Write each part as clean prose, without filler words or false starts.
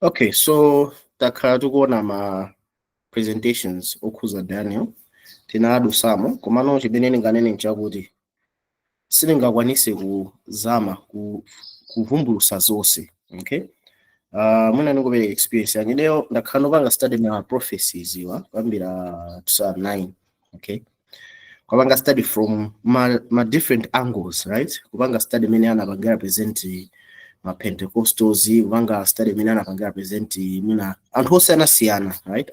Okay, so takhala tikuona ma presentations okhuza Daniel, tinadusamo, komano chimene ndinganene nchakuti sindingakwanise kuzama kuvumbulusa zonse, okay? Mwina ndikupereka experience yange. Ineyo ndakhala ndopanga study ma prophecies iwa kuyambira 2009, okay? Kupanga study from ma different angles, right? Kupanga study imene anapangira present ma Pentecostals, kupanga study imene anapangira present mwina anthu osiyanasiyana, right?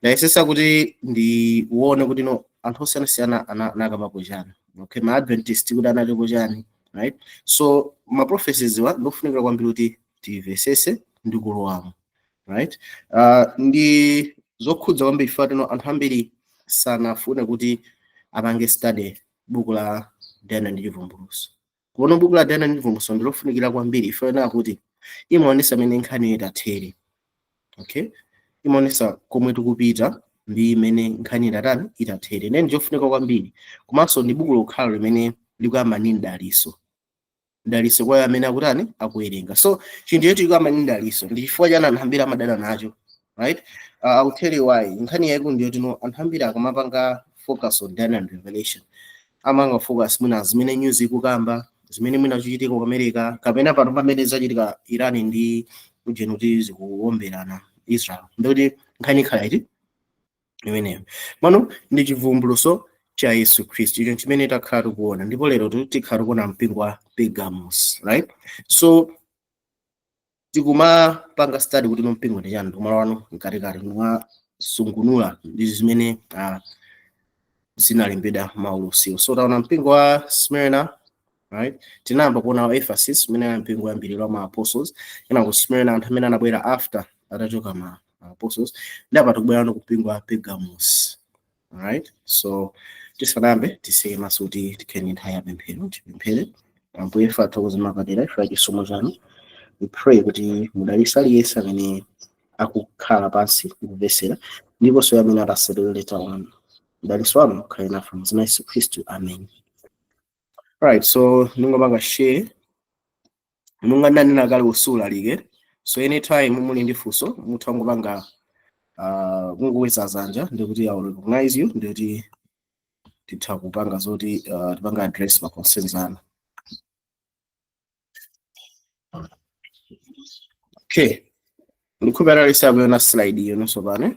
Ndayesesa kuti ndione kuti no, anthu osiyanasiyana anakambapo chani, okay? Ma Adventist kuti analipo chani, right? So ma prophecies wa ndofunikira kwambiri kuti timvesese ndi kulowamo, right? Ndi zokhudza kwambiri chifukwa tino anthu ambiri sanafune kuti apange study buku la Daniel ndi Chivumbulutso. Kuona buku la Daniel ndi Chivumbulutso ndilofunikira kwambiri ifuna kuti imaonesa imene nkhani itathere, okay? Imaonesa komwe tikupita ndi imene nkhani itatani, itathere. Nene ndichofunika kwambiri. Komanso ndi buku lokhala limene likuyamba ndi mdaliso, mdaliso kwa amene akutani, akuwerenga. So chinthu chetu chikuyamba ndi mdaliso, ndi chifukwa chani anthu ambiri amadana nacho, right? I'll tell you why. Nkhani yaikulu ndiyo tino anthu ambiri akamapanga focus on Daniel and Revelation, amanga focus mwina zimene news ikukamba, zimene mwina zikuchitika ku America, kapena pano pamene zachitika Iran ndi ujeni kuti zikuwomberana Israel, ndikuti nkhani ikhala iti imeneyo. Mano ndi chivumbulutso cha Yesu Khristu icho chimene takhala tikuona, ndipo lero tikhala tikuona mpingo wa Pergamos, right? So tikumapanga study kuti no, mpingo ndi chani, ndikumalo wano mkatikati ndikumasungunula ndi zimene zinalembedwa maulosiwo. So taona mpingo wa Smyrna, right? Tinayamba kuona wa Ephesus umene ali mpingo woyambirira wa ma apostles, kenako Smyrna, anthu amene anabwera after atachoka ma apostles, ndi apa tikubwera ku mpingo wa Pergamos, alright? So tisanayambe, tiseye maso kuti tikhale ndi nthawi ya pemphero. Tipemphere. Ambuye ife athokoze mapadera ife chisomo chanu. We pray kuti mudalitse aliyense amene akukhala pansi kumvesera, ndiponso amene atasekerera later on. Mdalitso wanu ukhale nafe mu dzina la Yesu Khristu, amen. Alright, so ndingopanga share. Monga ndanena kale, usulalike, so anytime muli ndi funso mutha kungopanga kungokweza dzanja, ndikuti I will recognize you, ndikuti titha kupanga zoti tipanga address ma concerns anu. Okay, ndikhulupirira aliyense akuiona slide iyo nonso pano.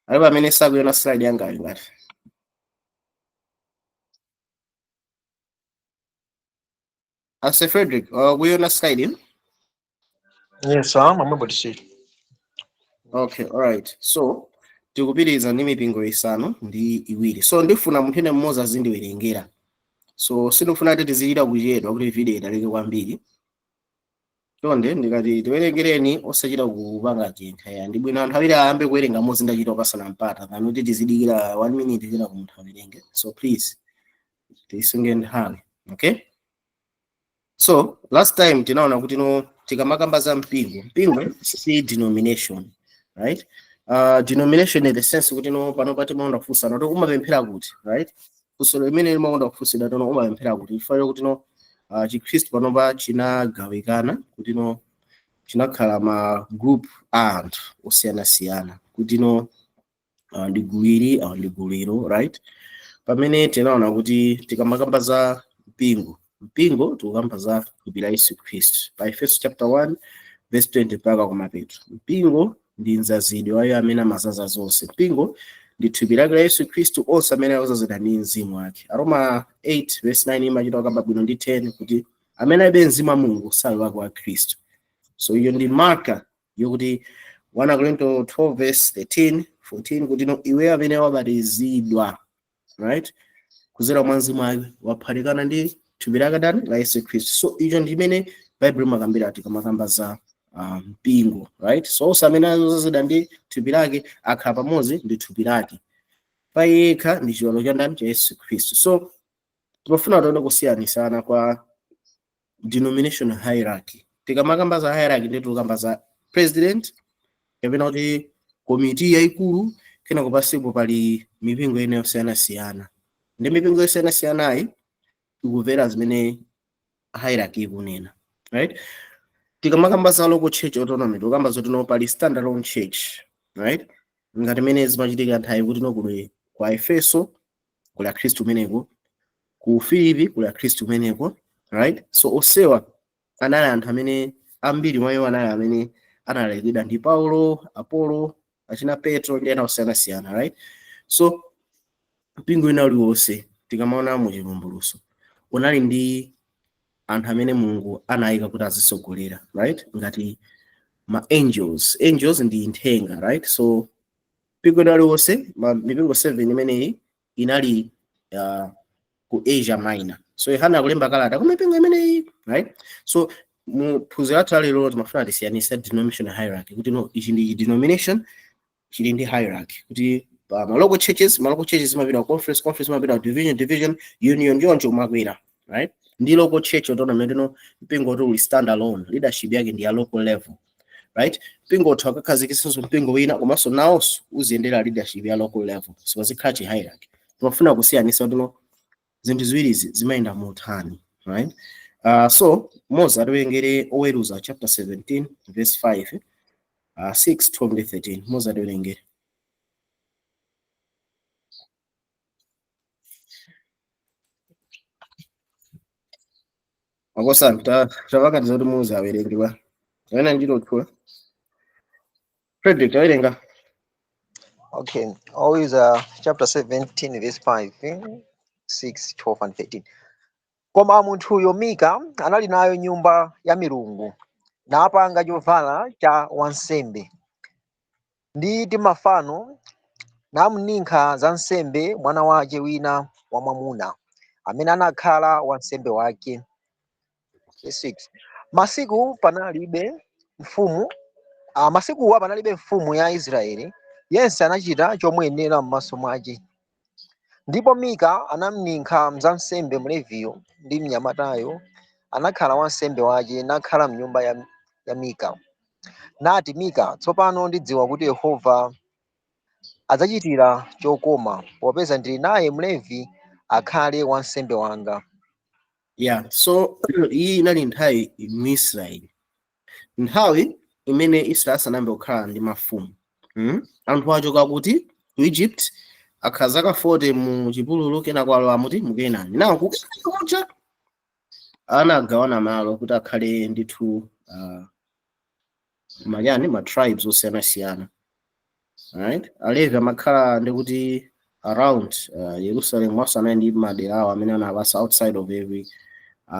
Alipo amene sakuiona slide yangayo? Ngati Ase Frederick, kuiona slide iyo? Yes, I'm able to see it. Okay, alright. So tikupitiriza ndi mipingo isanu ndi iwiri. So ndifuna munthu ene mmodzi azindiwerengera. So sindikufuna kuti tizichita kuchedwa kuti video italike kwambiri. Chonde, ndikati tiwerengereni, osachita kupanga chinthu ya ndi bwino anthu awiri ayambe kuwerenga mmodzi, ndachita kupasana mpata than kuti tizidikira one minute chena ku munthu awerenge. So please tisunge nthawi, okay? So last time tinaona kuti no, tikamakamba za mpingo, mpingo si denomination, right? Denomination in the sense kuti no, pano pati maonda kufunsana kuti umapemphera kuti, right? Funso limene limakonda kufunsidwa tono, umapemphera kuti, chifukwa kuti no, Chikhristu panopa chinagawikana kuti no, chinakhala ma group a anthu osiyanasiyana, kuti no, ndi gulu ili, awa ndi gulu ilo, right? Pamene tinaona kuti tikamakamba za mpingo, mpingo tikukamba za thupi la Yesu Khristu pa Efeso chapter 1 verse 20 mpaka kumapeto. Mpingo ndi mzazidwe wa iye amene amazaza zonse. Mpingo ndi thupi lake la Yesu Khristu, onse amene akuzazidwa ndi mzimu wake. Aroma 8 verse 9 imachita kukamba bwino ndi 10 kuti amene alibe mzimu wa Mulungu sali wake wa Khristu. So iyo ndi marker yokuti 1 Korinto 12 verse 13 14 kuti no, iwe amene wabatizidwa, right, kuzera mwa mzimu wake, waphatikana ndi thupi lake ndani? La Yesu Khristu. So icho ndi chimene Bible imakambira tikamakamba za mpingo, right? So onse amene azazidwa ndi thupi lake akhala pamodzi ndi thupi lake, pa yekha ndi chiwalo cha ndani? Cha Yesu Khristu. So timafuna tione kusiyanisana kwa denomination hierarchy. Tikamakamba za hierarchy, ndi tikukamba za president kapena kuti komiti yayikulu, kenako pasipo pali mipingo ina yosiyanasiyana, ndi mipingo yosiyanasiyanayi ikumvera zimene hierarchy ikunena, right? Tikamakamba za local church autonomy, tikamba zoti no, pali standalone church, right? Ngati mene zimachitika nthawi kuti no, kuli kwa Efeso kuli akhristu kumeneko, ku Filipi kuli akhristu kumeneko, right? So osewa anali anthu amene ambiri mwa iwo anali amene analalikidwa ndi Paulo, Apolo, achina Petro ndi ena osiyanasiyana, right? So mpingo wina uliwonse tikamaona mu Chivumbulutso unali ndi anthu amene Mulungu anayika kuti azisogolera, right? Ngati ma angels. Angels ndi nthenga, right? So mpingo wina uliwonse, mipingo 7 imeneyi inali ku Asia Minor. So Yohana akulemba kalata ku mipingo imeneyi, right? So mu phunziro lathu lalero timafuna tisiyanise denominational hierarchy, kuti no, ichi ndi denomination chili ndi hierarchy, kuti pa ma local churches, ma local churches imapita ku conference, conference imapita ku division, division, union, choncho kumakwera, right? Ndi local church autonomy ndino mpingo kuti uli stand alone, leadership yake ndi ya local level, right? Mpingo utha ukakhazikisanso mpingo wina, komanso nawonso uziyendera leadership ya local level, sipazikhala chi hierarchy. Timafuna kusiyanisa kuti no, zinthu ziwirizi zimayenda motani, right? So Mose atiwerengere Oweruza chapter 17 verse 5, 6, 12 ndi 13. Mose atiwerengere. Makosana, tavakatiza kuti Mose awerenge bwa kapena ndilotchula Frederick tawerenga. Okay, Oweruza chapter 17 verse 5, 6, 12 and 13. Koma munthuyo Mika anali nayo nyumba ya milungu, napanga chovala cha wansembe ndi timafano, namuninkha za nsembe mwana wake wina wamwamuna, amene anakhala wansembe wake. Verse 6. Masiku panalibe mfumu, masikuwa panalibe mfumu ya Israeli, yense anachita chomuyenera m'maso mwake. Ndipo Mika anamninkha mzansembe Mleviyo ndi mnyamatayo, anakhala wansembe wake, nakhala m'nyumba ya Mika. Nati Mika, "Tsopano ndidziwa kuti Yehova adzachitira chokoma, popeza ndili naye Mlevi akhale wansembe wanga." Yeah, so iyi inali nthawi mu Israeli, nthawi imene Israeli asanayambe kukhala ndi mafumu. Anthu achoka kuti ku Egypt, akhala zaka 40 mu chipululu, kenako alowa muti mu Kenani. Nawo ku Kenani kuja anagawana malo kuti akhale ndithu manyani ma tribes osiyanasiyana, right? Alevi amakhala ndikuti around Jerusalem, wasanali ndi madera awo amene anapasa outside of every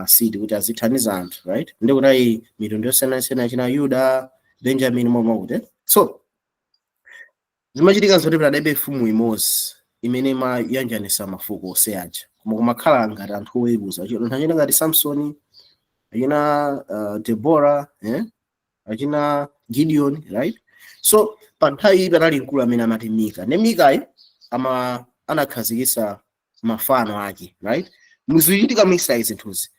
city kuti azithandiza anthu, right? Ndikuti ayi mitundu yosiyanasiyana, china Yuda, Benjamin, momwe kuti. So zimachitika zoti padalibe mfumu imodzi imene imayanjanisa mafuko onse aja, koma kumakhala ngati anthu oweruza, anthu achina ngati Samsoni, achina Deborah, eh? Achina Gideon, right? So pa nthawi iyi panali mkulu amene amati Mika. Ne Mikayi ama anakhazikisa mafano ake, right? Muzichitika mu Israeli zinthuzi,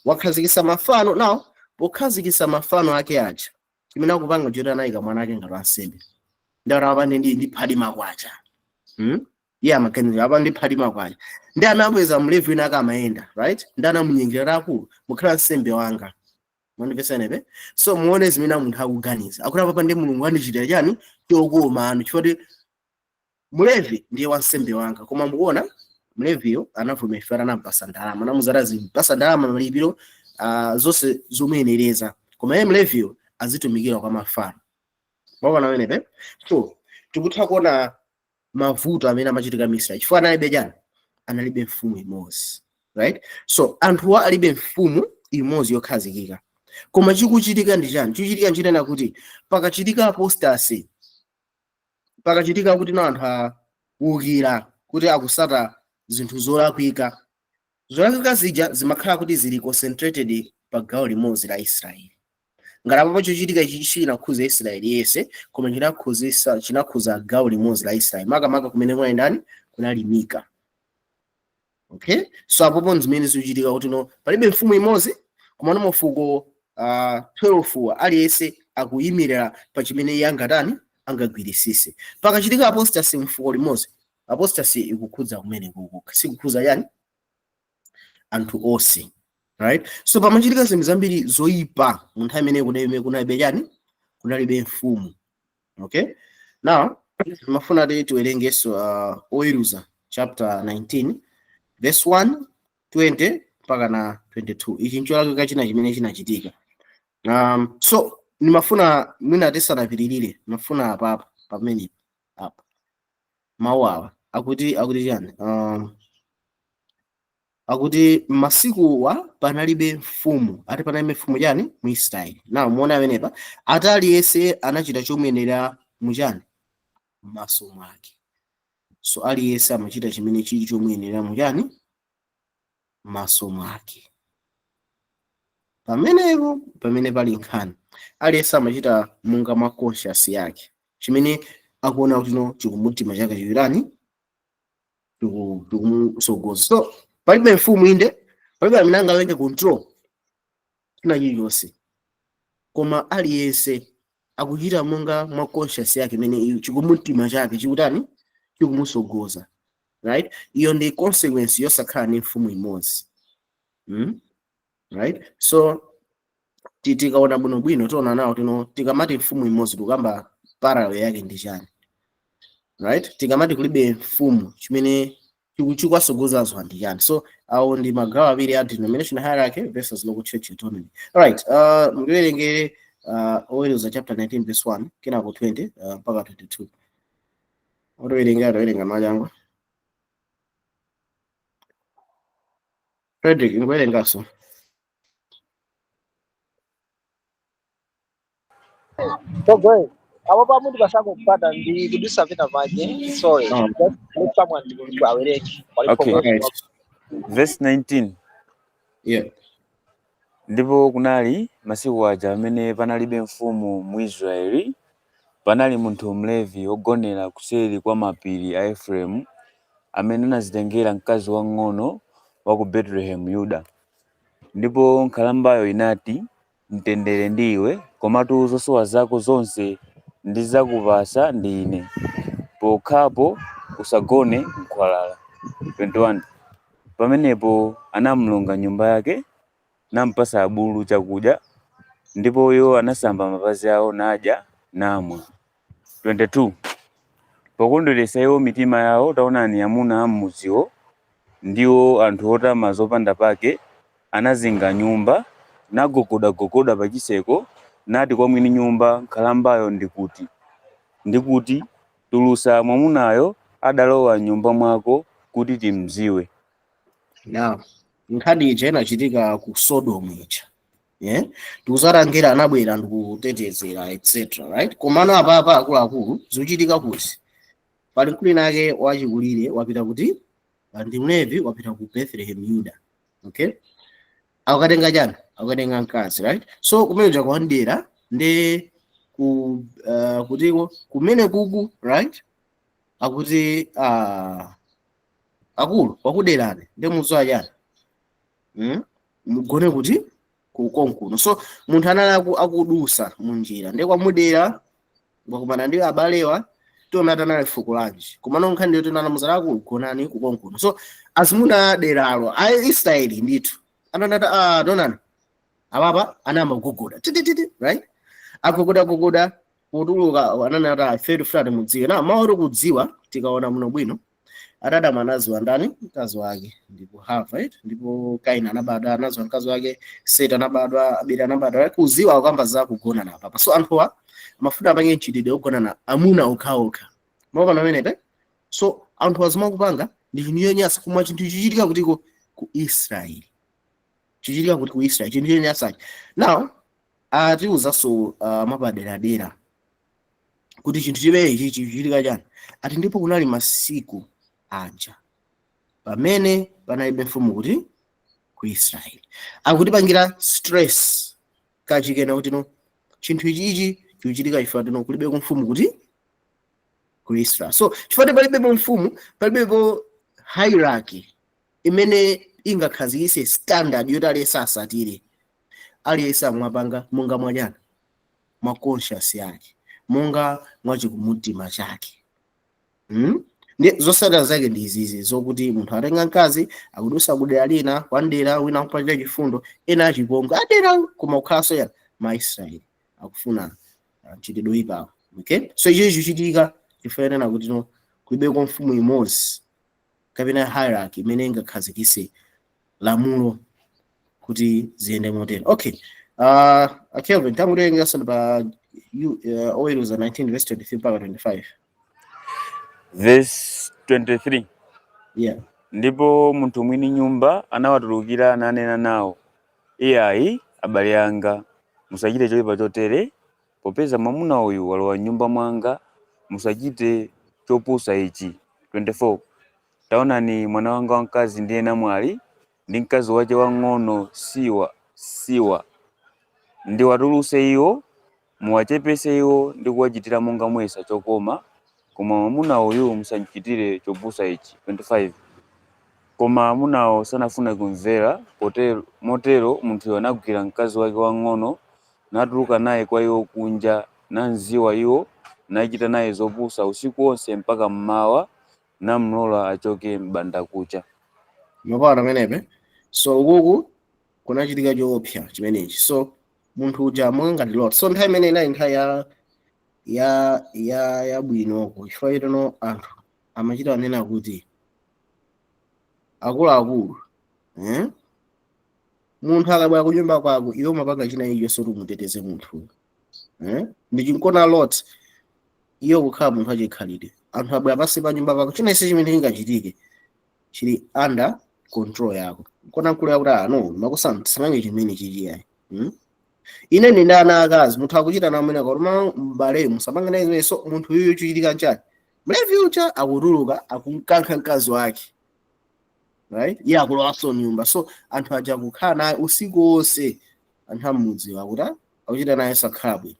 wakhazikisa mafano. Now pokhazikisa mafano ake aja, chimene akupanga choti anayika mwana ake ngati wansembe. Ndati apa ndi phadi makwacha, Iye amaganiza apa ndi phadi makwacha, ndi anapeza Mlevi wina ake amayenda, right? Ndi anamunyengerera, "Akulu, mukhala nsembe wanga." Mwandipesa? So muone zimene munthu akuganiza, akuti apa ndi Mulungu andichitira chani chokoma anu, chifukwa Mlevi ndiye wansembe wanga. Koma mukuona Mleviyo anavomera, anampasa ndalama, anamuzara zimpasa ndalama, malipiro, zonse zomuyenereza, koma iye Mleviyo azitumikira kwa mafano. Mwaona pamenepe? So tikutha kuona mavuto amene amachitika m'Israeli chifukwa analibe chani? Analibe mfumu imodzi, right? So anthuwa alibe mfumu imodzi yokhazikika. Koma chikuchitika ndi chani? Chikuchitika nchitena kuti pakachitika apostasy, pakachitika kuti no, anthu awukira kuti akusata zinthu zolakwika, zolakwika zija zimakhala kuti zili concentrated pa gawo limodzi la Israeli. Ngati apapo chochitika ichi chinakhuza Israeli yense, koma chinakhuza gawo limodzi la Israeli, makamaka kumene kunali ndani? Kunali Mika. Okay, so apopo zimene zikuchitika kuti no, palibe mfumu imodzi, koma no, mafuko 12 aliyense akuyimirira pa chimene iye angatani, angagwirisise. Pakachitika apostasy mfuko limodzi, apostasy ikukhudza kumene kuko, sikukhudza yani anthu onse, right? Right, so pamachitika zinthu zambiri zoyipa mu nthawi imene kunalibe chani? Kunalibe mfumu. Okay, now mafuna ti tiwerengeso Oweruza chapter 19 verse 1, 20 mpaka na 22. Ichi ncholakwika china chimene chinachitika. So nimafuna mwina tisanapitirire, mafuna apapa pamene apa mawu awa akuti chani? Akuti masikuwa panalibe mfumu, ati panalibe mfumu chani? Mu Israeli. Now muona amenepa ati aliyense anachita chomuyenera muchani? M'maso mwake. So aliyense amachita chimene chili chomuyenera muchani? M'maso mwake. Pamenepo pamene pali nkhani, aliyense amachita monga mwa conscience yake, chimene akuona kuti no chikumutima chake chikutani? Chikumusogoza. So palibe mfumu, inde palibe amene angapange control china chilichonse, koma aliyense akuchita monga mwa conscience yake, imene iyo chikumutima chake chikutani? Chikumusogoza, right? Iyo ndi consequence yosakhala ndi mfumu imodzi, Right, so tikaona bwinobwino tiona nawo tino tikamati mfumu imodzi tikukamba parallel yake ndi chani? Right, tikamati kulibe mfumu, chimene chikuwasogozazo ndi chani? So awo ndi magawo awiri a denomination hierarchy versus local church autonomy. Alright, mutiwerengere Oweruza chapter 19 verse 1 kenako 20 mpaka 22. Otiwerengera, tawerenga machangu. Frederick, ingowerengaso. So great. Apo pamuti pasangopata ndi kudutsa pena pake. Sorry. Oh. Just let someone to awerenge. Pali Okay. phokoso. Right. Verse 19. Yeah. Ndipo kunali masiku aja amene panalibe mfumu mu Israeli, panali munthu Mlevi wogonera kuseri kwa mapiri a Efereimu, amene anadzitengera mkazi wamng'ono wa ku Betelehemu Yuda. Ndipo nkhalambayo inati, Mtendere ndi iwe, komatu zosowa zako zonse ndidzakupatsa ndi ine, pokhapo usagone m'khwalala. 21 pamenepo anamlonga nyumba yake, nampatsa abulu chakudya, ndipo iwo anasamba mapazi awo, nadya namwa. 22 pokondweretsa iwo mitima yawo, taonani, amuna a m'mudziwo, ndiwo anthu otama zopanda pake, anazinga nyumba, nagogodagogoda pachitseko, nati kwa mwini nyumba, Nkhalambayo ndi kuti, Tulutsa mwamunayo adalowa m'nyumba mwako, kuti timdziwe. Now nkhani ija inachitika ku Sodom ija, yeah? Tikuzatangera anabwera ndikutetezera etc, right? Komano apapa akuluakulu zikuchitika kuti pali mkulu nake wachikulire wapita kuti ndi Mlevi, wapita ku Bethlehem Yuda, okay? Akukatenga chani? Akukatenga mkazi, right? So kumene uja kuwandera ndi ku kutiko kumene kuku, right? Akuti akulu wakuderani ndi muzowa chani? Mugone kuti kukonkuno. So munthu anali akudusa munjira ndi kwamudera, wakumana ndi abalewa, tiona tanali fuko lanji, komano nkhani ndiyo tinana muzala akulu gonani kukonkuno. So azimuna deralo a Israeli ndithu ananata, ah, tonani apapa anayamba kugogoda titititi, right? Agogoda gogoda, potuluka ananata fetu fulati mudziwe na mawu kudziwa. Tikaona muno bwino, Adamu anaziwa ndani? Mkazi wake, ndipo Hava, right? Ndipo Kaini anabadwa, anaziwa mkazi wake. Seti anabadwa, Abeli anabadwa, right? Kuziwa akamba za kugona na papa. So anthuwa amafuna apange mchitidwe wogona amuna okhaokha, maona pamenepe? So anthu azimakupanga ndi chinthu chonyansa, koma chinthu chichitika kutiko? Ku Israeli. Chichitika kuti? Ku Israeli, chinthu chonyansachi. Now atiuzanso mapaderadera kuti chinthu chimenechi chichitika chani. Ati ndipo kunali masiku aja pamene panalibe mfumu kuti? Ku Israeli. Akutipangira stress kachikena kuti no, chinthu ichichi chikuchitika chifukwa tino kulibe mfumu kuti? Ku Israel. So chifukwa palibepo mfumu, palibepo hierarchy imene ingakhazikitse standard yoti aliyense asatire. Aliyense amwapanga monga mwachana? Mwa conscience yake, monga mwachikumutima chake. Ndi zotsatira zake ndi izizi, zokuti munthu atenga mkazi, akudusa kudera lina, kwandera wina akupachira chifundo, ena achipongwe adera, koma kukhalanso ya maisraeli akufuna mchitidwe oyipawo. Okay, so ichi chichitika chifukwa kuti no kulibeko mfumu imodzi kapena hierarchy imene ingakhazikise lamulo kuti ziyende motero. Okay, Kelvin, tanguterengaso pa Oweruza 19 verse 23 mpaka 25. Verse 23. Yeah. Ndipo munthu mwini nyumba anawatulukira nanena nawo, "Iyayi, abale anga, musachite choyipa chotere. Popeza mwamuna uyu walowa m'nyumba mwanga, musachite chopusa ichi. 24 Taonani, mwana wanga wamkazi ndiye namwali, ndi mkazi wace wang'ono siwa siwa. Ndiwatuluse iwo, muwachepese iwo ndi kuwachitira monga muyesa chokoma, koma mwamuna uyu musamchitire chopusa ichi." 25 Koma amunawo sanafune kumvera. Potero, motero munthuyo anagwira mkazi wake wang'ono, natuluka naye kwa iwo kunja, namziwa iwo, nachita naye zopusa usiku wonse mpaka mmawa, namlola achoke m'bandakucha. Mapana pamenepe. So ukuku kunachitika choopsa chimenechi. So munthu uja monga ngati Lot, so nthawi imene inali nthawi ya yabwinoko, chifukwa chitono anthu amachita anena kuti akuluakulu, eh? Munthu akabwera kunyumba kwako, iwe umapanga china ichonse kuti umuteteze munthu, eh? Ndi chinkona Lot iyo kukhala munthu achikhalire, anthu abwera pansi pa nyumba pako, china ichi chimene chingachitike chili under control yako. Kona mkulu yakuti, "Ah, no, makosa tisamange chimene chichiyayi, Ine ndi ana akazi, munthu akuchita namwene koma m'bale musapange naye zimene." So munthu uyu chichitika nchani? Mlevi uja akutuluka, akukankha mkazi wake, right? Iye akulowanso nyumba. So anthu aja akukhala naye usiku wonse. Anthu amudzi akuti akuchita naye sakhala bwino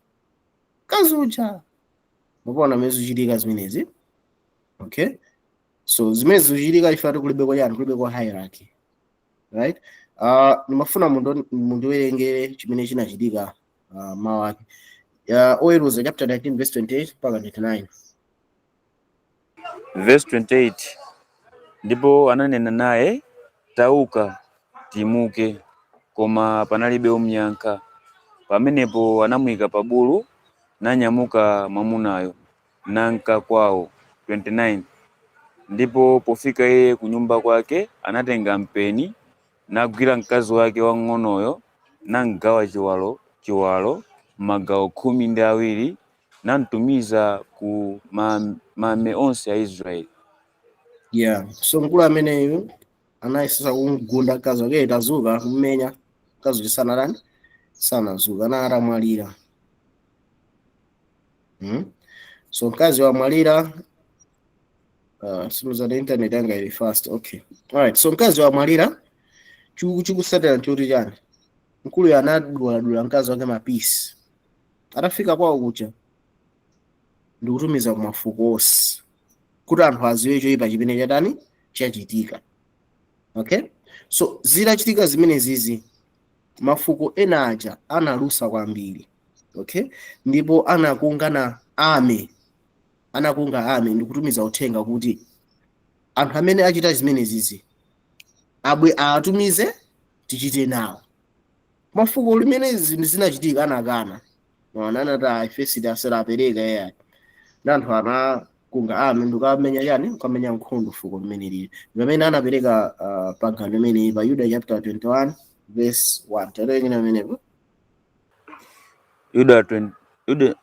mkazi uja. Mukuona mmene zikuchitika zimenezi? Okay, so zimene zikuchitika ife ati kulibeko chani? Kulibeko hierarchy, right? Ndimafuna mundiwerengere chimene chinachitika, mawu ake, Oweruza chapter 19 verse 28 mpaka 29. Verse 28. Ndipo ananena naye, "Tauka, timuke." Koma panalibe womuyankha. Pamenepo anamuyika pa bulu, nanyamuka mwamunayo, nanka kwawo. 29 Ndipo pofika iye ku nyumba kwake, anatenga mpeni, nagwira mkazi wake wang'onoyo, namgawa chiwalo chiwalo magawo 12, namtumiza ku mame onse a Israeli. Yeah, so mkulu ameneyu anayesesa kumgunda mkazi wake, "Tazuka," kumenya mkazi uja, sanatani? Sanazuka, ana atamwalira, So mkazi wamwalira. Simuzati internet yanga ili fast. Okay, alright, so mkazi wamwalira. Chikusatira nchoti chani? Mkuluyo anaduladula mkazi wake ma pieces. Atafika kwawo kucha, ndikutumiza kumafuko onse kuti anthu aziwe choyipa chimene chatani? Chachitika. Okay, so zitachitika zimene zizi, mafuko ena aja analusa kwambiri, okay? Ndipo anakunga army, anakunga army ndikutumiza uthenga kuti anthu amene achita zimene zizi abwe, atumize tichite nawo. Mafuko limene zinthu zinachitika anakana, anati, "Ife sitaserapereka yayi." Ndi anthu anakunga army ndikamenya chani? Kukamenya nkhondo fuko limene lili pamene anapereka pangano limene pa Yuda chapter 21 verse 1. Tawerengeni pamenepo. Yuda 20, Yuda,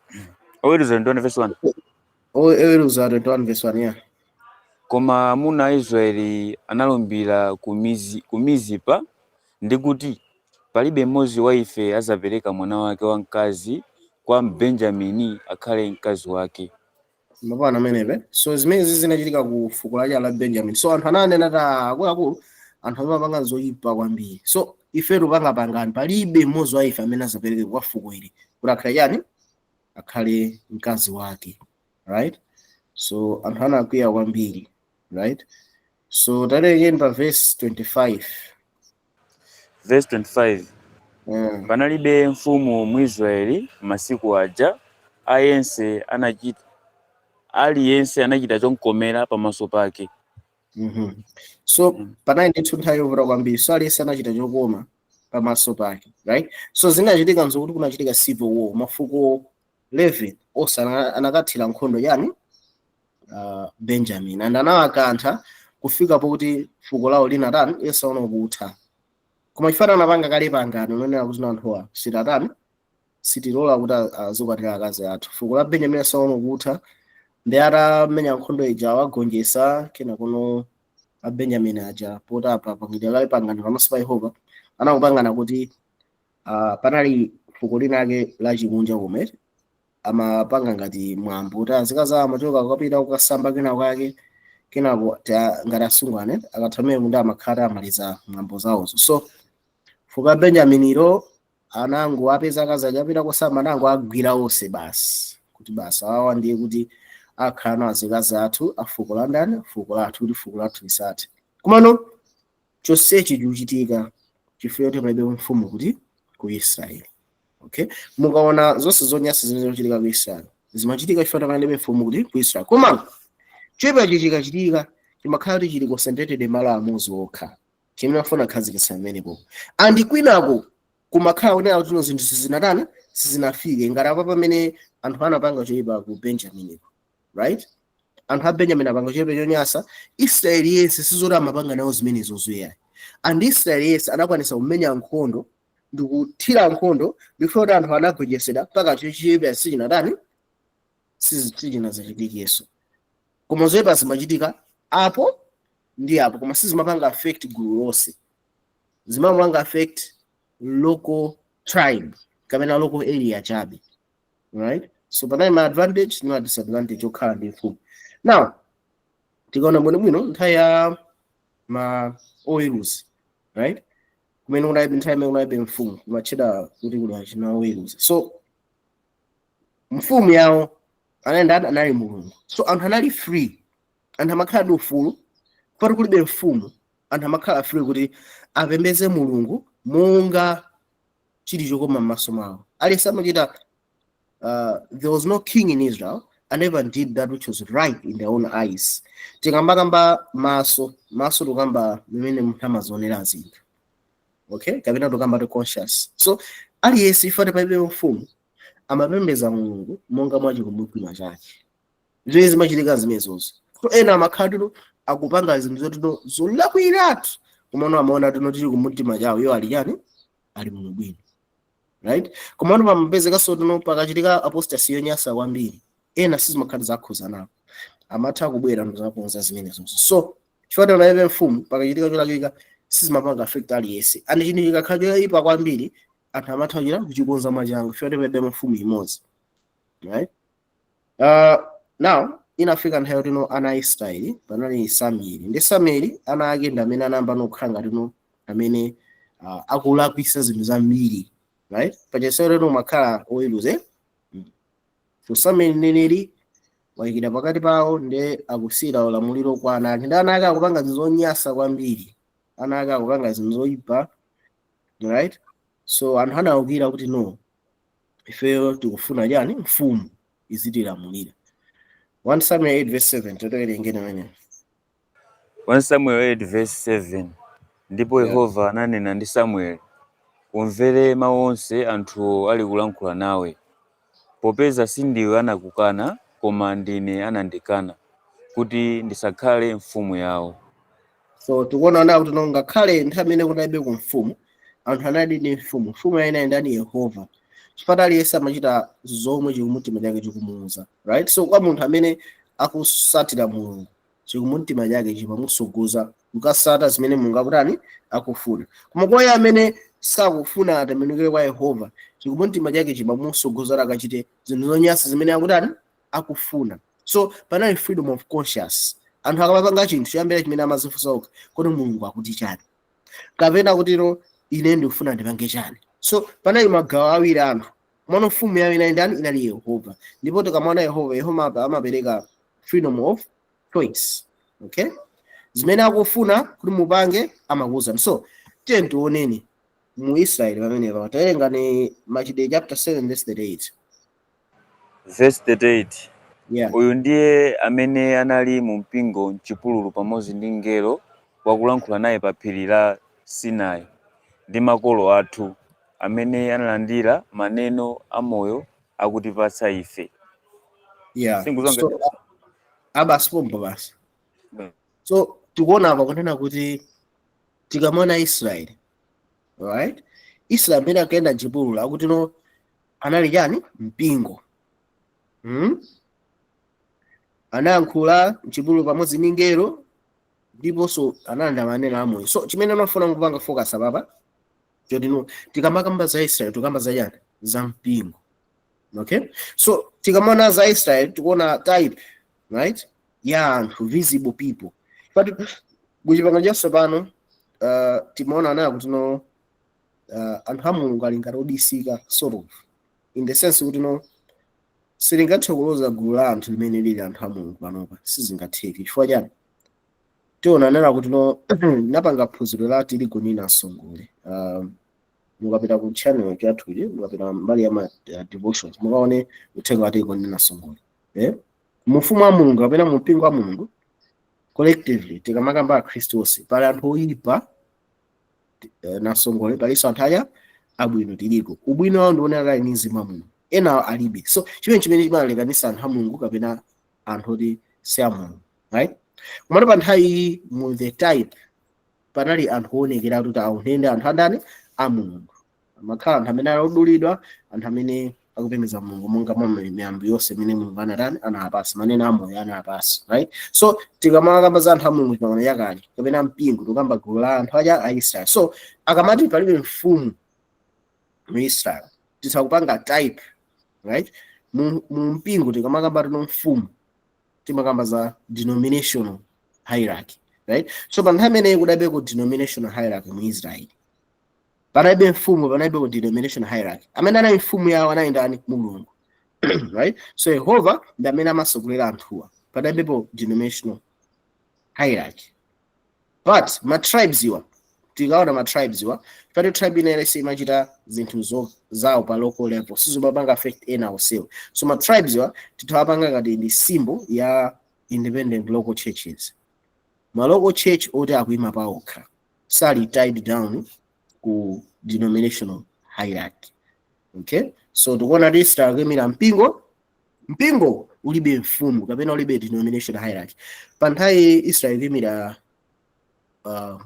Oweruza 21 verse 1. Oweruza 21 verse 1, yeah. Koma amuna a Israeli analumbira ku Mizipa ndi kuti, "Palibe mmodzi wa ife azapereka mwana wake wamkazi kwa Mbenjamini akhale mkazi wake." Mapana amenepe. So zimene zinachitika ku fuko lacha la Benjamin. So anthu ananena ta, "Akuluakulu, anthu amapanga zoyipa kwambiri, so ife tupanga pangani, palibe mmodzi wa ife amene azapereke kwa fuko ili kuti akhale chani? Akhale mkazi wake." Right? So anthu anakwiya kwambiri, right? So tawerengeni pa verse 25. Verse 25. Panalibe mfumu mu Israeli masiku aja, ayense anachita, Aliyense anachita chomkomera pamaso pake. So panali ndithu nthawi yovuta kwambiri. So aliyense anachita chokoma pamaso pake, right? So zinachitika nzokuti kunachitika civil war. Mafuko 11 onse anakathira nkhondo yani Benjamin, and anawakantha kufika pokuti fuko lawo linatani? Yesaona kutha. Koma chifukwa anapanga kale pangano lonena kuti anthuwa sitatani, sitilola kuti azikwatira akazi athu, fuko la Benjamin asaona kutha. Ndi atamenya nkhondo ija, awagonjetsa. Kena kuno a Benjamin aja poti apa pangidwa kale pangano pamaso pa Yehova, anakupangana kuti panali fuko linake lachikunja kumene amapanga ngati mwambo kuti azikazi amachoka kukapita kukasamba kenako kake, kenako ngati asungwane akathamire mundi amakhala amaliza mwambo zawozo. So fuko la Benjaminiro anango apeza akazi aja apita kusamba, anango agwira onse basi, kuti basi awa ndiye kuti akhala nawo azikazi athu a fuko la ndani? Fuko lathu, kuti fuko lathu lisathe. Komano chonsechi chikuchitika chifukwa choti palibe mfumu kuti ku Israeli, okay? Mukaona zonse zonyansa zimene zikuchitika ku Israeli, zimachitika chifukwa palibe mfumu kuti ku Israeli. Koma choyipa chikachitika, chimakhala kuti chili concentrated malo amodzi okha chimene afuna kukhazikitsa pamenepo, and kwinako kumakhala kunena kuti zinthu sizinatani, sizinafike. Ngati apa pamene anthu anapanga choyipa ku Benjaminiko, right? Anthu a Benjamin apanga choyipa chonyansa. Israeli yense sizoti amapanga nawo zimenezo zoyayi, and Israeli yense anakwanisa kumenya nkhondo ndikuthira nkhondo ndikufuna kuti anthu anagonjetsedwa mpaka choyipa sichinatani, sichinazachitikenso. Koma zoyipa zimachitika apo ndi apo, koma sizimapanga affect gulu lonse, zimapanga affect local tribe kapena local area chabe, right? So panali ma advantage ndi ma disadvantage okhala ndi mfumu. Now tikaona bwinobwino nthawi ya ma oweruzi, right, kumene kunalibe, nthawi imene kunalibe mfumu, kumatchedwa kuti kuli achina oweruzi. So mfumu yawo anali ndani? Anali Mulungu. So anthu anali free, anthu amakhala ndi ufulu poti kulibe mfumu. Anthu amakhala free kuti apembeze Mulungu monga chili chokoma m'maso mwawo. Aliyense amachita. There was no king in Israel, and everyone did that which was right in their own eyes. Tikambakamba maso maso, tikamba mmene munthu amazionera zinthu, okay, kapena tikamba ti conscious. So aliyense, ifate palibe mfumu, amapembeza Mulungu monga mwa chikumbumtima chake. Zimene zimachitika zimenezozo. So ena amakhala tuno akupanga zinthu zotino zolakwiratu, komano amaona tuno tili kumtima chawo iwo ali chani? Ali bwinobwino, right? Komano pamapezekaso tuno pakachitika apostasy yonyasa kwambiri, ena sizimakhala zakhuza nawo, amatha kubwera ndizakonza zimenezozo. So chifukwa palibe mfumu, pakachitika cholakwika sizimapanga affect aliyense, and chinthu chikakhala choyipa kwambiri, anthu amatha kuchita kuchikonza mwachangu chifukwa palibe mfumu imodzi, right? Now inafika nthawi yoti no ana a Israeli panali Samueli, ndi Samueli ana ake ndi amene anayamba nokhala ngati no amene akulakwisa zinthu zambiri, right? Pachesero lero makhala oweruze. So Samueli mneneri wayikidwa pakati pawo, ndi akusiyira ulamuliro kwa ana ake, ndi ana ake akupanga zinthu zonyasa kwambiri, ana ake akupanga zinthu zoyipa, right? So anthu anawukira kuti no, ifeyo tikufuna chani? Mfumu izitilamulira. 1 Samuel 8 verse 7, totowerengeni amene. 1 Samuel 8 verse 7: Ndipo Yehova ananena ndi Samueli, "Umvere mawu onse anthuwo ali kulankhula nawe, popeza sindiwe anakukana, koma ndine anandikana, kuti ndisakhale mfumu yawo." So tikuona nawo kuti no ngakhale nthawi imene kunalibe ku mfumu, anthu anali ndi mfumu. Mfumu yawo inali ndani? Yehova. Chifukwa aliyense amachita zomwe chikumutima chake chikumuuza, right? So kwa munthu amene akusatira Mulungu, chikumutima chake chimamusogoza kukasata zimene Mulungu akutani? Akufuna. Koma kwa iye amene sakufuna atembenukire kwa Yehova, chikumutima chake chimamusogoza akachite zinthu zonyansa zimene akutani? Akufuna. So panali freedom of conscience. Anthu akamapanga chinthu choyambira, chimene amazifunsa okha, kodi Mulungu akuti chani, kapena kutiro ine ndikufuna ndipange chani? So panali magawo awiri anthu. Komano mfumu yawo inali ndani? Inali Yehova. Ndipo tikamaona Yehova, Yehova amapereka freedom of choice, okay? Zimene akufuna kuti mupange amakuwuzani. So tiye tioneni mu Israeli pamenepa. Tawerengani Machitidwe chapter 7 verse 38. Verse 38: Yeah. Uyu ndiye amene anali mu mpingo mchipululu pamodzi ndi mngelo wakulankhula naye pa phiri la Sinai ndi makolo athu, amene analandira maneno amoyo akutipatsa ife. So Singuzonge. Abasi, pompo basi. So tikuona apa kunena kuti tikamaona Israeli, right, Israeli amene akuyenda mchipululu, akuti no, anali chani? Mpingo, Anayankhula mchipululu pamodzi ndi mngelo ndiponso analandira maneno amoyo. So chimene amafuna kupanga focus apapa choti no, tikamakamba za Israeli tikamba za chani? Za mpingo, okay? So tikamaona za Israel tikuona type, right, ya anthu, visible people. But kuchipangano chatsopano timaona nayo kuti no, anthu a Mulungu ali ngati obisika, sort of, in the sense kuti no, silingathe kuloza gulu la anthu limene lili anthu a Mulungu panopa, sizingatheke. Chifukwa chani? Tiona nena kuti no, napanga phunziro la tirigu ndi namsongole. Mukapita ku channel chathuchi, mukapita mbali ya ma devotions, mukaone uthenga wa tirigu ndi namsongole, eh? Mufumu wa Mulungu kapena mu mpingo wa Mulungu collectively, tikamakamba akhristu onse, pali anthu oyipa, namsongole, palinso anthu aya abwino, tirigu. Ubwino wawo ndionera ali ndi mzimu wa Mulungu, ena alibe. So chimene chimalekanisa anthu a Mulungu kapena anthu oti si a Mulungu, right? Komatu pa nthawi iyi, mu the type, panali anthu oonekera kuti awo ndi anthu andani? A Mulungu. Amakhala anthu amene ali odulidwa, anthu amene akupembedza Mulungu monga mwa miyambo yonse imene Mulungu anatani? Anapasa, maneno amoyo anapasa, right? So tikamakamba za anthu a Mulungu pangano yakale kapena mpingo, tikamba gulu la anthu aja a Israel. So akamati palibe mfumu mu Israel, tisakupanga type, right? Mu mpingo tikamakamba tino mfumu, timakamba za denominational hierarchy, right? So pa nthawi imeneyi kudalibe ku denominational hierarchy mu Israel, panalibe mfumu, panalibe ku denominational hierarchy. Amene anali mfumu yawo anali ndani? Mulungu, right? So Yehova ndi amene amasogolera anthuwa, panalibepo denominational hierarchy. But ma tribes iwa, tikaona ma tribes iwa, pati tribe ina ilese imachita zinthu zawo pa local level, sizimapanga affect ena onsewo. So ma tribes iwa tithawapanga ngati ndi symbol ya independent local churches, ma local church oti akuyima paokha, sali tied down ku denominational hierarchy, okay? So tikuona kuti Israel akuyimira mpingo. Mpingo ulibe mfumu kapena ulibe denominational hierarchy. Pa nthawi Israel ikuyimira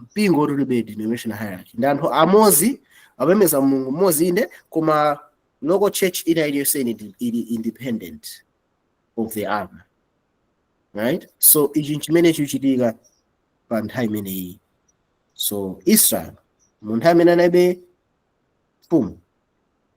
mpingo oti ulibe denominational hierarchy, ndi anthu amodzi apembedza Mulungu mmodzi, inde, koma local church ina iliyonse ili independent of the other, right? So ichi chimene chikuchitika pa nthawi imeneyi. So Israel mu nthawi imene analibe mfumu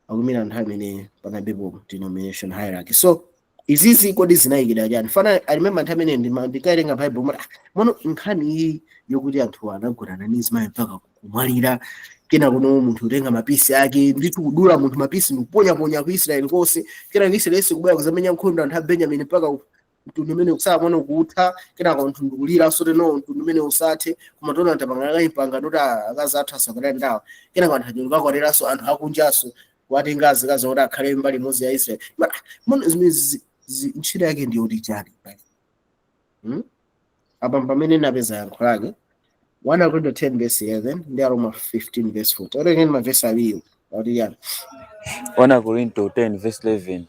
akumira nthawi imene panalibepo denomination hierarchy. So izizi kodi zinayikidwa chani? Fana I remember nthawi imene ndikawerenga Bible mati, ah, mono nkhani iyi yokuti anthu anagonana ndi azimayi mpaka kumwalira, kena kuno munthu utenga mapisi ake ndithu kudula munthu mapisi ndikuponyaponya ku Israeli konse, kena ku Israeli kubwera kuzamenya nkhondo anthu a Benjamin mpaka mtundu umene kusamona kutha, kenako mtundu kulira so no, mtundu umene usathe, koma tona tapangana ipanga ndoti akazi athu asakwatira ndawo. Kenako anthu achuluka akwatiranso anthu akunjaso, kuwatenga azikazi kuti akhale mbali imodzi ya Israeli. Mono zimene ntchito yake ndiyoti chani? Apa pamene napeza yankho lake, 1 Korinto 10 verse 11 ndi Aroma 15 verse 4. Tawerengeni mavesi awiri, akuti chani? 1 Korinto 10 verse 11.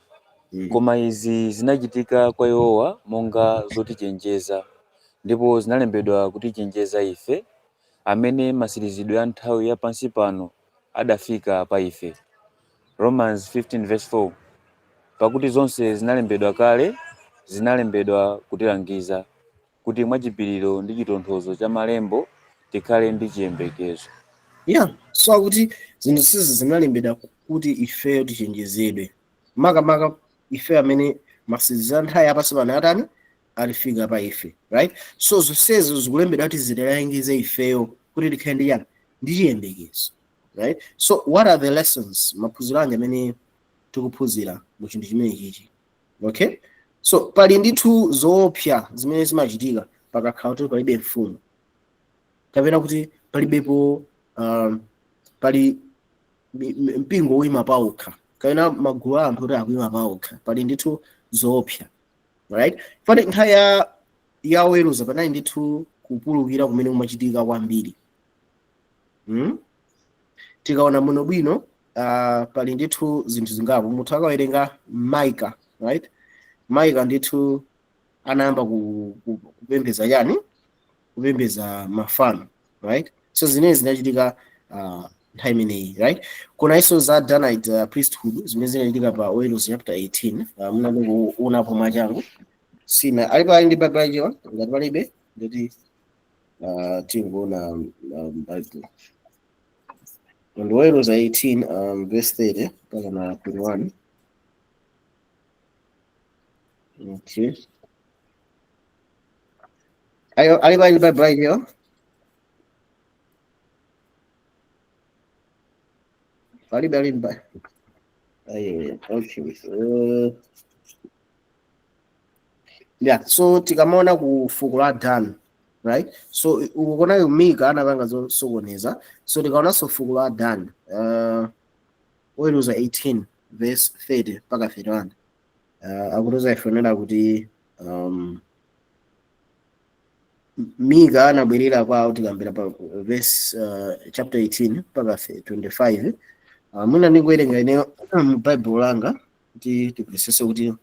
Koma izi zinachitika kwa iwowa monga zotichenjeza, ndipo zinalembedwa kutichenjeza ife amene masirizidwe a nthawi ya pansi pano adafika pa ife. Romans 15 verse 4. Pakuti zonse zinalembedwa kale zinalembedwa kutilangiza, kuti mwachipiriro ndi chitonthozo cha malembo tikhale ndi chiyembekezo. Yeah, so akuti zinthu sizi zinalembedwa kuti ifeyo tichenjezedwe, makamaka ife amene masirizidwe a nthawi yapansi pano atani? Alifika pa ife, right? So zonsezo zikulembedwa kuti zitilangize ifeyo kuti tikhale ndi chani? Ndi chiyembekezo, right? So what are the lessons, maphunziro anji amene tikuphunzira mu chinthu chimene chichi? Okay, so pali ndithu zoopsa zimene zimachitika pakakhala kuti palibe mfumu kapena kuti palibepo pali mpingo woyima pawokha kapena magulu a anthu kuti akuyima pawokha. Pali ndithu zoopsa. Right, fane nthawi ya oweruza panali ndithu kupulukira kumene kumachitika kwambiri. Tikaona muno bwino, pali ndithu zinthu zingapo. Munthu akawerenga Micah, right, Micah ndithu anayamba kupembedza chani? Kupembedza mafano, right? So zimene zinachitika nthawi imeneyi, right? Kunaiso za Danite priesthood zimene zinachitika pa Oweruza chapter 18. Munakuonapo mwachangu sina alipo ali ndi Bible achiwa. Ngati palibe, nditi tingoona Bible and Oweruza 18 verse 30 mpaka na 21. Okay, ayo alipo ali ndi Bible achiwa, palibe ali ndi Bible ayo. Okay, yeah, so tikamaona ku fuko la Dan, right, so ukukonayo Mika anapanga zosokoneza. So tikaonanso fuko la Dan, Oweruza 18 verse 30 mpaka 31, akutoza ifonera kuti Mika anabwerera kwawo. Tikambira pa verse chapter 18 mpaka 25. Mwina ndingowerenga ineyo mu Bible langa kuti timvetsetse kuti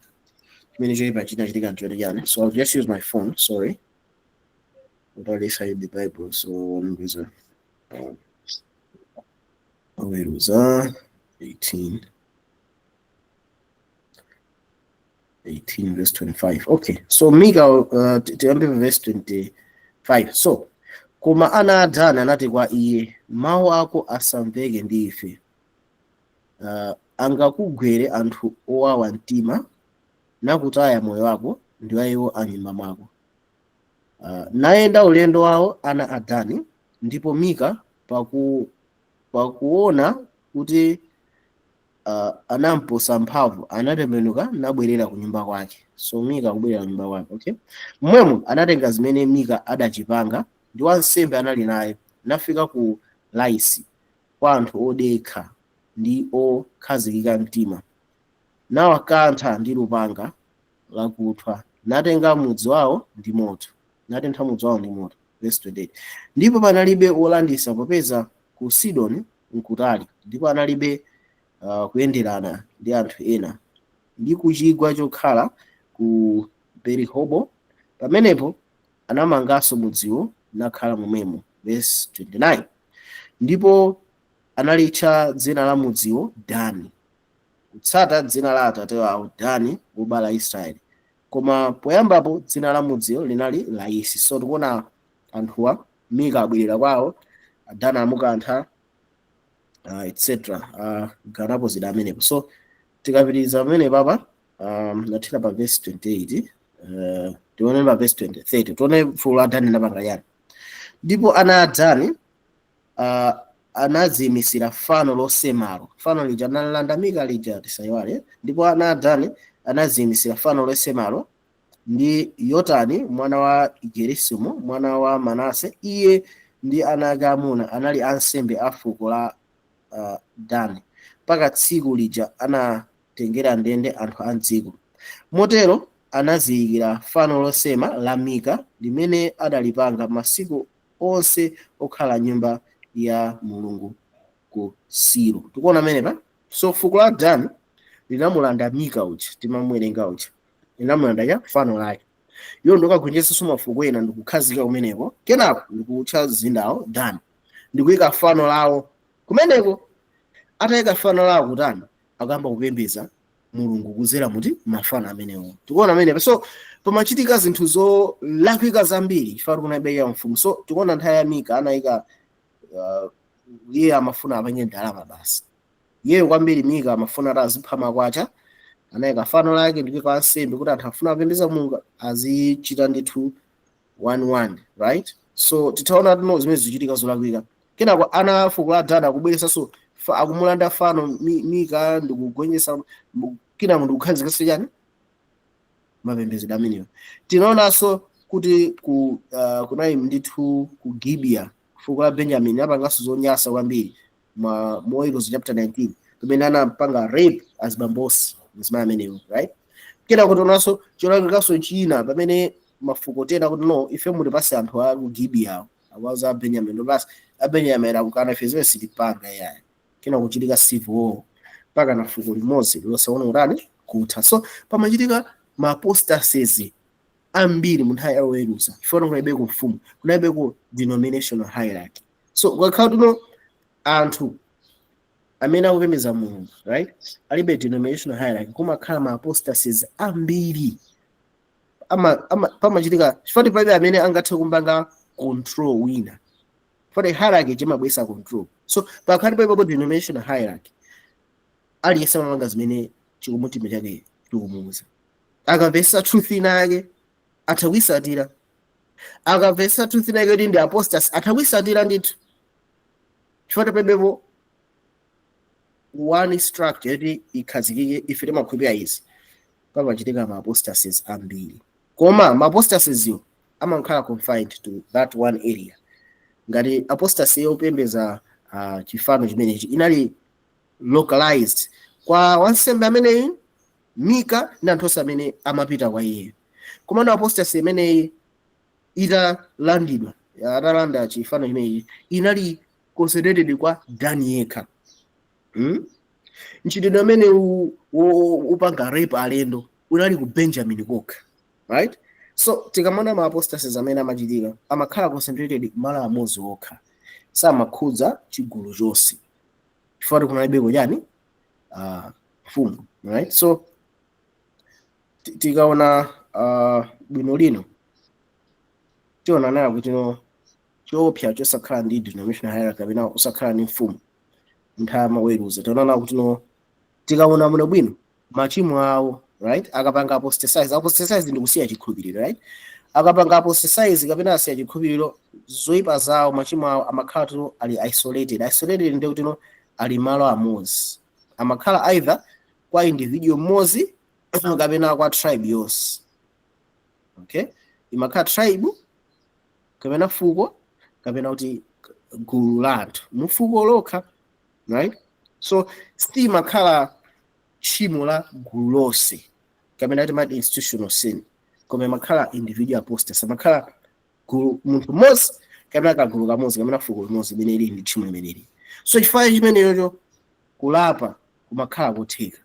chimene choyipa chinachitika nchoti chani. So I'll just use my phone, sorry, without inside the Bible. So ndiza Oweruza 18 verse 25. Okay, so Mika, tiyambe verse 25. So koma ana a Dani anati kwa iye, "Mawu ako asamveke ndi ife, angakugwere anthu owawa mtima nakutaya moyo wako ndi wa iwo a nyumba mwako." Nayenda ulendo wawo ana a Dani, ndipo Mika pakuona kuti anamposa mphamvu, anatembenuka nabwerera ku nyumba kwake. So Mika akubwerera ku nyumba kwake. Okay, mmwemo anatenga zimene Mika adachipanga ndi wansembe anali naye, nafika ku Laisi kwa anthu odekha ndi okhazikika mtima, nawakantha ndi lupanga lakuthwa, natenga mudzi wawo ndi moto, natentha mudzi wawo ndi moto. Verse 28: ndipo panalibe wolanditsa, popeza ku Sidoni nkutali, ndipo analibe kuyenderana ndi anthu ena ndi kuchigwa chokhala ku Berihobo. Pamenepo anamanganso mudziwo nakhala momwemo. Verse 29: ndipo analitcha dzina la mudziwo Dani, kutsata dzina la atate wawo Dani wobala Israeli, koma poyambapo dzina la mudziwo linali Laisi. So tikuona anthuwa, Mika abwerera kwawo, Dani amukantha, etc. Ganapo zida amenepo. So tikapitiriza pamene papa, nathira pa verse 28, tione pa verse 20 30, tione fuko la Dani napanga yani. Ndipo ana a Dani anadziyimisira fano losemalo. Fano lija analanda Mika lija, tisayiwale. Ndipo ana a Dani anadziyimisira fano losemalo ndi Yotani mwana wa Gerisimu mwana wa Manase. Iye ndi ana ake amuna anali ansembe a fuko la Dani mpaka tsiku lija anatengera ndende anthu a mdziko. Motero anaziyikira fano losema la Mika limene adalipanga masiku onse okhala nyumba ya Mulungu ku Silo. Tikuona amenepa. So fuko la Dani linamulanda Mika uja timamuwerenga uja, linamulanda ya fano lake. Iwo ndikagonjetsanso mafuko ena ndikukhazika kumeneko, kenako ndikutcha mzindawo Dani ndikuyika fano lawo kumeneko. Atayika fano lawo kutani? Akuyamba kupembedza Mulungu kuzera muti mafano amenewo. Tikuona amenepa. So pamachitika zinthu zolakwika zambiri chifukwa kunalibe mfumu. So tikuona nthawi ya Mika anayika, iye amafuna apange ndalama basi. Iyeyo kwambiri Mika amafuna ati azipha makwacha. Anayika fano lake ndikuyika wansembe kuti anthu afuna apembedza Mulungu azichita ndithu 1-1, right? So titaona tino zimene zichitika zolakwika, kenako ana a fuko la Dani akubweresanso akumulanda fano Mika ndikugonjetsa, kenako ndikukhazikitsa chani? Mapembedzero amenewo. Tinaonanso kuti kunali ndithu ku Gibeya, fuko la Benjamin apanganso zonyasa kwambiri ma Oweruza chapter 19, pamene anapanga rape azibambosi mzimayi amenewo, right? Kena kuti onanso cholakwikaso china pamene mafuko tena kuti, "No, ife mutipase anthu a ku Gibeya." Akwaza a Benjamin, basi, a Benjamin akukana, "Ife zimene sitipanga yayi." Kena kuchitika civil war mpaka na fuko limodzi losaona utani kutha. So pamachitika ma apostasies ambiri mu nthawi ya oweruza chifukwa kunalibe ku mfumu, kunalibe ku denominational hierarchy. So ukakhala tuno anthu amene akupembedza Mulungu, right, alibe denominational hierarchy, kumakhala ma apostasies ambiri. Pamachitika chifukwa palibe amene angathe kumpanga control wina, chifukwa hierarchy chimabwesa control. So pakhali palipo denominational hierarchy, aliyense amapanga zimene chikumutima chake chikumuuza. Akamvetsa truth ina yake, atha kuyisatira. Akamvetsa truth ina yake kuti ndi apostasy, atha kuyisatira ndithu, chifukwa palibepo one structure yoti ikhazikike, ife timakhulupirira izi. Pamachitika ma apostasies ambiri, koma ma apostasies yo amakhala confined to that one area. Ngati apostasy yopembeza chifano chimenechi inali localized kwa wansembe ameneyi Mika ndi anthu onse amene amapita kwa iye. Komano apostasy imeneyi italandidwa, atalanda chifano chimenechi, inali concentrated kwa Dani yekha. Mchitidwe amene upanga rape alendo unali ku Benjamin kokha, right? So tikamona ma apostasies amene amachitika amakhala concentrated malo amodzi okha, samakhudza chigulu chonse chifukwa kunalibeko chani? Mfumu, right? So tikaona bwino lino, tiona nayo kuti no, choopsa chosakhala ndi denominational hierarchy kapena kusakhala ndi mfumu nthawi amaweruza, tiona kuti no, tikaona muno bwino machimo awo, right, akapanga apostasize, apostasize ndi kusiya chikhulupiriro, right? Akapanga apostasize kapena asiya chikhulupiriro, zoyipa zawo, machimo awo amakhala tuno ali isolated. Isolated ndi kuti no, ali malo amodzi, amakhala either kwa individual mmodzi kapena kwa tribe yonse, okay? Imakhala tribe kapena fuko kapena kuti gulu la anthu mu fuko lokha, right? So simakhala tchimo la gulu lonse kapena timati institutional sin, koma imakhala individual apostasy, amakhala gulu, munthu mmodzi kapena kagulu kamodzi kapena fuko limodzi limene lili ndi tchimo limeneli. So chifukwa chimenecho kulapa kumakhala kotheka,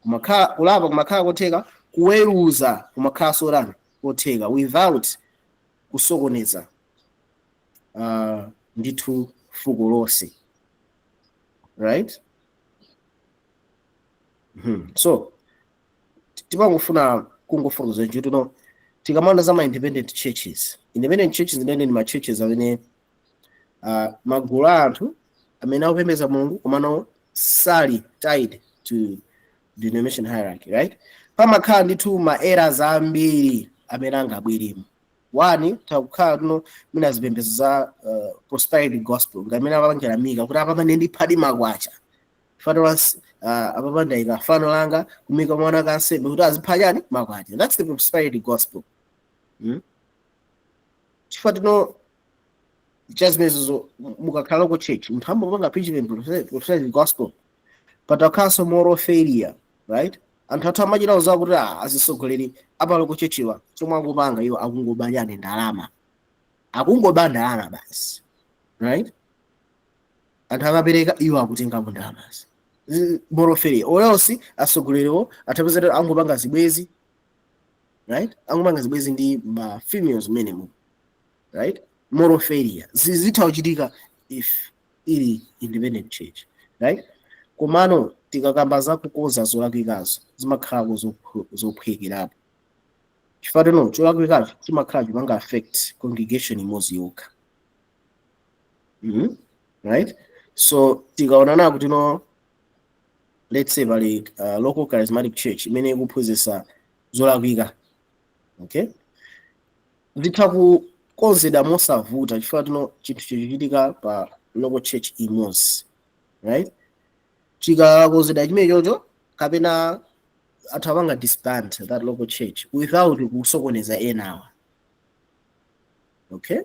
kumakhala kulapa kumakhala kotheka, kuweruza kumakhala sorani kotheka without kusokoneza ndithu fuko lonse, right? So timangofuna kungofotokoza njuti no, tikamaona za ma independent churches, independent churches ndene ndi ma churches amene magulu a anthu amene akupembedza Mulungu komano sali tied to denomination hierarchy, right? Pamakhala ndithu ma errors ambiri amene angabweremo. One, takukhala tuno mina zipembedzo za prosperity gospel, ngamene apapangira Mika kuti apapane ndi phadi makwacha fano la apapa ndayika fano langa kumika mwana kansembe kuti azipha chani? Makwacha. That's the prosperity gospel. Chifukwa tino chazimenezo mukakhala ku church, munthu ambopanga preaching prosperity gospel, but akhalanso moral failure, right? Anthu athu amachita zawo kuti azisogoleri apalo ku churchiwa chomwe akupanga iwo akungoba chani? Ndalama. Akungoba ndalama basi, right? Anthu amapereka, iwo akutengapo ndalama. Moral failure. Or else asogoleriwo atapezera angopanga zibwezi, right? Angopanga zibwezi ndi ma females menemo, right? Moral failure zitha kuchitika if ili independent church, right? Komano tikakamba za kukonza zolakwikazo, zimakhalako zophwekerapo chifukwa tino cholakwikacho chimakhala chipanga affect congregation imodzi yokha. Right? So tikaonana kuti no, let's say pali local charismatic church imene ikuphunzitsa zolakwika, okay, zitha kukonzedwa mosavuta chifukwa tino chinthu chichitika pa local church imodzi, right? Chikakonzedwa chimene chocho kapena anthu apanga disband that local church without kusokoneza enawa, okay?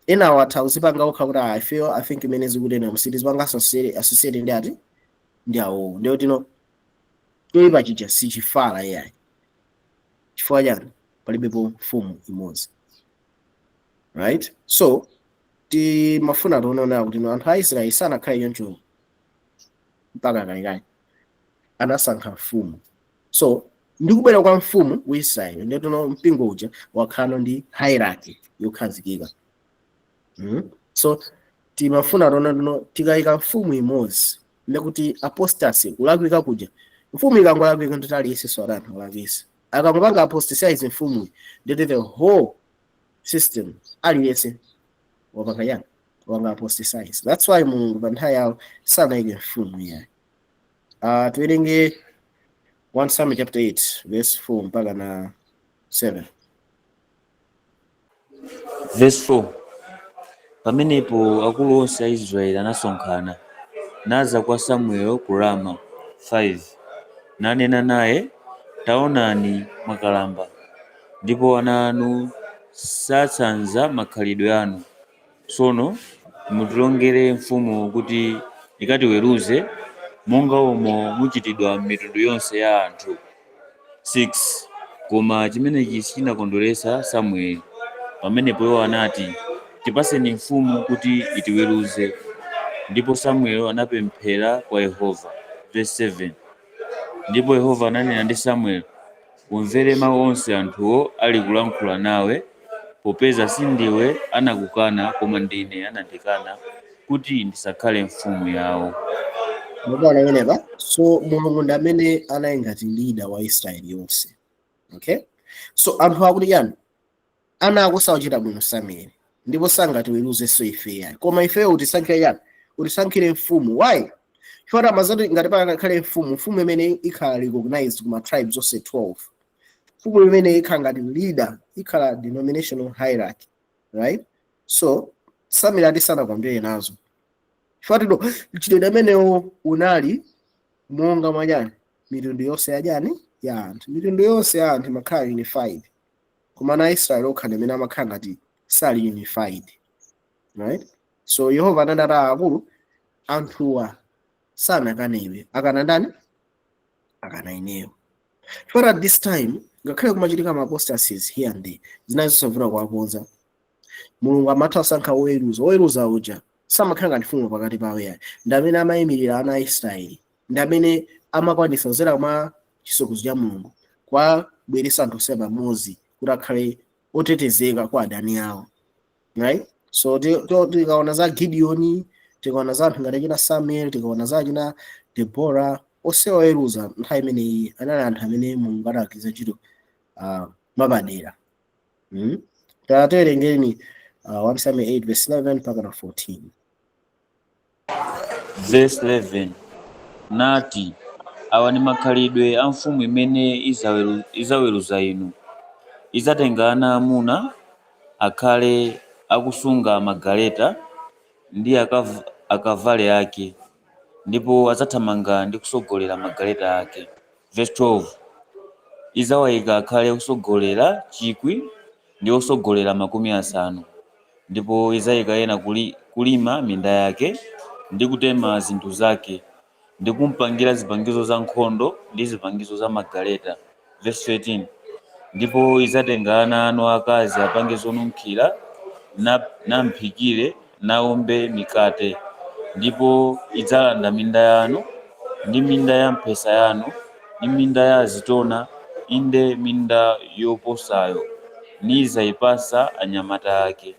Enawa atha kuzipanga okha kuti, "Ah, ifeyo I think imene zikutena msiti zipanga associate ndi ati ndi awo." Ndiyo tino Choyipa chija sichifala yayi. Chifukwa chani? Palibepo mfumu imodzi, right? So timafuna tioneonera kuti no, anthu a Israeli sanakhale choncho mpaka kalekale, anasankha mfumu. So ndikubwera kwa mfumu ku Israeli, ndetono mpingo uja wakhala ndi hierarchy yokhazikika. So timafuna tione tino tikayika mfumu imodzi, ndekuti apostasy, kulakwika kuja, mfumu ikangolakwika nditi aliyense adani alakwisa. Akangopanga apostasize mfumu, nditi the whole system, aliyense wapanga yani? Wapanga apostasize. That's why Mulungu pa nthawi yawo sanayike mfumu yayi. Tiwerenge 1 Samuel chapter 8 verse 4 mpaka na 7. Verse 4: Pamenepo akulu onse a Israeli anasonkhana naza kwa Samuel ku Rama. 5 Nanena naye, "Taonani, mwakalamba, ndipo ana anu satsanza makhalidwe anu. Tsono mutilongere mfumu kuti ikatiweruze monga umo muchitidwa m'mitundu yonse ya anthu." 6 Koma chimenechi sichinakondweretsa Samueli. Pamenepo iwo anati, "Tipaseni mfumu kuti itiweruze." Ndipo Samueli anapemphera kwa Yehova. Verse 7: Ndipo Yehova ananena ndi Samueli, "Umvere mawu onse anthuwo ali kulankhula nawe, popeza sindiwe anakukana, koma ndine anandikana kuti ndisakhale mfumu yawo." Mukuona pamenepa? So Mulungu ndi amene anali ngati leader wa Israeli yonse, okay? So anthu akuti yani? Ana ako sawachita bwino, Samueli, ndipo sangatiweruzenso ife yani, koma ifeyo utisankhire yani? Utisankhire mfumu. Why? Chifukwa amazati ngati pangakhale mfumu, mfumu imene ikhala recognized kuma tribes onse 12, mfumu imene ikhala ngati leader, ikhala denominational hierarchy, right? So Samueli ati sanakondwere nazo, chifukwa tino mchitidwe amenewo unali monga mwachani? Mitundu yonse yachani? Ya anthu. Mitundu yonse ya anthu imakhala unified, koma ana Israeli okha ndi amene amakhala ngati sali unified, right? So Yehova anati, "Akulu, anthuwa sanakane iwe, akana ndani? Akana ineyo." Chifukwa at this time, ngakhale kumachitika ma apostasies here and there, zinali zosavuta kuwakonza. Mulungu amatha kusankha woweruza. Woweruza uja samakhala ngati mfumu pakati pawo yayi, ndi amene amayimirira ana a Israeli, ndi amene amakwanisa kudzera mwa chisokozo cha Mulungu kuwabweretsa anthu onse pamodzi kuti akhale otetezeka kwa adani awo, right? So tikaona za Gideoni, tikaona za anthu ngati achina Samuel, tikaona za achina Deborah, onse oweruza nthawi imeneyi anali anthu amene Mulungu adagwiritsa ntchito mwapadera. Tawerengeni 1 Samuel 8 verse 11 mpaka na 14. Verse 11: Nati, "Awa ndi makhalidwe a mfumu imene izaweruza inu: Idzatenga ana amuna akhale akusunga magaleta ndi akavalo ake, ndipo adzathamanga ndi kusogolera magaleta ake." Verse 12: Idzawayika akhale osogolera 1,000 ndi osogolera 50, ndipo idzayika ena kulima minda yake ndi kutema zinthu zake ndi kumpangira zipangizo za nkhondo ndi zipangizo za magaleta. Verse 13: Ndipo idzatenga ana anu akazi apange zonunkhira, namphikire, naumbe mikate, ndipo idzalanda minda yanu ndi minda ya mphesa yanu ndi minda ya azitona, inde minda yoposayo, nidzayipasa anyamata ake.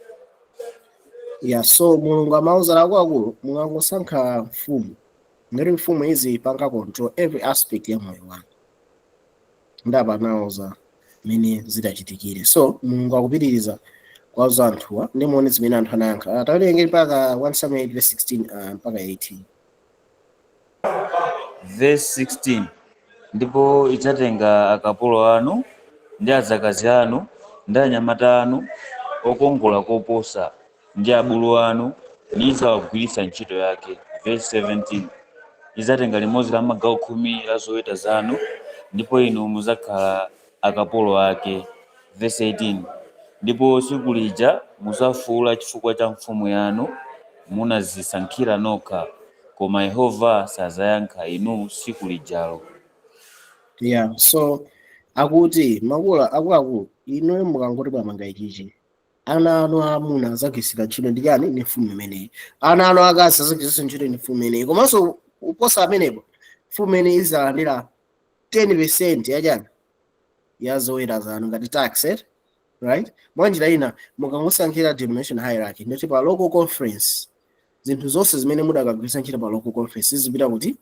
Yeah, so Mulungu amauza akuluakulu, mukangosankha mfumu, ngati mfumu izi ipanga control every aspect ya moyo wanu. Ndapa anawuza mmene zidachitikire. So Mulungu akupitiriza kuwauza anthuwa, ndi muone zimene anthu anayankha. Tawerenge mpaka 1 Samuel 8 verse 16 mpaka 18. Verse 16: Ndipo idzatenga akapolo anu ndi adzakazi anu ndi anyamata anu okongola koposa ndi abulu anu, nidzawagwiritsa ntchito yake. Verse 17: Idzatenga limodzi la magawo 10 la zoweta zanu, ndipo inu mudzakhala akapolo ake. Verse 18: Ndipo tsiku lija mudzafuwula chifukwa cha mfumu yanu munadzisankhira nokha, koma Yehova sadzayankha inu tsiku lijalo. Yeah, so akuti makulu akuluakulu, inu mukangoti mwamanga ichichi, ana anu aamuna azagwiritsidwa ntchito ndi chani? Ndi mfumu imeneyi. Ana anu akazi azagwiritsidwa ntchito ndi mfumu imeneyi. Komanso kuposa amenepo, mfumu imeneyi izalandira 10% yachani? Ya zoweta zanu ngati tax, eh? Right? Mwanjira ina, mukangosankhira denomination hierarchy, ndoti pa local conference zinthu zonse zimene mudakagwiritsa ntchito pa local conference zizipita kuti?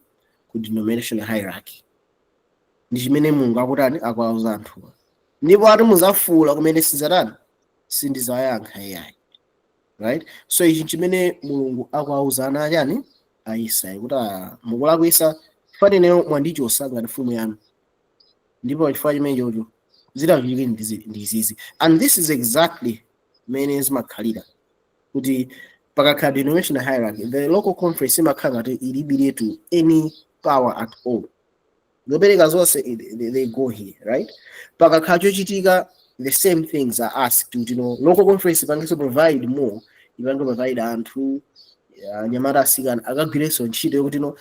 Ku denomination hierarchy. Ndi chimene Mulungu akutani? Akuwauza anthuwa. Ndipo ati muzafuula kumene sidzatani? Sindizayankha iyayi, right? So ichi chimene Mulungu akuwauza ana achani? Aisraeli, kuti ah, mukulakwisa, chifukwa ineyo mwandichosa ngati mfumu yanu, ndipo chifukwa chimene chocho zitachitika ndi izizi. And this is exactly mmene zimakhalira kuti pakakhala denomination hierarchy, the local conference imakhala ngati ilibiretu any power at all. Zopereka zonse they go here, right? Pakakhala chochitika, the same things are asked kuti no, local conference ipangenso provide more, ipange provide anthu, anyamata, asikana akagwirenso ntchito yokuti no,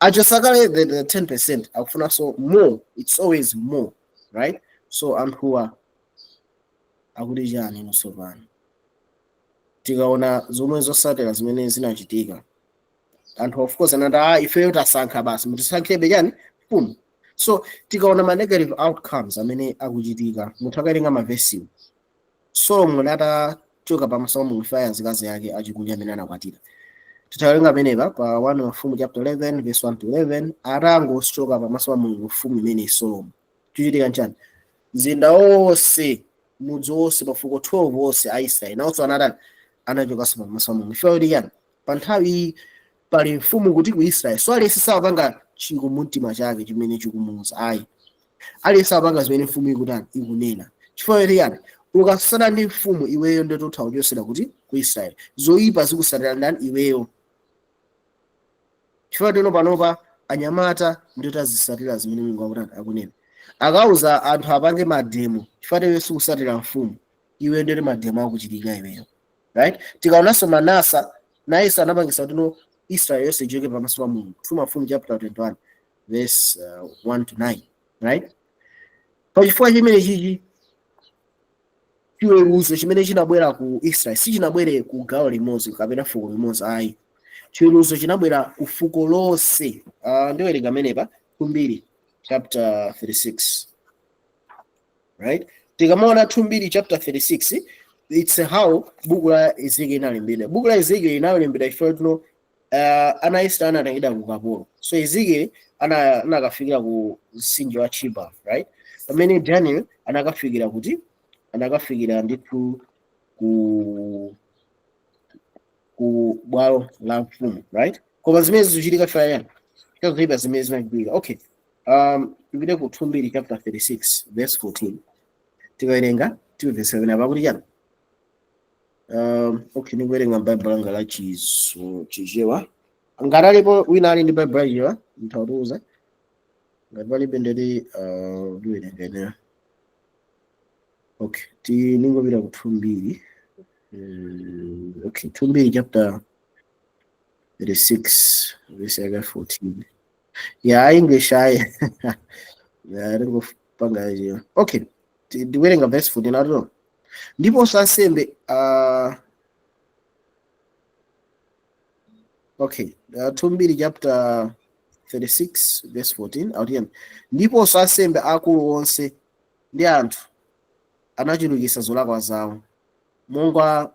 achosakale the 10%, akufunanso more. It's always more, right? So anthuwa akuti chani nonso pano? Tikaona zomwe zosatira zimene zinachitika, anthu of course anati, "Ah, ifeyo tasankha basi, mutisankhebe chani? Mfumu." So tikaona ma negative outcomes amene akuchitika, munthu akawerenga mavesiwo, Solomon atachoka pamaso pa Mulungu chifukwa azikazi ake achikunja amene anakwatira, titawerenga amenepa pa 1 Mafumu chapter 11 verse 1 to 11, atangochoka pamaso pa Mulungu mfumu imene Solomon, chochitika nchani? Mzinda wonse, mudzi wonse, mafuko 12 wonse a Israeli nawonso anatani? Anachokanso pamaso pa Mulungu. Chifukwa kuti chani? Pa nthawi iyi pali mfumu kuti ku Israeli. So aliyense samapanga chikumumtima chake chimene chikumuuza ayi, aliyense amapanga zimene mfumu ikutani? Ikunena. Chifukwa kuti chani? Ukasana ndi mfumu iweyo, ndiye utha kuchosera kuti? Ku Israeli. Zoyipa zikusatira ndani? Iweyo. Chifukwa tino panopa anyamata ndiyo tazisatira zimene Mulungu akutani? Akunena. Akauza anthu apange mademo, chifukwa iwe sikusatira mfumu, iwe ndiyo mademo akuchitika iweyo, right? Tikaonanso Manasa, nayenso anapangisa kuti no, Israel yonse ichoke pamaso pa Mulungu, 2 Mafumu chapter 21 verse 1 to 9, right? Pachifukwa chimene chichi, chiweruzo chimene chinabwera ku Israel sichinabwere ku gawo limodzi kapena fuko limodzi ayi, chiweruzo chinabwera ku fuko lonse. Ndiwerenga amenepa 2 Mbiri chapter 36, right? Tikamaona 2 Mbiri chapter 36, it's how buku la Ezekiel inalembedwa. Buku la Ezekiel inalembedwa chifukwa tino ana Israel anatengedwa ku ukapolo. So Ezekiel anakafikira ku mtsinje wa Chebar, right? Pamene Daniel anakafikira kuti? Anakafikira ndithu ku bwalo la mfumu, right? Koma zimene zikuchitika fayani kazoyipa zimene zinachitika. Okay, tipite ku 2 Mbiri chapter 36 verse 14. Tikawerenga timvesa pamene pakuti chani? Okay, ndikuwerenga Bible langa la Chichewa. Ngati alipo wina ali ndi Bible la Chichewa, nthawutiuza. Ngati palibe, ndeti ndiwerenga ineyo. Okay, ningopita ku 2 Mbiri. Okay, 2 Mbiri chapter 36 verse yake 14 ya English ayi, ya ringopanga chiyo. Okay, ndiwerenga verse 14 atuno: "Ndiponso ansembe," okay, 2 Mbiri chapter 36 verse 14 akuti: "Ndiponso ansembe akulu onse ndi anthu anachulukitsa zolakwa zawo monga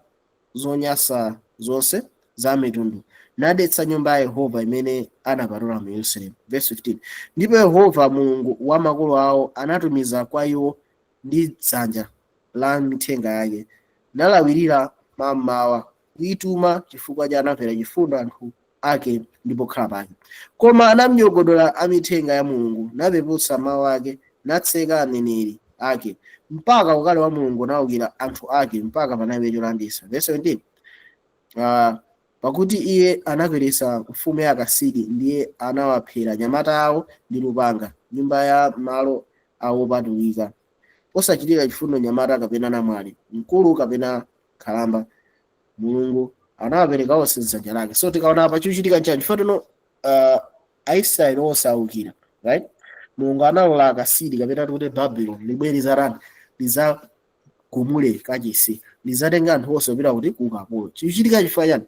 zonyansa zonse za mitundu, nadetsa nyumba ya Yehova imene anapatula mu Yerusalemu." Verse 15: "Ndipo Yehova Mulungu wa makolo awo anatumiza kwa iwo ndi dzanja la mithenga yake, nalawirira mammawa kuyituma, chifukwa cha anamvera chifundo anthu ake ndi pokhala pake. Koma anamnyogodola amithenga ya Mulungu, napeputsa mawu ake, natseka aneneri ake, mpaka ukali wa Mulungu unawukira anthu ake, mpaka panalibe cholanditsa." Verse 17: "Pakuti iye anakweretsa mfumu ya Akasidi, ndiye anawaphera anyamata awo ndi lupanga nyumba ya malo awo opatulika, osachitira chifundo nyamata kapena namwali, mkulu kapena khalamba. Mulungu anawapereka onse m'dzanja lake." So tikaona apa, chikuchitika nchani? Chifukwa tino Aisraeli onse awukira, right? Mulungu analola Akasidi kapena kuti Babylon libwere lizarani, lizagumule kachisi, lizatenga anthu onse kupita kuti? Ku ukapolo. Chichitika chifukwa chani?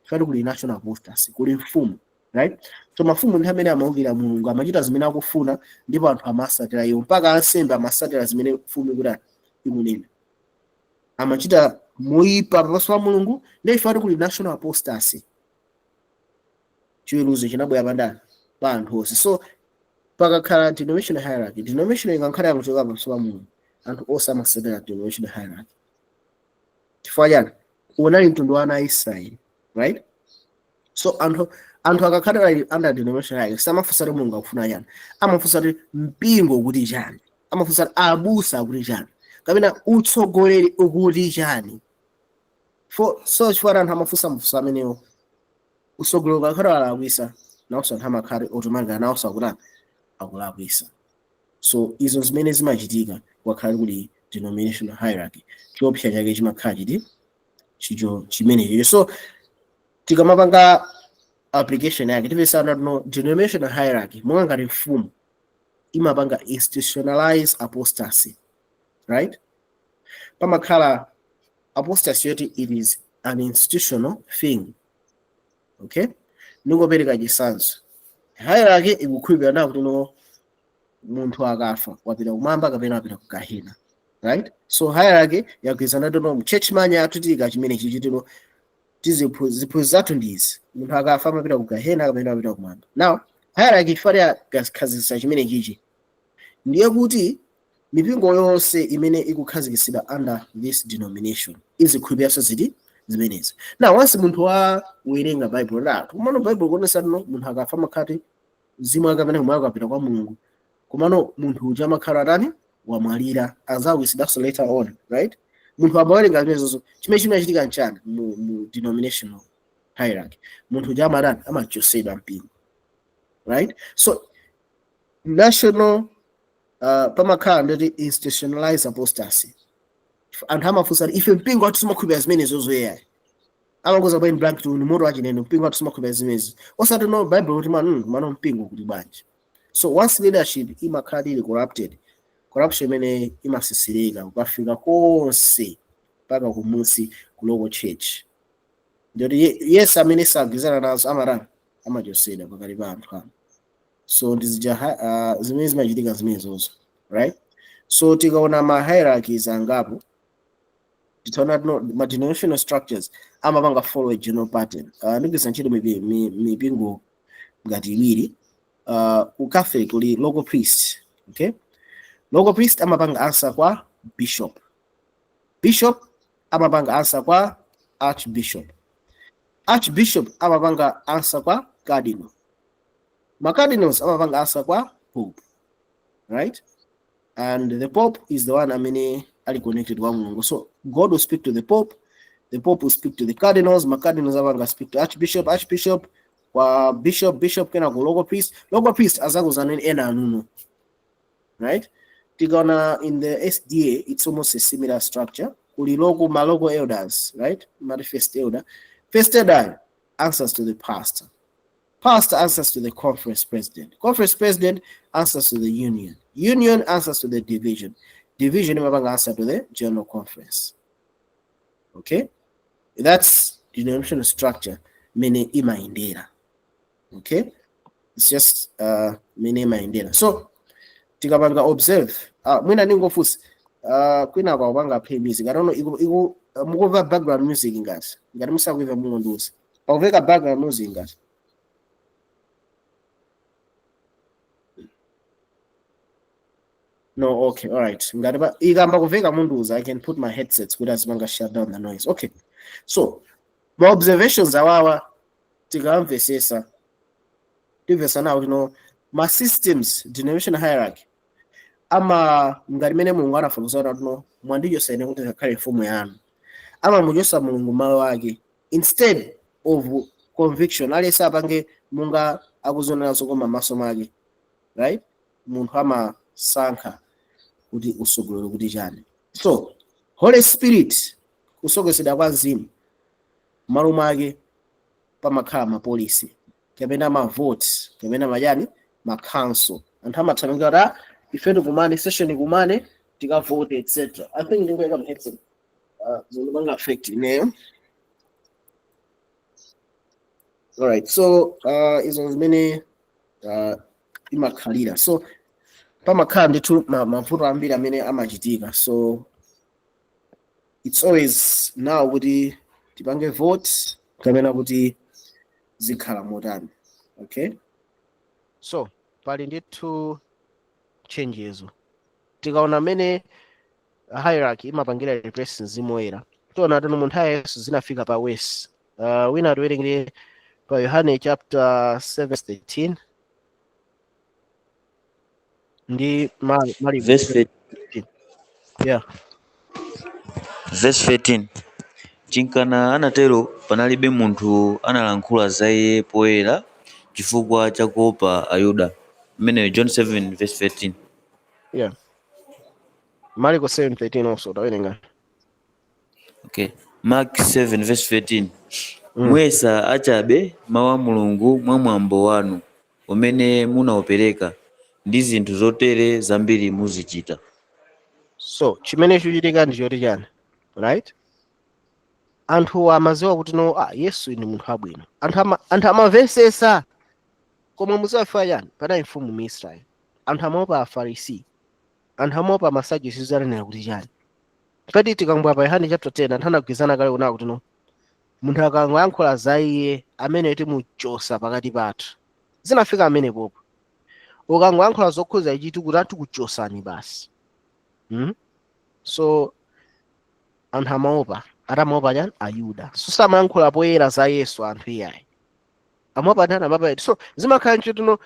Chifukwa kuli national apostasy, kuli mfumu, right? So mafumu ndi amene amaukira Mulungu, amachita zimene akufuna, ndipo anthu amasatira iwo, mpaka ansembe amasatira zimene mfumu ikuti ikunena, amachita moyipa pamaso pa Mulungu. Ndi chifukwa kuli national apostasy, chiweruzo chinabwera pandani? Pa anthu onse. So pakakhala denominational hierarchy, denomination ikakhala yakuchoka pamaso pa Mulungu, anthu onse amasatira denominational hierarchy. Chifukwa chani? Unali mtundu wa ana a Israeli, right? So anthu akakhala ali under denominational hierarchy, samafunsa kuti Mulungu akufuna chani, amafunsa kuti mpingo ukuti chani, amafunsa kuti abusa akuti chani, kapena utsogoleri ukuti chani. For so chifukwa anthu amafunsa mafunso amenewo, utsogoleri ukakhala alakwisa, nawonso anthu amakhala automatically nawonso akutani? Akulakwisa. So izo zimene zimachitika kukakhala kuli denominational hierarchy, chiopsa chake chimakhala chiti? Chicho chimenecho. So tikamapanga application yake, tipesana no denominational hierarchy monga ngati mfumu imapanga institutionalize apostasy, right? Pamakhala apostasy yoti it is an institutional thing, okay? Ningopereka chitsanzo. Hierarchy ikukhulupirira nawo kuti no, munthu akafa wapita kumwamba kapena wapita ku gahena, right? So hierarchy yagwirizana tono mu church manya atutika chimene chichitiro, ziphunzitso zathu ndizi: munthu akafa amapita ku gahena kapena amapita kumwamba. Now hierarchy chifukwa yakhazikitsa chimene chichi, ndiye kuti mipingo yonse imene ikukhazikitsidwa under this denomination izikhulupiriranso ziti? Zimenezi. Now once munthu wawerenga Bible la kumano, Bible kuonesa no munthu akafa amakhati mzimu wake kapena moyo akapita kwa Mulungu, komano munthu uja amakhala atani? Wamwalira, azawisidanso later on, right? Munthu amawerenga zimenezozo, chimene chimachitika nchani? Mu denominational hierarchy munthu uja amatani? Amachosedwa mpingo, right? So national pamakhala ndoti institutionalized apostasy. Anthu amafunsa kuti ife mpingo wathu simakhulupirira zimenezo zoyayi, amangoza point blank tu ni moto wachinene, mpingo wathu simakhulupirira zimenezi, osati no Bible kuti manu mano mpingo kuti bwanji. So once leadership imakhala ili corrupted, corruption imene imasisirika kukafika konse mpaka kumusi ku local church, ndoti yes, amene sagwirizana nazo amatani? Amachosedwa pakati pa anthu ano. So ndizija zimene zimachitika zimenezozo, right? So tikaona ma hierarchies angapo, titaona no, ma denominational structures amapanga follow a general pattern. Ndigwiritsa ntchito mipingo ngati iwiri. Ku Catholic kuli local priest, okay? Local priest amapanga answer kwa bishop, bishop amapanga answer kwa archbishop, archbishop amapanga answer kwa cardinal, ma cardinals amapanga answer kwa pope, right? And the pope is the one amene ali connected kwa Mulungu. So God will speak to the pope, the pope will speak to the cardinals, ma cardinals amapanga speak to archbishop, archbishop kwa bishop, bishop kena ku local priest, local priest azakuzaneni ena anuno, right? Tikaona in the SDA, it's almost a similar structure. Kuli local, ma local elders, right? Mati first elder, first elder answers to the pastor, pastor answers to the conference president, conference president answers to the union, union answers to the division, division imapanga answer to the general conference, okay? That's denominational structure mene imayendera, okay? It's just mene imayendera. So tikapanga observe, mwina ningofunsa, kwina kwakupanga play music, I don't know, iku mukumva background music ngati musakuimva mungondiuza. Pakumveka background music ngati? No? Okay, all right. Ngati pa ikamba kuveka mundiuza, I can put my headsets kuti azipanga shut down the noise, okay? So ma observations awawa tikamvesesa, timvesa nawo tino ma systems denomination hierarchy ama ngati mene Mulungu anafotokozera tino mwandichosa ine kuti ngakhale mfumu yanu, amamuchosa Mulungu malo ake. Instead of conviction, aliyense apange monga akuzionera zokoma m'maso mwake, right? Munthu amasankha kuti usogolere kuti chani. So Holy Spirit, kusokesedwa kwa mzimu, m'malo mwake pamakhala ma policy kapena ma votes kapena machani, ma council. Anthu amathamanga kuti, "Ah, ife tikumane session, ikumane tikavote," etc. I think ndingoyika mu headset, zindipanga affect ineyo. Alright, so izo zimene imakhalira. So pamakhala ndithu mavuto ambiri amene amachitika. So it's always now kuti tipange vote kapena kuti zikhala motani. Okay, so pali ndithu chenjezo. Tikaona mmene hierarchy imapangira repress Mzimu Woyera, tiona tino mu nthawi ya Yesu zinafika pa worse. Wina atiwerengere pa Yohane chapter 7 verse 13 ndi Mariko Verse 13. Yeah. Verse 13: Chinkana anatero, panalibe munthu analankhula za iye poyera chifukwa chakuopa Ayuda. Imeneyo John 7 verse 13. Yeah, Mariko 7:13 also, tawerenga. Okay, Mark 7 verse 13. Muyesa achabe mawu a Mulungu mwa mwambo wanu umene munawupereka, ndi zinthu zotere zambiri muzichita. So chimene chikuchitika ndi choti chani, right? Anthu amaziwa kuti no, ah, Yesu ndi munthu wabwino. Anthu amamvesesa, koma muziwa chani? Panali mfumu mu Israeli. Anthu amaopa Afarisi, anthu amaopa Masadusi, ananena kuti chani? Pati tikangobwera pa Yohane chapter 10, anthu anagwirizana kale kunena kuti no, munthu akangoyankhula za iye amene timuchosa pakati pathu. Zinafika amene popo ukangoyankhula zokhuza ichi tikuti atikuchosani basi. So anthu amaopa, atamaopa chani? Ayuda. So samayankhula poyera za Yesu anthu iyayi, amaopa ndani? Amaopa. So zimakhala nchitino,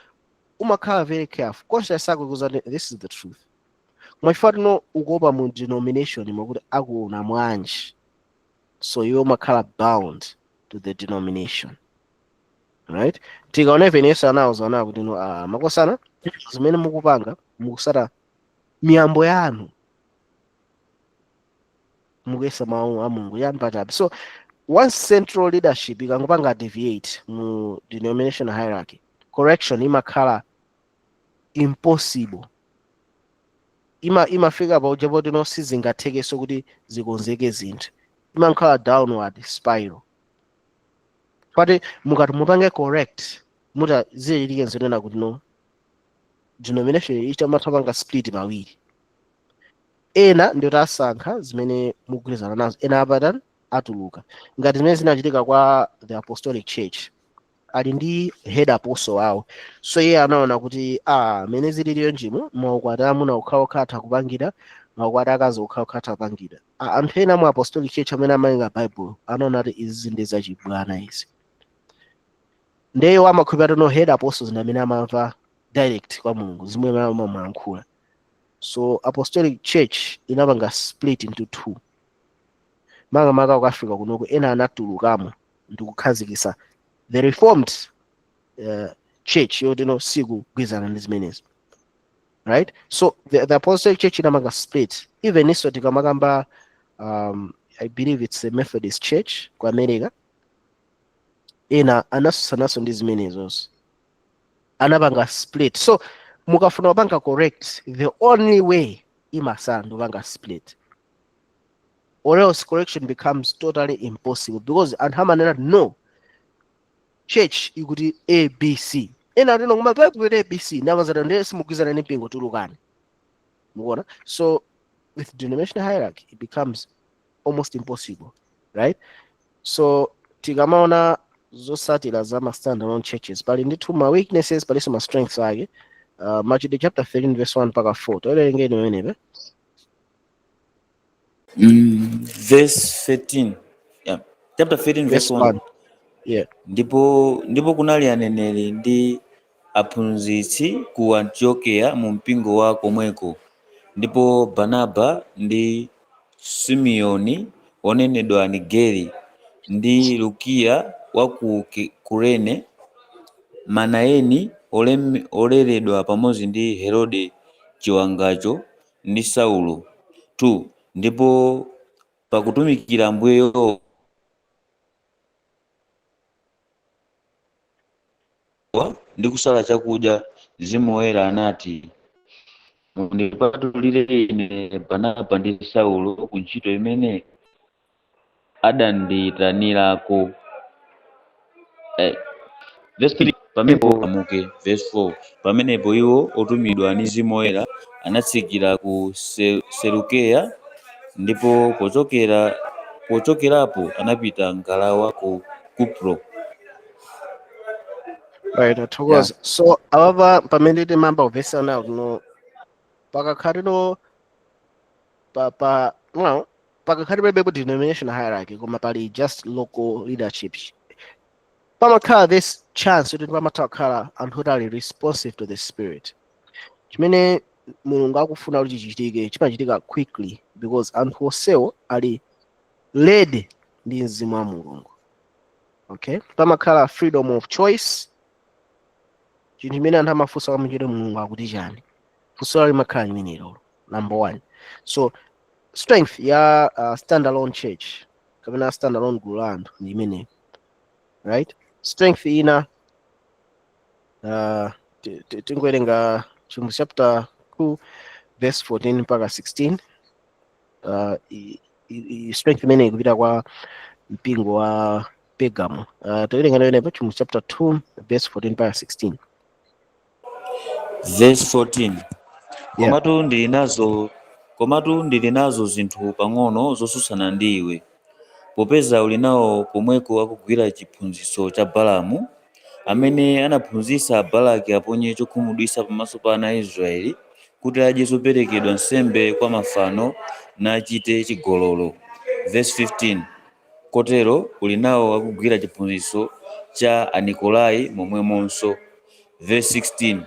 umakhala very careful, conscious yako ikuza kuti this is the truth, koma chifukwa tino ukuopa mu denomination mokuti akuona mwanji, so iwe umakhala bound to the denomination, right? Tikaona even Yesu anawuza nawo kuti no, ah, makosana, zimene mukupanga, mukusata miyambo yanu, mukuyesa mawu a Mulungu yani pachabe. So once central leadership ikangopanga deviate mu denomination hierarchy, correction imakhala impossible. Imafika pa uja poti no, sizingathekenso kuti zikonzeke zinthu, imakhala downward spiral. Pati mukati mupange correct, muta zichitike nzonena kuti no, denomination ichamatha split pawiri. Ena ndiyo asankha zimene mugwirizana nazo, ena apatani, atuluka, ngati zimene zinachitika kwa the Apostolic Church. Ali ndi head apostle awo, so iye anaona kuti, ah, mene zililiyo njimo, maukwati amuna okhaokha atha kupangira, maukwati akazi okhaokha atha kupangira. Ah, anthu ena mu Apostolic Church amene amawerenga Bible anaona kuti izi ndi zachibwana izi. Ndeyo amakhulupirira no, head apostles ndi amene amamva direct kwa Mulungu zimwe amamulankhula. So Apostolic Church inapanga split into two, makamaka ku Africa kunoko. Ena anatulukamo ndikukhazikisa the Reformed Church yotino sikugwizana ndi zimenezo, right? So the Apostolic Church inapanga split. Even iso tikamakamba, I believe it's the Methodist Church ku America, ena anasusanaso ndi zimenezonso, anapanga split. So mukafuna kupanga correct, the only way imasala ndikupanga split, or else correction becomes totally impossible, because anthu amanena, "No, church ikuti ABC." Ena atino koma Bible ABC ndamazana, ndiye simugwizana ndi mpingo, tulukani. Mukuona? So with denominational hierarchy it becomes almost impossible, right? So tikamaona zosatira za ma standalone churches, pali ndithu ma weaknesses, palinso ma strengths ake. Machitidwe chapter 13 verse 1 mpaka 4, towerengeni pamenepe. Verse 13, yeah. Chapter 13 verse verse 1. 1, yeah. Ndipo kunali aneneri ndi aphunzitsi ku Antiokeya mu mpingo wa komweko, ndipo Barnaba ndi Simeoni wonenedwa Nigeri, ndi Lukiya wa ku Kurene, Manaeni oleredwa pamodzi ndi Herode chiwangacho, ndi Saulo. 2 Ndipo pakutumikira Ambuye Yehova ndi kusala chakudya Mzimu Woyera anati, "Mundipatulire ine Barnaba ndi Saulo ku ntchito imene adandiyitanirako." Verse 3, pamenepo amuke. Verse 4, pamenepo iwo otumidwa ndi Mzimu Woyera anatsikira ku Selukeya, ndipo pochokerapo anapita ngalawa ku Kupro. Right, athokoza. So apapa pamene timamba kupesana nawo kuno, pakakhaliro pa pa well, pakakhale palibepo denomination hierarchy, koma pali just local leadership, pamakhala this chance kuti pamatha kukhala anthu oti ali responsive to the Spirit. Chimene Mulungu akufuna kuti chichitike chimachitika quickly because anthu onsewo ali led ndi Mzimu wa Mulungu. Okay, pamakhala freedom of choice. Chinthu chimene anthu amafunsa kwambiri, "Mulungu akuti chani?" Funso limakhala limenelo, number one. So strength ya standalone church kapena standalone gulu la anthu ndi imeneyo, right? Strength ina, tingowerenga Chivumbulutso chapter 2 verse 14 mpaka 16. Strength imene ikupita kwa mpingo wa Pergamo. Tawerenga nayonepo Chivumbulutso chapter 2 verse 14 mpaka 16. Verse 14. Yeah. Komatu ndili nazo zinthu pang'ono zosusana ndi iwe, popeza uli nawo komweko akugwira chiphunzitso cha Balamu, amene anaphunzitsa Balaki aponye chokhumudwitsa pamaso pa ana a Israeli, kuti adye zoperekedwa nsembe kwa mafano nachite chigololo. Verse 15, kotero uli nawo akugwira chiphunzitso cha Anikolai momwemonso. Verse 16,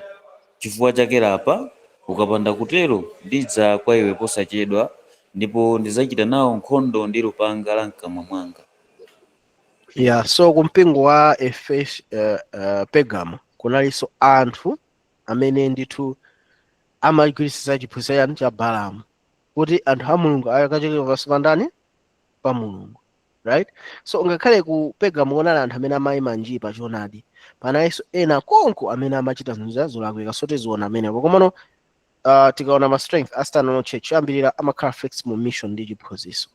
chifukwa chake lapa. Ukapanda kutero, ndidza kwa iwe posachedwa, ndipo ndidzachita nawo nkhondo ndi lupanga la mkamwa mwanga. Yeah, so kumpingo wa Efes, Pergamo kunalinso anthu amene ndithu amagwiritsa chiphunzitso chani? Cha Balamu, kuti anthu a Mulungu akachokera pansi pa ndani? Pa Mulungu, right? So ngakhale ku Pergamo kunali anthu amene amayima nji pa choonadi, panalinso ena konko amene amachita zinthu zolakwika. So tiziona amenepo. Komano tikaona ma strength a standalone church, choyambirira amakhala flexible mission ndi chiphunzitso,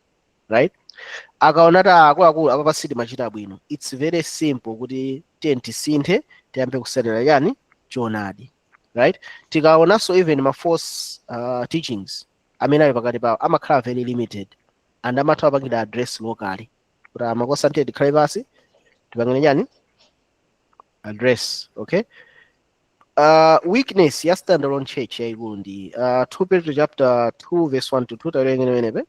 right? Akaona ta akuluakulu apa pasiti machita bwino, it's very simple kuti tiye tisinthe, tiyambe kusatira yani? Choonadi, right? Tikaonanso even ma false teachings amene ali pakati pawo amakhala very limited and amatha apangidwa address locally, kuti amakosa ntiye tikhale pasi, tipangane chani? Address. Okay, weakness ya standalone church yayikulu ndi 2 Petro chapter 2 verse 1 to 2. Tawerengeni wenepe.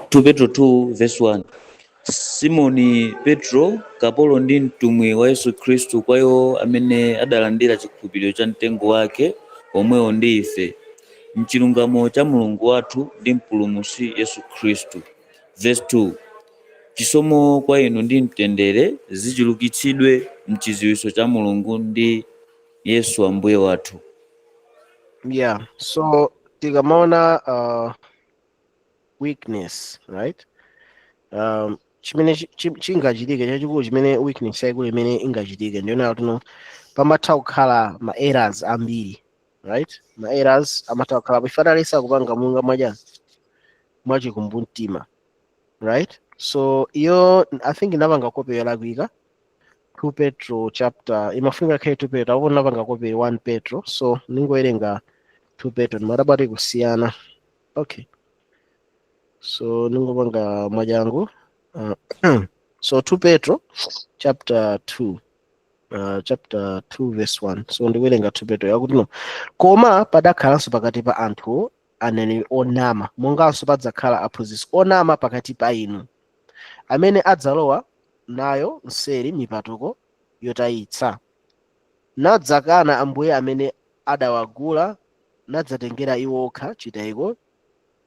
2 Petro 2 verse 1. Simoni Petro, kapolo ndi mtumwi wa Yesu Khristu, kwa iwo amene adalandira chikhulupiriro cha mtengo wake omwewo ndi ife mchilungamo cha Mulungu wathu ndi Mpulumutsi Yesu Khristu. Verse 2, chisomo kwa inu ndi mtendere zichulukitsidwe mchidziwitso cha Mulungu ndi Yesu Ambuye wathu. Yeah, so tikamaona weakness, right, chimene chingachitike chachikulu, chimene weakness yayikulu imene ingachitike, ndiyona kuti pamatha kukhala ma errors ambiri, right? Ma errors amatha kukhala ifanalisa kupanga munga mwachani? Mwachikumbumtima, right? So iyo I think inapanga copy yolakwika. 2 Petro chapter imafunika khale 2 Petro, apo napanga copy 1 Petro. So ningowerenga 2 Petro ndimadabwati kusiyana. Okay, so ningopanga mwachangu. So 2 Petro chapter 2, chapter 2 verse 1. So ndikuwerenga 2 Petro yakuti no, koma padakhalanso pakati pa anthu aneneri onama, monganso padzakhala aphunzitsi onama pakati pa inu, amene adzalowa nayo mseri mipatuko yotayitsa, nadzakana Ambuye amene adawagula, nadzatengera iwo okha chitayiko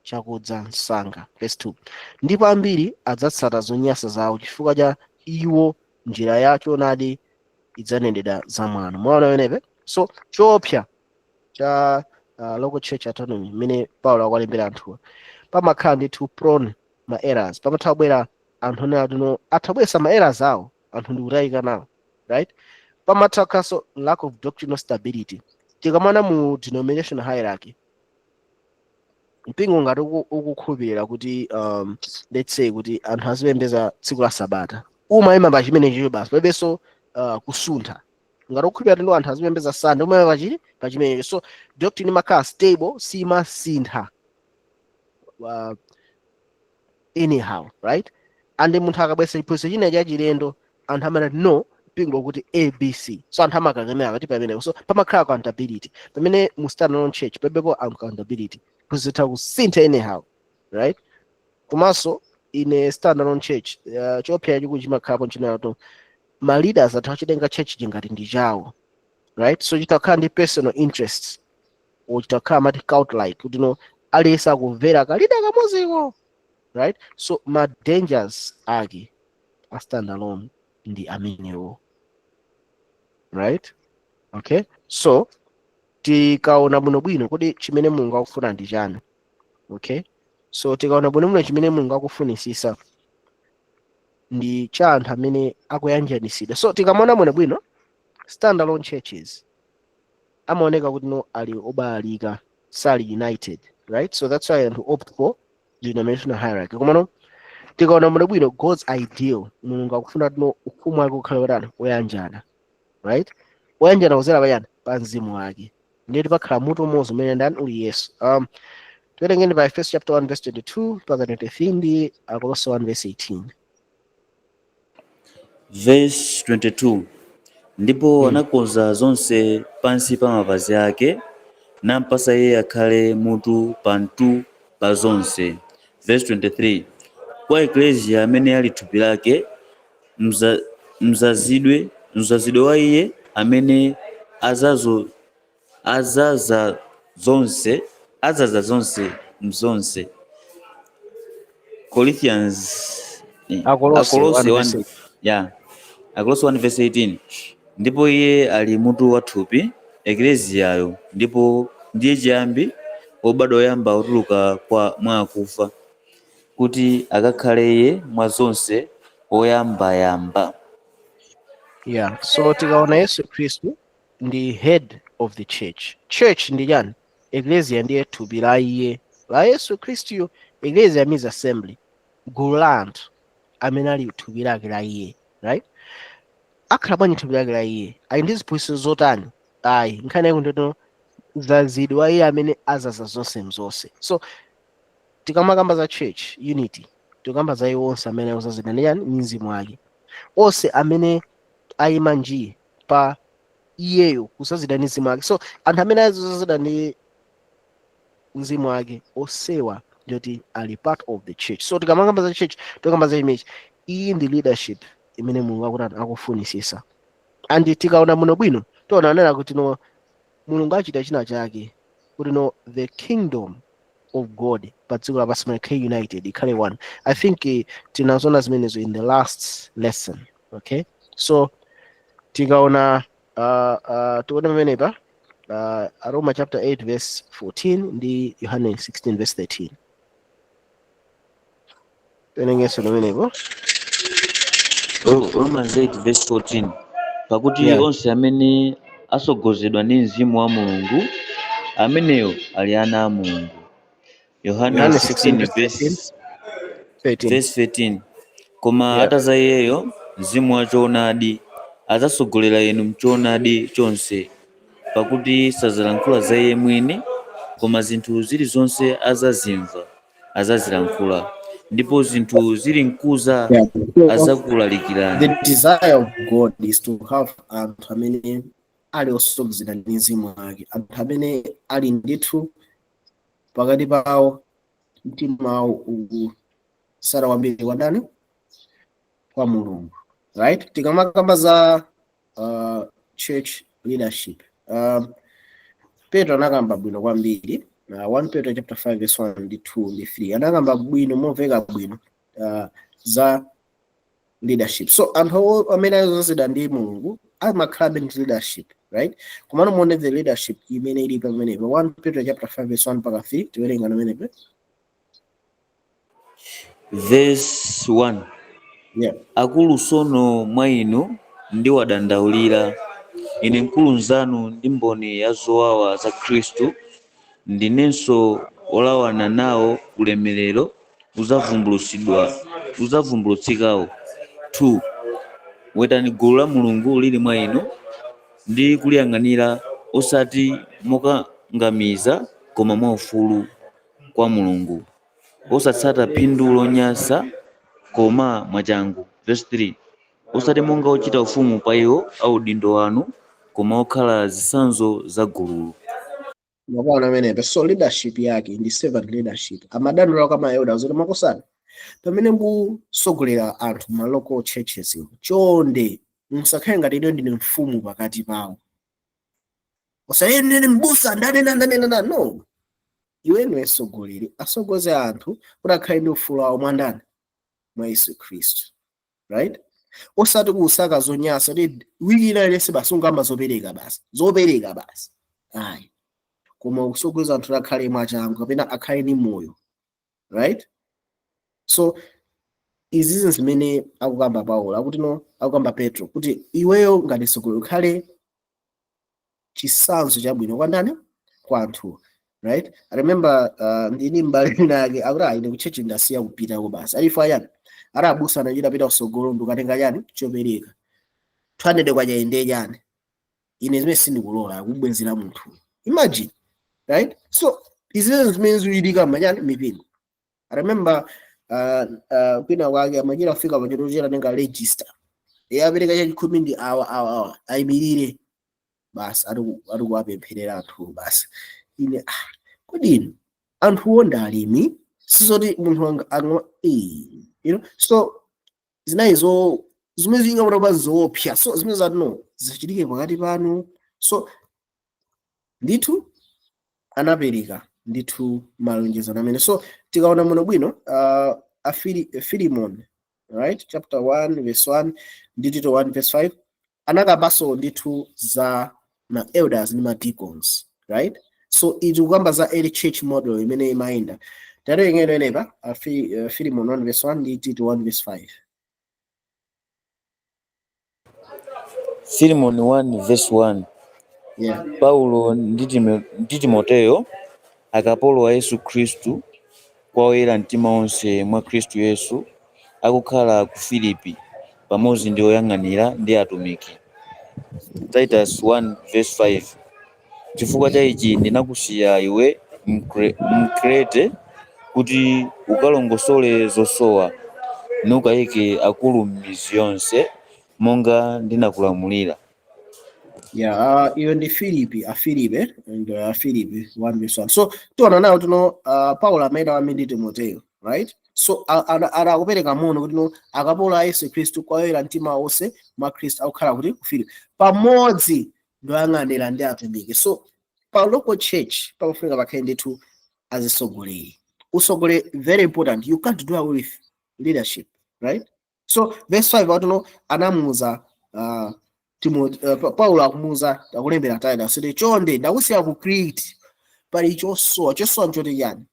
chakudza msanga. Verse 2, ndipo ambiri adzatsata zonyansa zawo, chifukwa cha iwo njira ya choonadi idzanenedwa zamwano. Mwaona wenepe? So choopsa cha local church autonomy imene Paulo akuwalembera anthuwa, pamakhala ndithu prone ma errors. Pamatha kubwera anthu ene atuno atha kubweretsa ma errors awo, anthu ndikutayika nawo, right? Pamatha kukhalanso lack of doctrinal stability. Tikamana mu denominational hierarchy, mpingo ngati ukukhulupirira kuti, let's say kuti anthu azipembedza tsiku la Sabata, umayima pa chimenecho basi, palibenso kusuntha. Ngati ukukhulupirira kuti anthu azipembedza Sunday, umayima pa chimenecho. So doctrine imakhala stable, simasintha anyhow, right? And munthu akabwesa chiphunzitso china cha chilendo, anthu amanati, "No, mpingo kuti ABC." So anthu amakakamira pati pamenepo. So pamakhala accountability. Pamene mu standalone church palibepo accountability, kuzitha kusintha anyhow, right? Komanso in standalone church, choopsa chachikulu chimakhalapo nchinato ma leaders athu achitenga church chingati ndi chawo, right? So chitakhala ndi personal interests or chitakhala mati cult like kuti no, aliyense akumvera ka leader kamoziko, right? So ma dangers ake a standalone ndi amenewo, right? Okay, so tikaona bwinobwino kuti chimene Mulungu akufuna ndi chani, okay, so tikaona bwinobwino chimene Mulungu akufunisisa ndi cha anthu amene akuyanjanisidwa. So tikamaona bwinobwino, standalone churches amaoneka kuti no, ali obalalika, sali united, right? So that's why anthu opt for denominational hierarchy. Komano tikaona bwinobwino God's ideal, Mulungu akufuna kuti no, ufumu wake ukhale wotani? Woyanjana, right? Woyanjana kuzera pachani? Pa Mzimu wake. Ndiye pakhala mutu umodzi umene ndani? Uli Yesu. Tiwerengeni pa Efeso chapter 1 verse 22 mpaka 23 ndi Akolose 1 verse 18. Verse 22: Ndipo anakonza zonse pansi pa mapazi ake, nampasa iye akhale mutu pamtu pa zonse. Verse 23: Kwa Eklesia, amene ali thupi lake, mzazidwe wa iye amene azaza zonse mzonse. Corinthians, Akolose Akolose 1 verse 1, yeah, Akolose 1 verse 18: Ndipo iye ali mutu wa thupi, ekleziyayo, ndipo ndiye chiyambi, wobadwa woyamba wotuluka kwa mwa akufa, kuti akakhale iye mwa zonse woyambayamba. Yeah, so tikaona Yesu Khristu ndi head of the church. Church ndi chani? Ecclesia ndiye thupi la iye, la Yesu Khristuyo. Ecclesia means assembly, gulu la anthu amene ali thupi lake la iye, right? Akhala bwanji thupi lake la iye? Ali ndi ziphunzitso zotani? Ayi, nkhani yake ndito zazidwa iye amene azaza zonse mzonse. So tikamakamba za church unity, tikamba za iwo onse amene akuzazidwa ndi chani? Ndi Mzimu wake. Onse amene ayima njiye pa iyeyo, kusazidwa ndi Mzimu wake. So anthu amene azazidwa ndi Mzimu wake osewa ndiyoti ali part of the church. So tikamakamba za church, tikamba za image iyi ndi leadership imene Mulungu akuti akufunisisa. And tikaona muno bwino, tiona anena kuti no, Mulungu achita china chake kuti no, the kingdom of God pa dziko lapansi ikhale united, ikhale one. I think tinazona zimenezo in the last lesson. Okay, so tikaona tione pamenepa Aroma chapter 8 verse 14 ndi Yohane 16 verse 13. Tiwerengenso pamenepo. Romans 8 verse 14: Pakuti onse amene asogozedwa ndi Mzimu wa Mulungu, ameneyo ali ana a Mulungu. Yohane Yohane 16 16 verse verse 13. Verse 13: Koma ataza iyeyo, Mzimu wa choonadi, adzasogolera inu mchoonadi chonse, pakuti sazalankhula za iye mwini, koma zinthu zilizonse azazimva azazilankhula, ndipo zinthu zili mkuza azakulalikirani. The desire of God is to have anthu amene ali osogozedwa ndi Mzimu wake, anthu amene ali ndithu pakati pawo, mtima wawo ukusala kwambiri kwa ndani? Kwa Mulungu, right? Tikamakamba za church leadership, Petro anakamba bwino kwambiri. 1 Petro chapter 5 verse 1 ndi 2 ndi 3, anakamba bwino momveka bwino za leadership. So anthu amene azozedwa ndi Mulungu amakhalabe ndi leadership, right? Komano muone the leadership imene ili pamenepo. 1 Petro chapter 5 verse 1 mpaka 3, tiwerenga pamenepo. Verse 1: Akulu sono mwa inu ndiwadandaulira, Ine mkulu mnzanu ndi mboni ya zowawa za Khristu, ndinenso olawana nawo ulemerero uzavumbulutsikawo. 2 Wetani gulu la Mulungu lili mwa inu ndi kuliyang'anira, osati mokangamiza koma mwaufulu kwa Mulungu, osatsata phindu lonyansa koma mwachangu. Verse 3 Osati monga ochita ufumu pa iwo a udindo wanu, koma okhala zitsanzo za gululo. Mwaona amenepa. So leadership yake ndi servant leadership. Amadandaula kwa ma elders kuti makosana pamene mukusogolera anthu ma local churches, chonde musakhale ngati ine ndine mfumu pakati pawo. Osati ndine mbusa ndanena ndanena ndanena. No, iwe ndiwe mtsogoleri, asogoze anthu kuti akhale ndi ufulu wawo mwandani mwa Yesu Khristu, right? Osati kusaka zonyansa kuti wiki ina iliyonse basi ungamba zopereka basi zopereka basi, ayi, koma kusogoza anthu akhale mwachangu kapena akhale ndi moyo, right? So izizi zimene akukamba Paulo, akuti no, akukamba Petro kuti iweyo ngati mtsogoleri ukhale chitsanzo chabwino kwa ndani? Kwa anthu, right? I remember ndini mbali nake akuti ayi, ine ku church ndasiya kupitako basi. Alifa yani ara abusa anachita pita kusogolo ndikukatenga chani chopereka 200 kwacha inde chani, ine zimene sindikulola akubwezera munthu, imagine, right? So izizi zimene zikuchitika machani mipingo. I remember kwina kwake amachita kufika pachito tenga register, iye apereka chachikhumi ndi awa awa awa ayimirire basi, arikuwapempherera anthu basi. Ine kodi inu anthuwo ndi alimi, sizoti munthu anga you know, so zinayi zo zimene zingapota zoopsa, so zimene zati no zichitike pakati panu. So ndithu anapereka ndithu malonjezano amene. So tikaona muno bwino Philemon, right, chapter 1 verse 1 ndi Tito 1 verse 5 anakambanso ndithu za ma elders ndi ma deacons, right? So izi kukamba za early church model imene imayenda. Tawerengeni enepa Philemon 1 verse 1 ndi Tito 1 verse 5. Philemon 1 verse 1. Yeah. Paulo ndi Timoteyo, akapolo a Yesu Khristu, kwa oyera mtima onse mwa Khristu Yesu, akukhala ku Filipi, pamodzi ndi oyang'anira ndi atumiki. Titus 1 verse 5. Chifukwa cha ichi ndinakusiya iwe mKrete, kuti ukalongosole zosowa, nukayike akulu m'midzi yonse, monga ndinakulamulira. Yeah, iyo ndi Filipi, a Filipe, and Filipi 1 verse 1. So tiona nawo tino Paulo amaita wami ndi Timoteyo, right? So anakupereka muno kuti no akapolo a Yesu Khristu kwa oyera mtima onse mwa Khristu akukhala kuti ku Filipi pamodzi ndi oyang'anira ndi atumiki. So pa local church pakufunika pakhale ndithu azisogoleri. Usogoleri very important. You can't do away with leadership, right? So verse 5 akuti no anamuuza Paulo akumuuza akulembera Titus kuti chonde ndakusiya ku Crete pali chosowa. Chosowa nchoti chani?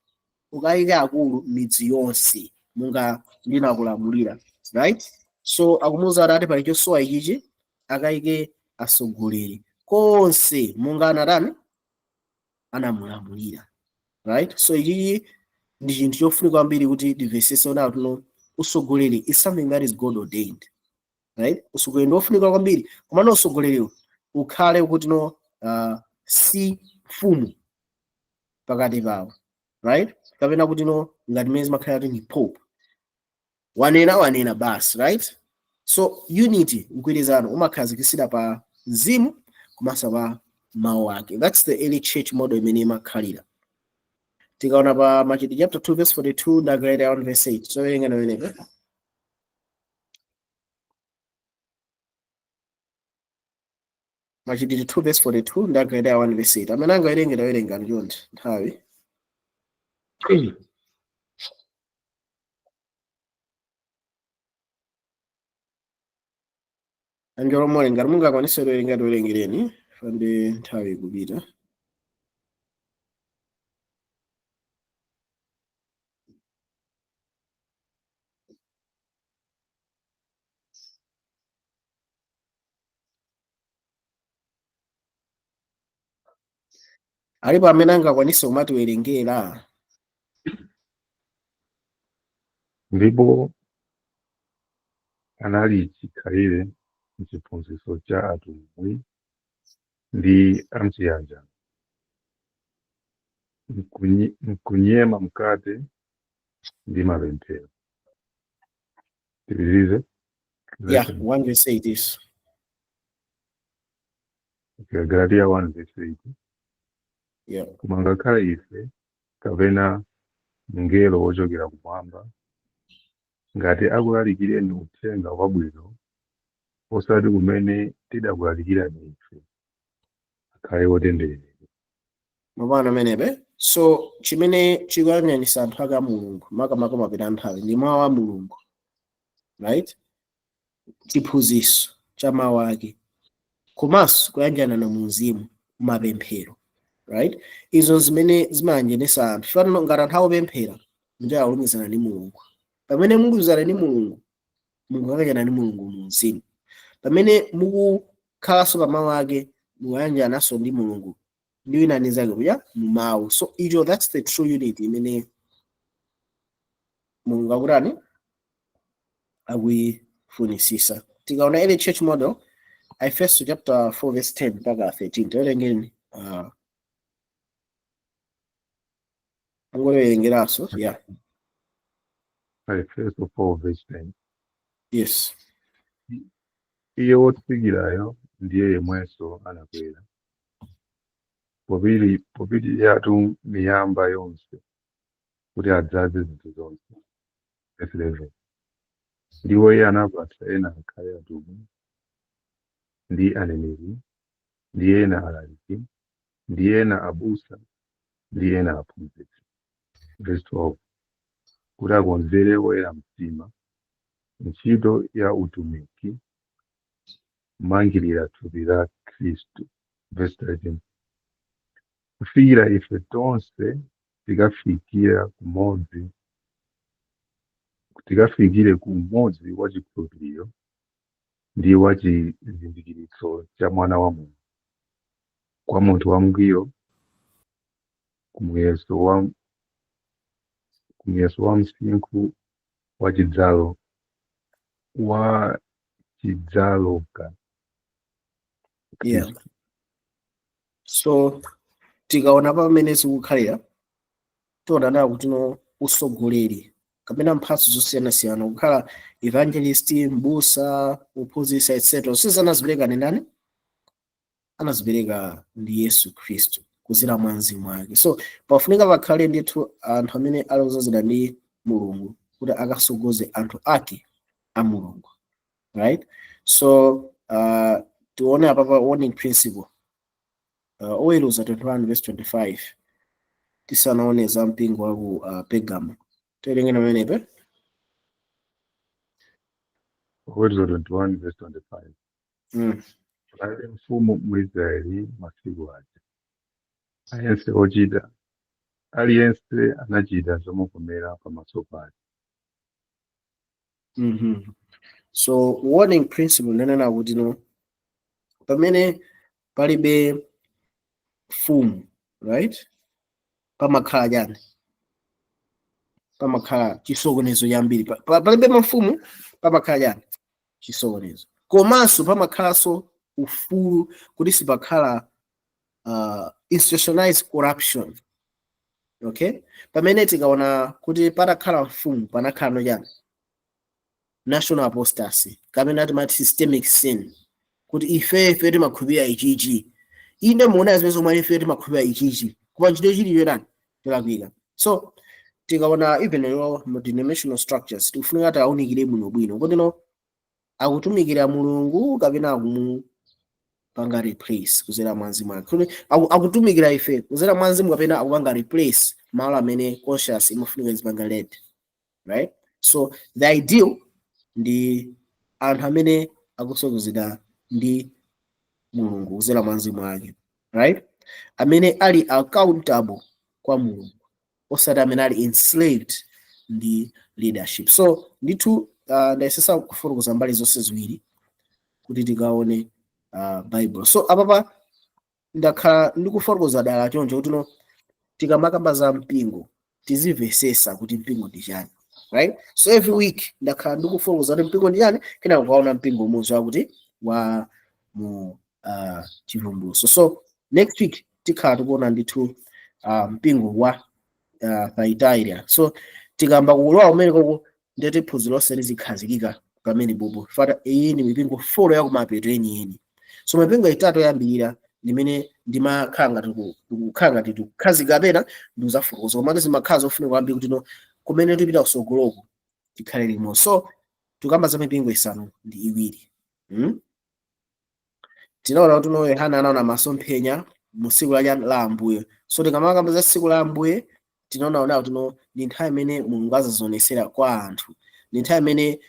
Ukayike akulu midzi yonse monga ndinakulamulira, right? So akumuuza ati pali chosowa ichichi, akayike atsogoleri konse monga anatani anamulamulira, right? So ichichi ndi chinthu chofunika kwambiri kuti timvetsetse ona kuti no usogoleri is something that is God ordained, right? Usogoleri ndi wofunika kwambiri, komano usogoleriwo ukhale kuti no si mfumu pakati pawo, right? Kapena kuti no ngati mmene zimakhala kuti ni pope wanena wanena basi, right? So unity, mgwirizano umakhazikitsira pa mzimu komanso pa mawu ake. That's the early church model imene imakhalira. Tikaona pa Machitidwe chapter 2 verse 42 ndi Agalatiya 1 verse 8, so werenga nawenepa. Machitidwe 2 verse 42 ndi Agalatiya 1 verse 8. Amene angawerenge tawerengani chonde nthawi. Anjolo mole ngati mungakwanise kuwerenga tiwerengereni fande nthawi ikupita. Alipo amene angakwanise kumatiwerengera? Ndipo anali chikhalire mchiphunzitso cha atumwi ndi amchiyanjano, mkunyema mkate ndi mapemphero. Tipitirize. Yeah, 1 verse 8 is. Okay, Galatiya 1 verse 8. Koma ngakhale ife kapena mngelo wochokera kumwamba ngati akulalikireni uthenga wabwino osati kumene tidakulalikirani ife, akhale wotembereredwa. Mapano amenepe. So chimene chikuyanjanisa anthu ake a Mulungu makamaka mapita nthawi ndi mawu a Mulungu, right? Chiphunzitso cha mawu ake komanso kuyanjana na mumzimu, mapemphero, right? Izo zimene zimayanjanisa anthu. Fanano ngati anthu akupemphera, ndiye akulumikizana ndi Mulungu. Pamene mulumikizana ndi Mulungu, Mulungu akayanjana ndi Mulungu mu mzimu. Pamene mukukhalanso pa mawu ake, mukuyanjananso ndi Mulungu ndi wina anizake kuya mu mawu. So icho, that's the true unity imene Mulungu akutani, akuyifunisisa. Tikaona early church model, Efeso chapter 4 verse 10 mpaka 13, tiwerengeni, angowerengeranso, yeah. Efeso 4 verse 10. Yes. Iye wotsikirayo ndiye yemwenso anakwera popitiratu miyamba yonse kuti adzaze zinthu zonse. Verse 11. Ndipo iye anapatsa ena akhale atumwi ndi aneneri ndi ena alaliki ndi ena abusa ndi ena aphunzitsi. Verse 12. Kuti akonzere oyera mtima ntchito ya utumiki, kumangirira thupi la Khristu. Verse 13. Kufikira ife tonse tikafikira kumodzi, tikafikire ku umodzi wa chikhulupiriro ndi wa chizindikiritso cha Mwana wa Mulungu, kwa munthu wangwiro, kumuyeso wa msinkhu wa chidzalo wa chidzaloka Khristu. So tikaona pamene zikukhalira, tiona nawo kuti no usogoleri kapena mphatso zosiyanasiyana, kukhala evangelist, mbusa, kuphunzitsa, etc., zonse anazipereka ndi ndani? Anazipereka ndi Yesu Khristu kudzera mwa mzimu wake. So pafunika pakhale ndithu anthu amene ali odzazidwa ndi Mulungu kuti akasogoze anthu ake a Mulungu, right? So tione apapa warning principle, Oweruza 21 verse 25, tisanaone za mpingo wa ku Pergamo. Tiwerengeni pamenepe. Oweruza 21 verse 25. Panalibe mfumu mu Israeli masiku aja. Aliyense ochita, aliyense anachita zomukomera pamaso pake. So warning principle ndanena kuti no pamene palibe mfumu, right, pamakhala chani? Pamakhala chisokonezo chambiri. Palibe mafumu, pamakhala chani? Chisokonezo. Komanso pamakhalanso ufulu kuti sipakhala institutionalized corruption, okay? Pamene tikaona kuti patakhala mfumu, panakhala no chani? National apostasy kapena timati systemic sin, kuti ife timakhulupirira ichichi, inde muona zimene zomwe ife timakhulupirira ichichi, koma ntchito chili chotani? Cholakwika. So tikaona even lero mu denominational structures, tikufunika tiawunikire bwinobwino kuti no akutumikira Mulungu kapena akumupanga replace kuzera mwa mzimu wake. Kuti akutumikira ife kuzera mwa mzimu kapena akupanga replace malo amene conscious imafunika izipanga lead, right? So the ideal ndi anthu amene akusogozedwa ndi Mulungu kuzera mwa mzimu wake, right, amene ali accountable kwa Mulungu, osati amene ali enslaved ndi leadership. So ndithu ndayesesa kufotokoza mbali zonse ziwiri kuti tikaone Bible. So apapa Ndakhala ndikufotokoza dala choncho kuti no, tikamakamba za mpingo tizimvesesa kuti mpingo ndi chani, right? So every week ndakhala ndikufotokoza kuti mpingo ndi chani, kenako kukaona mpingo umodzi wakuti wa mu Chivumbulutso. So next week tikhala tikuona ndithu mpingo wa Thyatira. So tikamba kulowa kumene koko, ndeti phunziro lonse lizikhazikika pamene popo. Fata iyi ndi mipingo 4 yakumapeto enieni. So mipingo itatu yoyambirira ndimene ndimakhala ngati tikukhala ngati tikukhazika pena ndikuzafotokoza, komatu zimakhala zofunika kwambiri kuti no, kumene tipita kusogoloko tikhale limodzi. So tikamba za mipingo isanu ndi iwiri, Tinaona kuti no, Yohana anaona masomphenya mu tsiku la Ambuye. So tikamakamba za tsiku la Ambuye, tinaona kuti no, ndi nthawi imene Mulungu azazionesera kwa anthu, ndi nthawi imene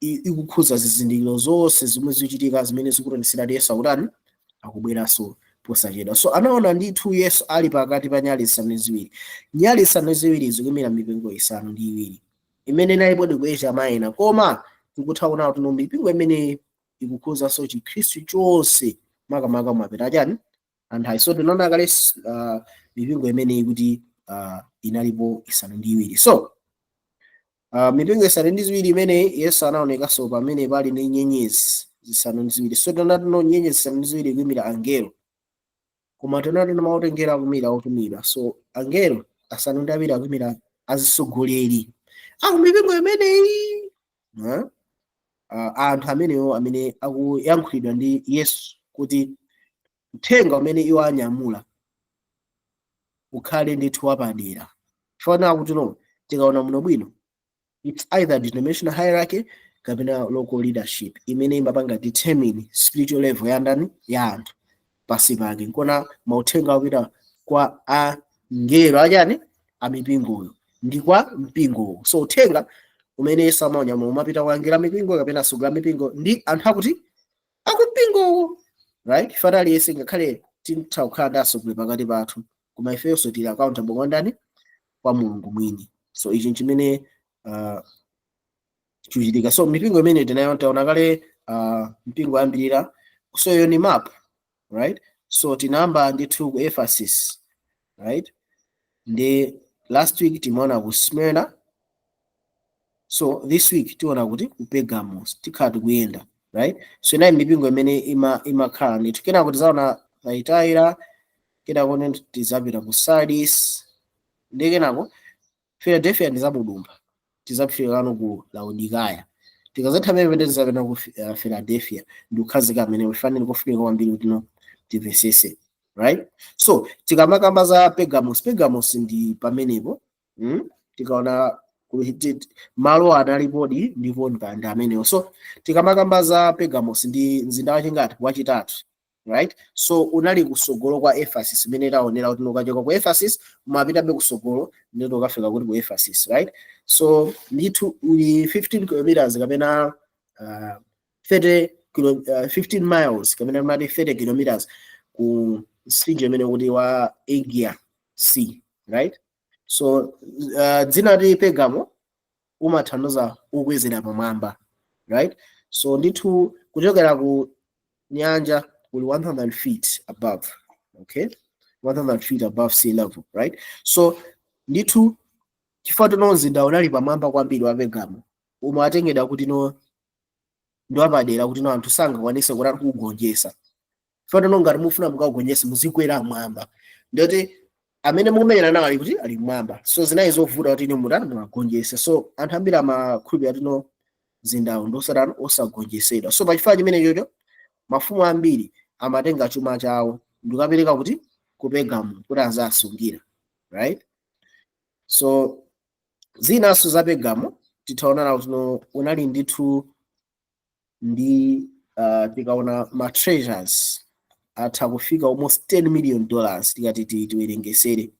ikukhudza zizindikiro zonse zomwe zikuchitika zimene zikutionesera kuti Yesu akutani? Akubweranso posachedwa. So anaona ndithu Yesu ali pakati pa nyali zisanu ndi ziwiri. Nyali zisanu ndi ziwiri zikuyimira mipingo isanu ndi iwiri imene inalipo ku Asia Minor, koma tikutha kuona kuti no, mipingo imene ikukhuzanso Chikhristu chonse, makamaka mapeto achani anthu ayi. So tinaona kale mipingo imeneyi kuti inalipo isanu ndi iwiri. So mipingo isanu ndi ziwiri imene Yesu anaonekanso pamene pali ndi nyenyezi zisanu ndi ziwiri. So tinaona tino nyenyezi zisanu ndi ziwiri kuyimira angelo, koma tinaona tino mautengera akuyimira otumidwa. So angelo asanu ndi awiri akuyimira azisogoleri aku mipingo imeneyi, huh? Anthu amenewo amene akuyankhulidwa ndi Yesu kuti uthenga umene iwo anyamula ukhale ndithu wapadera. Chifukwa kuti no, tikaona muno bwino, it's either denominational hierarchy kapena local leadership imene imapanga determine spiritual level ya ndani? Ya anthu pasi pake. Nkona mauthenga akupita kwa angelo achani? Amipingoyo ndi kwa mpingowo. So uthenga umene Yesu amaunyamula umapita kwa angelo amipingo kapena asogolera amipingo ndi anthu akuti akumpingowo, right? Fata aliyense, ngakhale titha kukhala ndi atsogoleri pakati pathu, koma ifenso tili accountable kwa ndani? Kwa Mulungu mwini. So ichi nchimene chikuchitika. So mipingo imene tinayo, taona kale mpingo yambirira. So iyo ni map, right? So tinayamba ndithu ku Ephesus, right? Ndi last week timaona ku Smyrna. So this week tiona kuti ku Pergamos. Tikhala tikuyenda, right? So inayi mipingo imene imakhala ndithu. Kenako tizaona Thyatira, kenako tizapita ku Sardis, ndi kenako Philadelphia ndizabudumba, tizafikano ku Laodikaya. Tikazatha pamene tizapita ku Philadelphia ndi kukhazika amene ifanire kufunika kwambiri kuti no, timvesese, right? So tikamakamba za Pergamos, Pergamos ndi pamenepo, Tikaona malo analipodi ndipo ndi amenewo. So tikamakamba za Pergamos, ndi mzinda wachingati? Wachitatu, right? So unali kusogolo kwa Ephesus, imene taonera kuti ukachoka ku Ephesus umapitabe kusogolo ndipo ukafika kuti ku Ephesus, right? So ndithu uli 15 kilometers kapena 30 15 miles kapena mati 30 kilometers ku mtsinje umene kuti wa Aegean Sea, right? So dzina li Pergamo umathandiza ukwezera pamwamba, right? So ndithu kuchokera ku nyanja kuli 1000 feet above, okay, 1000 feet above sea level, right? So ndithu chifukwa tono mzinda unali pamwamba kwambiri wa Pergamo, umatengedwa kuti no, ndi wapadera, kuti no, anthu sangakwanise kuti kuugonjetsa. Chifukwa tono ngati mufuna mukaugonjetse, muzikwera mwamba, ndiyoti amene mukumenyana nawo ali kuti? Ali mmwamba. So zinayi zovuta kuti inu mutani? Mukagonjetse. So anthu ambiri amakhulupirira kuti no, mzindawo ndi osatani? Osagonjetsedwa. So pachifukwa chimene chocho, mafumu ambiri amatenga chuma chawo ndikukapereka kuti? Ku Pergamo, kuti azasungira, right? So zinanso za Pergamo tithaonana kuti no, unali ndithu ndi tikaona ma treasures atha kufika almost $10 million tikati tiwerengesere,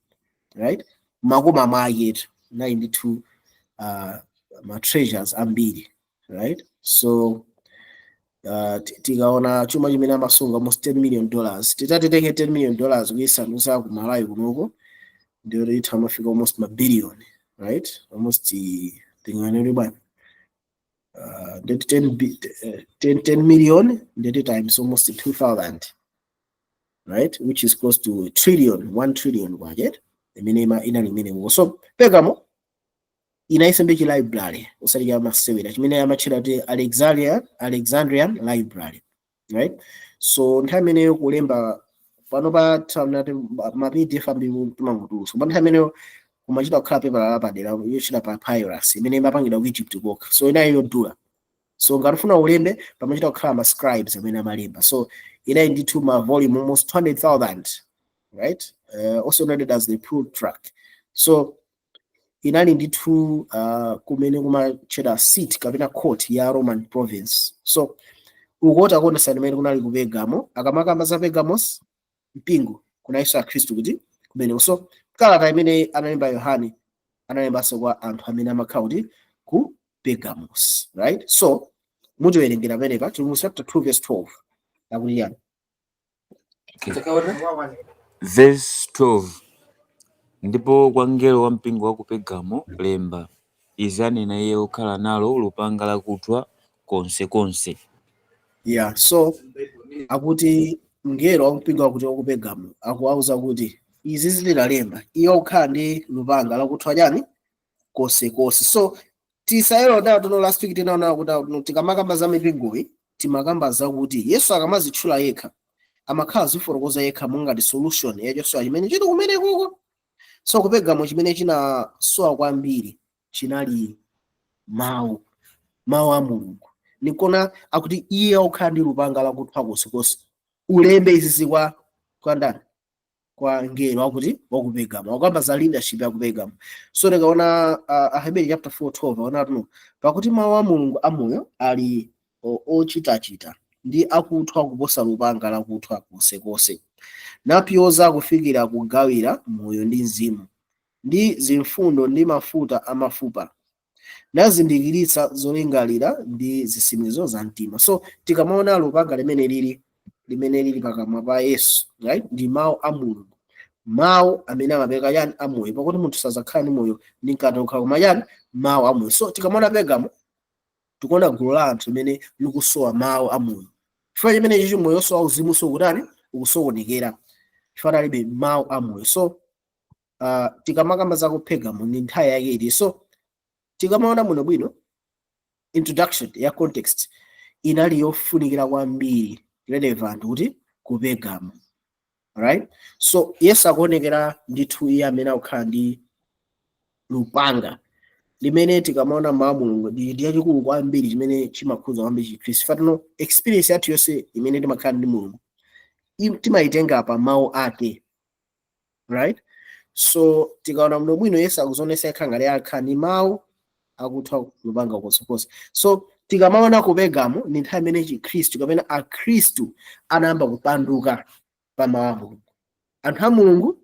right? Makoma mwaketu unali ndithu ma treasures ambiri, right? So tikaona chuma chimene amasunga, almost $10 million, titati tenge $10 million kuyisandusa ku Malawi kunoko, ndiyo itha amafika almost ma billion, right? Almost tinganene bwana, ndeti 10 10 million ndeti times almost 2000, right, which is close to a trillion, 1 trillion kwacha imene inali imenewo. So Pergamo inayisembe chi library osati cha masewera chimene amatchedwa kuti Alexandrian Library, right? So nthawi imeneyo kulemba pano pa tamnati ma PDF ambiri timangotulusa, koma nthawi imeneyo kumachita kukhala pepala lapadera yochita papyrus imene imapangidwa ku Egypt kokha. So inayi yodula, so ngati ufuna ulembe pamachita kukhala ma scribes amene amalemba. So inayi ndithu ma volume almost 200,000, right, also known as the Plutarch. So inali ndithu kumene kumatchedwa seat kapena court ya Roman province. So ukoti akuonesa imene kunali ku Pergamo. Akamakamba za Pergamos mpingo, kunalinso akhristu kuti kumeneko. So kalata imene analemba Yohane analembanso kwa anthu amene amakhala kuti ku Pergamos, right? So mutiwerengera pamenepa tili mu chapter 2 verse 12, akuti yani? Okay. Verse 12: Ndipo kwa mngelo wa mpingo wa ku Pergamo lemba: Izi anena iye wokhala nalo lupanga lakuthwa konsekonse. Yeah, so akuti mngelo wa mpingo wakuti wa ku Pergamo akuwauza kuti izi zililalemba iye okhala ndi lupanga lakuthwa chani? Konsekonse. So tisayero tuno last week tinaona kuti no, tikamakamba za mipingoyi timakamba zakuti Yesu akamazitchula yekha amakhala zifotokoza yekha mongati solution yachosowa chimene chili kumene kuko. So ku Pergamo chimene chinasowa kwambiri chinali mawu a Mulungu. Nikona akuti iye okhala ndi lupanga lakuthwa konsekonse ulembe izizi kwa ndani? Kwa ngelo akuti waku Pergamo. Akukamba za leadership ya ku Pergamo. So tikaona Aheberi chapter 4 12 aona tuno pakuti mawu a Mulungu amoyo ali ochitachita ndi akuthwa kuposa lupanga lakuthwa konsekonse, napyoza kufikira kugawira moyo ndi mzimu ndi zimfundo ndi mafuta amafupa, nazindikiritsa zolingalira ndi zitsimikizo za mtima. So tikamaona lupanga limene lili pakamwa pa Yesu, right, ndi mawu a Mulungu, mawu amene amapereka chani? Amoyo, pakuti munthu sazakhala ndi moyo ndi mkate okha koma chani? Mawu amoyo. So tikamaona Pergamo tikuona gulu la anthu limene likusowa mawu amoyo. Chifukwa chimene chichi moyo osowa uzimu sokutani ukusokonekera chifukwa alibe mawu amoyo. So tikamakamba za ku Pergamo ndi nthawi yake iti? So tikamaona muno bwino, introduction ya context inali yofunikira kwambiri, relevant kuti ku Pergamo, right? So Yesu akuonekera ndithu iye amene akukhala ndi lupanga limene tikamaona mawu a Mulungu ndi chachikulu kwambiri chimene chimakhudza kwambiri chikhristu. Fatino experience yathu yonse imene timakhala ndi Mulungu timayitenga pa mawu ake, right? So tikaona muno bwino, Yesu akuzionesa yekha ngati akhala ndi mawu akuthwa lupanga konsekonse. So tikamaona ku Pergamo ndi nthawi imene chikhristu kapena akhristu anayamba kupanduka pa mawu a Mulungu. Anthu a Mulungu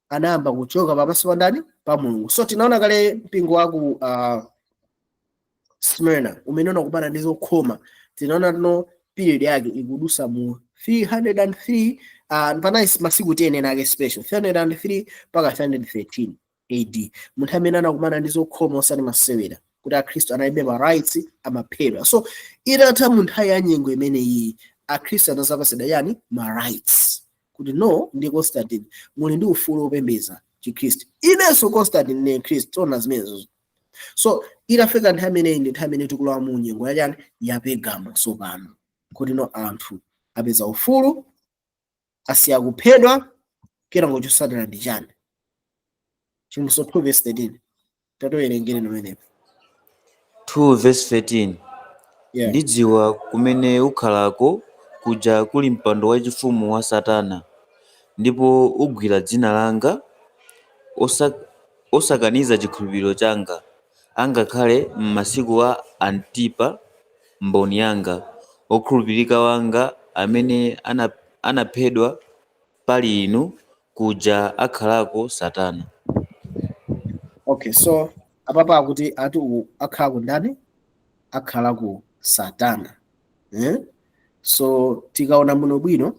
anayamba kuchoka pamaso pa ndani? Pa Mulungu. So tinaona kale mpingo wa ku Smyrna umene unakumana ndi zokhoma. Tinaona tino period yake ikudusa mu 303, panali masiku 10 ena ake special, 303 mpaka 313 AD, munthu amene anakumana ndi zokhoma osati masewera, kuti akhristu analibe ma rights, amaphedwa. So itatha mu nthawi ya nyengo imene iyi, akhristu anazapasidwa yani? Ma rights, kuti no, ndi Constantine muli ndi ufulu wopembedza chikhristu, inenso Constantine ne Khristu. Tiona zimenezo. So itafika nthawi imeneyi ndi nthawi imene tikulowa mu nyengo yachani? Ya Pergamo. So pano kuti no, anthu apeza ufulu, asiya kuphedwa. Kenako chotsatira ndi chani? Chivumbulutso 2 verse 13, tatowerengere pamenepo. 2 verse 13. Yeah. Ndidziwa kumene ukhalako, kuja kuli mpando wachifumu wa Satana, ndipo ugwira dzina langa, osakaniza chikhulupiriro changa, angakhale m'masiku a Antipa mboni yanga, wokhulupirika wanga, amene anaphedwa pali inu, kuja akhalako Satana. Okay, so apapa akuti ati akhala ku ndani? Akhala ku Satana, eh? So tikaona muno bwino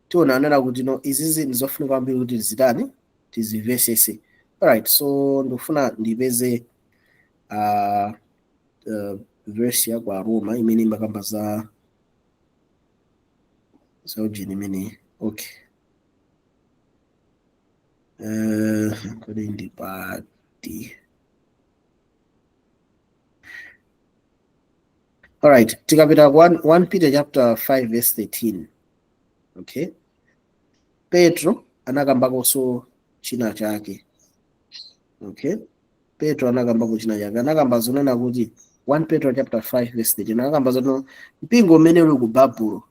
tiona anena kuti no, izizi ndizofunika kwambiri kuti tizitani? Tizimvesese. Alright, so ndikufuna ndipeze verse ya kwa Roma imene imakamba za ujeni imene. Okay, Kodi ndi pati? Alright, tikapita ku 1 Peter chapter 5 verse 13. Okay, Petro anakambakonso china chake. Okay, Petro anakambako china chake, anakamba zonena kuti 1 Petro chapter 5 verse 13, anakamba zonena mpingo umene uli ku Babulo,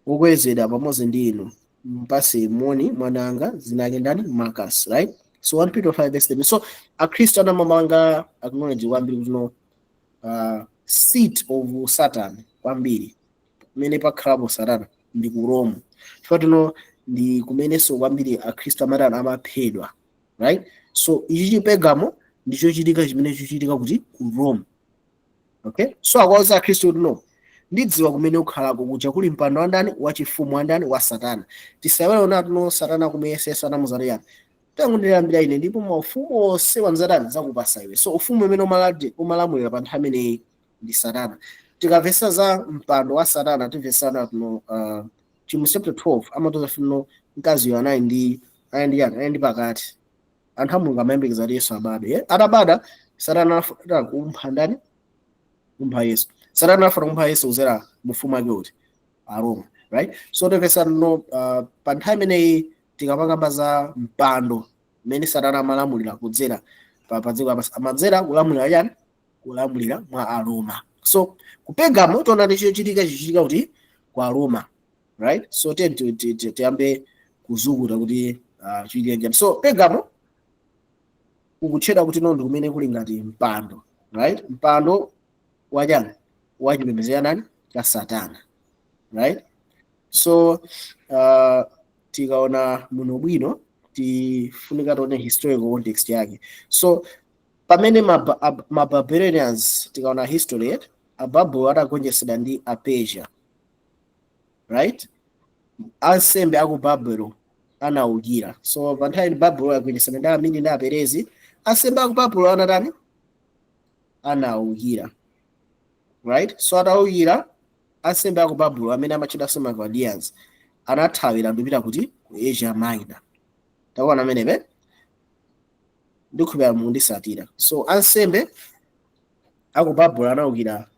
wokwezedwa pamodzi ndi inu, mpase moni mwananga dzina lake ndani? Marcus, right? So 1 Peter 5 verse 13. So akhristu anamamanga acknowledge kwambiri kuti no, seat of Satan kwambiri kumene pakhalapo Satana ndi ku Rome, chifukwa tino ndi kumenenso kwambiri akhristu amatani? Amaphedwa, right? So ichi chi Pergamo ndicho chitika chimene chichitika kuti? Ku Rome. Okay, so akuwauza akhristu kuti no, ndidziwa kumene ukhalako, kuja kuli mpando wa ndani? Wachifumu wa ndani? Wa Satana. Tisaiwale ona tuno Satana kumuyesesa anamuzati yani? "Tangondilambira ine, ndipo maufumu onse wanzatani zakupasa iwe." So ufumu umene umalamulira pa nthawi imeneyi ndi Satana. Tikamvesa za mpando wa Satana, timvesana tuno chimu chapter 12 amatoza funo mkaziyo anali ndi yani? Anali ndi pakati. Anthu a Mulungu amayembekeza kuti Yesu abadwe, eh? Atabadwa, Satana anafuna kumpha ndani? Kumpha Yesu. Satana anafuna kumpha Yesu kudzera mufumu ake uti? Aroma, right? So timvesa no pa nthawi imeneyi tikapangamba za mpando mmene Satana amalamulira kudzera pa dziko lapansi, amadzera kulamulira yani? Kulamulira mwa Aroma. So ku Pergamo tiona ndi chochitika chichitika kuti? Kwa Aroma, right? So tiyambe kuzukuta kuti chichitika njani. So Pergamo ukutchedwa kuti no, ndi kumene kuli ngati mpando, right? Mpando wachani? Wachipembedzo cha nani? Cha Satana, right? So tikaona muno bwino, tifunika tione historical context yake. So pamene ma Barbarians, tikaona history yetu, Ababulo atagonjetsedwa ndi Apersia, right, ansembe aku Babulo anawukira. So pa nthawi Babulo yagonjetsedwa ndi Amidi ndi Aperezi, ansembe aku Babulo anatani? Anawukira, right? So atawukira, ansembe aku Babulo amene amatchedwanso ma Chaldeans anathawira ndipita kuti? Ku Asia Minor. Takuona amenepe, ndikhulupirira mukundisatira. So ansembe aku Babulo anawukira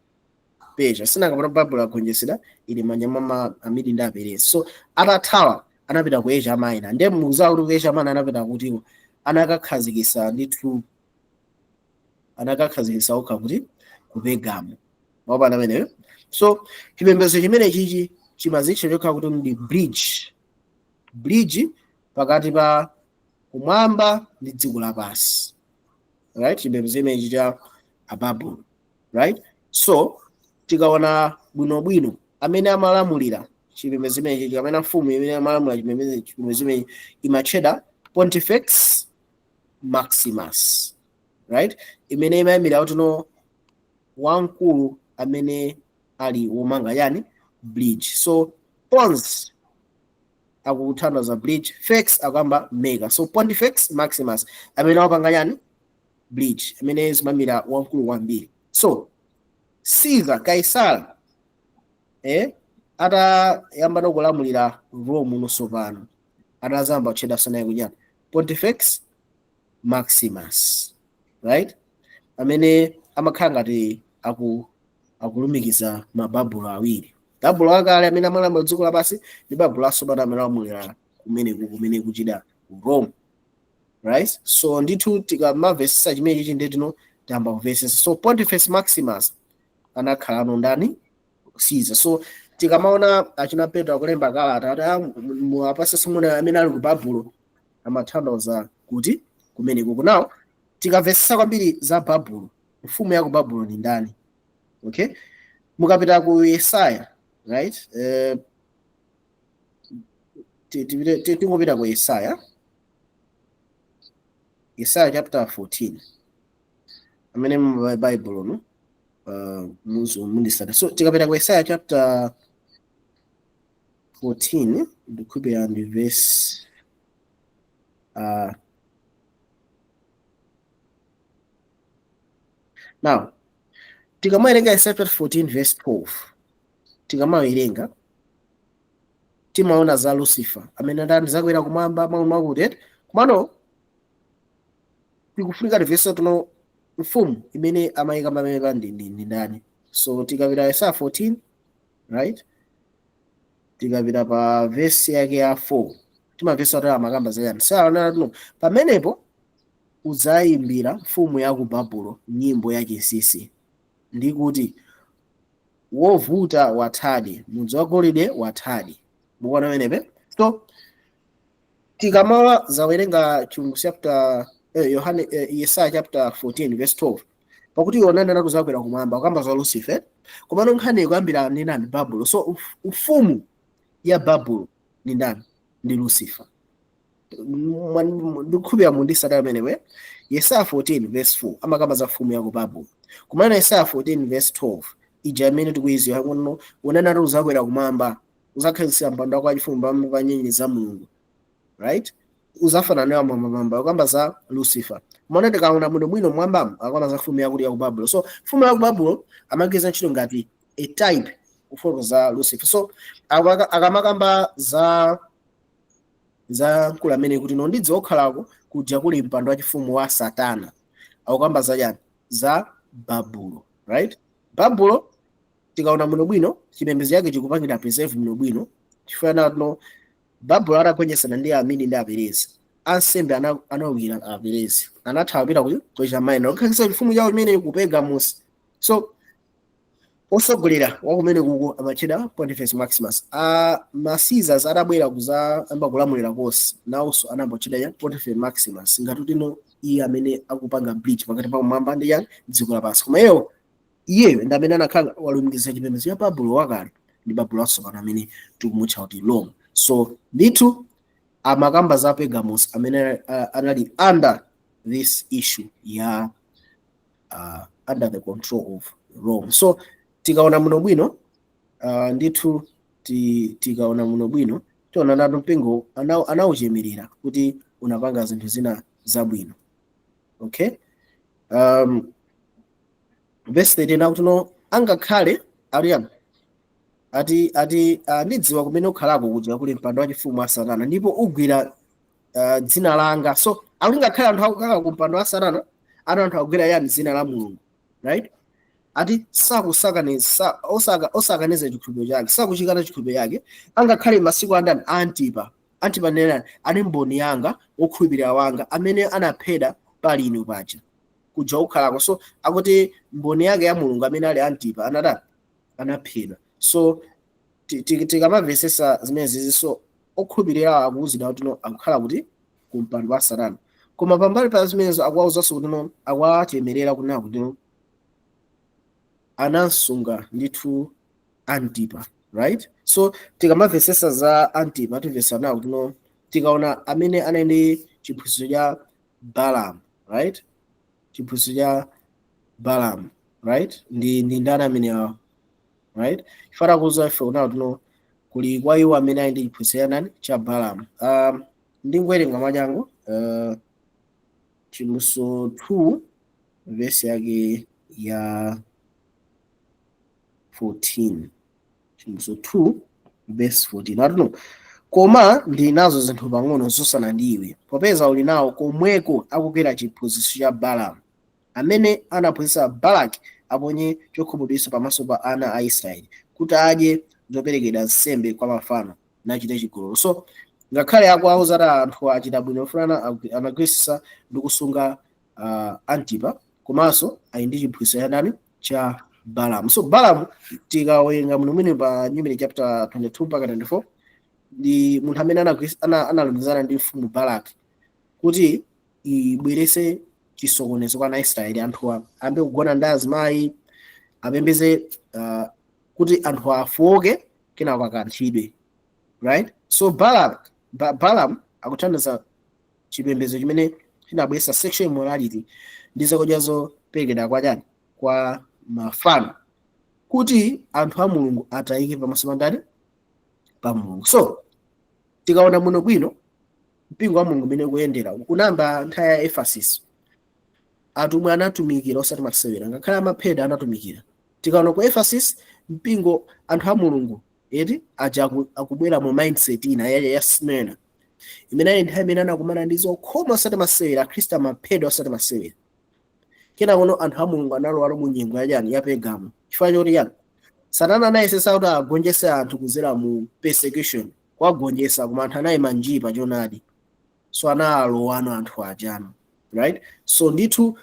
Persia, sinakapata Babulo agonjetsedwa, ili manja mwa Amidi ndi Aperezi. So atathawa anapita ku Asia Minor. Ndiye mukudziwa kuti ku Asia Minor anapita kutiko? Anakakhazikisa ndithu, anakakhazikisa okha kuti? Ku Pergamo. Mwaona ameneyo? So chipembedzo chimene chichi chimazitcha chokha kuti ndi bridge pakati pa kumwamba ndi dziko lapansi, right? Chipembedzo chimenechi cha Ababulo, right? So tikaona bwinobwino amene amalamulira chipembedzo chimenechi, kapena mfumu imene amalamulira chipembedzo chimenechi, imatchedwa Pontifex Maximus, right? Imene imayimira kuti no, wamkulu amene ali womanga yani? Bridge. So pons akutanthauza bridge, fex akuyamba maker. So Pontifex Maximus amene wapanga yani? Bridge, amene zimayimira wamkulu kwambiri. So Caesar, Kaisara, atayamba kulamulira Rome nonso pano, atazamba kutchedwa naye kunyana Pontifex Maximus, right? Amene amakhala ngati akulumikiza mababulo awiri, Babulo akale amene amalamulira dziko lapansi ndi Babulo atsopano amene amalamulira kumene kuchida ku Rome, right? So ndithu tikamamvesesa chimene chichi, ndetino tiyamba kumvesesa. So Pontifex Maximus anakhala ndani? Caesar. So tikamaona achina Petro akulemba kalata ati muwapase simuna amene ali ku Babulo, amatanthauza kuti kumeneko. Kunawo tikamvesesa kwambiri za Babulo, mfumu ya ku Babulo ni ndani? Okay, mukapita ku Yesaya, right, tingopita ku Yesaya, Yesaya chapter 14, amene mu Bible no mundisata. So tikapita ku Yesaya chapter 14, ndikukhulupirira ndi verse now tikamawerenga Yesaya chapter 14 verse 12, tikamawerenga Timaona za Lucifer amene andani zakwera kumwamba mwakuti eti. Komano tikufunika timvese tuno mfumu imene amayika pamenepa ndi ndani. So tikapita Yesaya 14, right, tikapita pa vesi yake ya 4, timamvesa kuti amakamba zayani. Saonera tuno pamenepo udzayimbira mfumu ya ku Babulo nyimbo yachinsinsi, ndi kuti wovuta wathadi, mudzi wa golide wathadi. Mukuona pamenepe? So tikamawa zawerenga Chilungu chapter Yohane, Yesaya chapter 14 verse 12, pakuti yonani anati kumwamba, kukamba za Lucifer. Komano nkhani ikuyambira ndi ndani? Babulo. So ufumu ya Babulo ndi ndani? Ndi Lucifer. Ndikukhulupirira mundisata amenewe. Yesaya 14 verse 4 amakamba za mfumu ya ku Babulo. Kumana Yesaya 14 verse 12 ija imene tikuiziwa kuno, unene ati uzakwera kumwamba, uzakhazikitsa mpando wako wachifumu pamwamba pa nyenyezi za Mulungu, right, uzafanana nawo mwambamwamba, akamba za Lucifer. Mona tikaona bwino bwino mwambamo akamba za mfumu yakuti ya ku Babulo. So mfumu ya ku Babulo amagwiritsa ntchito ngati a type kufotokoza za Lucifer. So akamakamba za mkulu amene kuti no ndidzi okhalako kuja kuli mpando wachifumu wa Satana, akukamba za chani? Za Babulo, right? Babulo tikaona bwino bwino chipembedzo chake chikupangira preserve bwino bwino, chifukwa no Babulo atagonjetsana ndi Amidi ndi Aperezi, ansembe anawukira Aperezi, anathawa pita ku Asia Minor kukhazikitsa chifumu chawo chimene ku Pergamos. So osogolera wakumene kuko amatchedwa Pontifex Maximus. Ma Caesars atabwera kuza amba kulamulira konse, nawonso anambotchedwa ya Pontifex Maximus, ngati kuti no iye amene akupanga bridge pakati pa kumwamba ndi yani, dziko lapansi. Koma iyeyo ndi amene anakhala walumikiza chipembedzo cha Babulo wakale ndi Babulo watsopano amene tikumutcha kuti Rome. So ndithu amakamba za Pergamos amene anali under this issue ya under the control of Rome. So tikaona muno bwino, ndithu tikaona muno bwino tiona natu mpingo anauchemerera kuti unapanga zinthu zina zabwino. Okay, verse 13 akuti no angakhale aliyani ati ndidziwa kumene ukhalako kuja kuli mpando wachifumu wa Satana, ndipo ugwira dzina langa. So akuti ngakhale anthu akukhala ku mpando wa Satana, ati anthu akugwira yani? Dzina la Mulungu, right? Ati sakusakaniza, osakaniza chikhulupiriro chake, sakuchikana chikhulupiriro chake, angakhale masiku andani? Antipa. Antipa nenani ali mboni yanga, wokhulupirira wanga, amene anaphedwa pali inu paja kuja ukhalako. So akuti mboni yake ya Mulungu amene ali Antipa anatani? Anaphedwa. So tikamamvesesa zimene zizi, so okhulupirira akuwuzidwa kuti no akukhala kuti ku mpando wa Satana. Koma pambali pa zimenezo akuwawuzanso kuti no akuwachemerera kunena kuti no anasunga ndithu Antipa, right? So tikamamvesesa za Antipa timvesa nawo kuti no tikaona amene anali ndi chiphunzitso cha Balaam, right, chiphunzitso cha Balaam, right, ndi ndani amene awa, right? Chifukwa kuza ife kunawo tuno kuli kwa iwo amene ali ndi chiphunzitso cha nani? Cha Balaam. Ndingowerenga mwachangu Chivumbulutso 2 verse yake ya 14. Chivumbulutso 2 verse 14 atuno: "Koma ndili nazo zinthu pang'ono zosana ndi iwe, popeza uli nawo komweko akukwera chiphunzitso cha Balamu, amene anaphunzitsa Balaki aponye chokhumudwitsa pamaso pa ana a Israeli, kuti adye zoperekedwa nsembe kwa mafano, nachite chigololo." So ngakhale akuwauza ati anthu achita bwino fulana anagwiritsa ndi kusunga Antipa, komanso ali ndi chiphunzitso cha ndani? Cha Balamu. So Balamu tikawerenga muno mwini pa Numeri chapter 22 mpaka 24, ndi munthu amene analumikizana ndi mfumu Balaki kuti ibwerese chisokonezo kwa ana Israeli, anthu ambe kugona ndi azimayi, apembeze, kuti anthu afoke, kenako akanthidwe, right? So Balaam akuthandiza chipembedzo chimene chinabweretsa sexual immorality ndi zakudya zoperekedwa kwa chani? Kwa mafano, kuti anthu a Mulungu atayike pamaso pa ndani? Pa Mulungu. So tikaona muno bwino mpingo wa Mulungu umene ukuyendera unayamba nthawi ya Ephesus. Atumwi anatumikira osati masewera, ngakhale amaphedwa anatumikira. Tikaona ku Ephesus mpingo, anthu a Mulungu Eti aja akubwera mu mindset ina ya Smyrna, imene ali nthawi imene anakumana ndi zokhoma osati masewera. Akhristu amaphedwa osati masewera. Kenakono anthu a Mulungu analowalo mu nyengo yachani? Ya Pergamo. Chifukwa choti yani? Satana anayesesa kuti agonjese anthu kuzera mu persecution, kuwagonjesa, koma anthu anayima nji pa choonadi. So analowano anthu ajano, right? So ndithu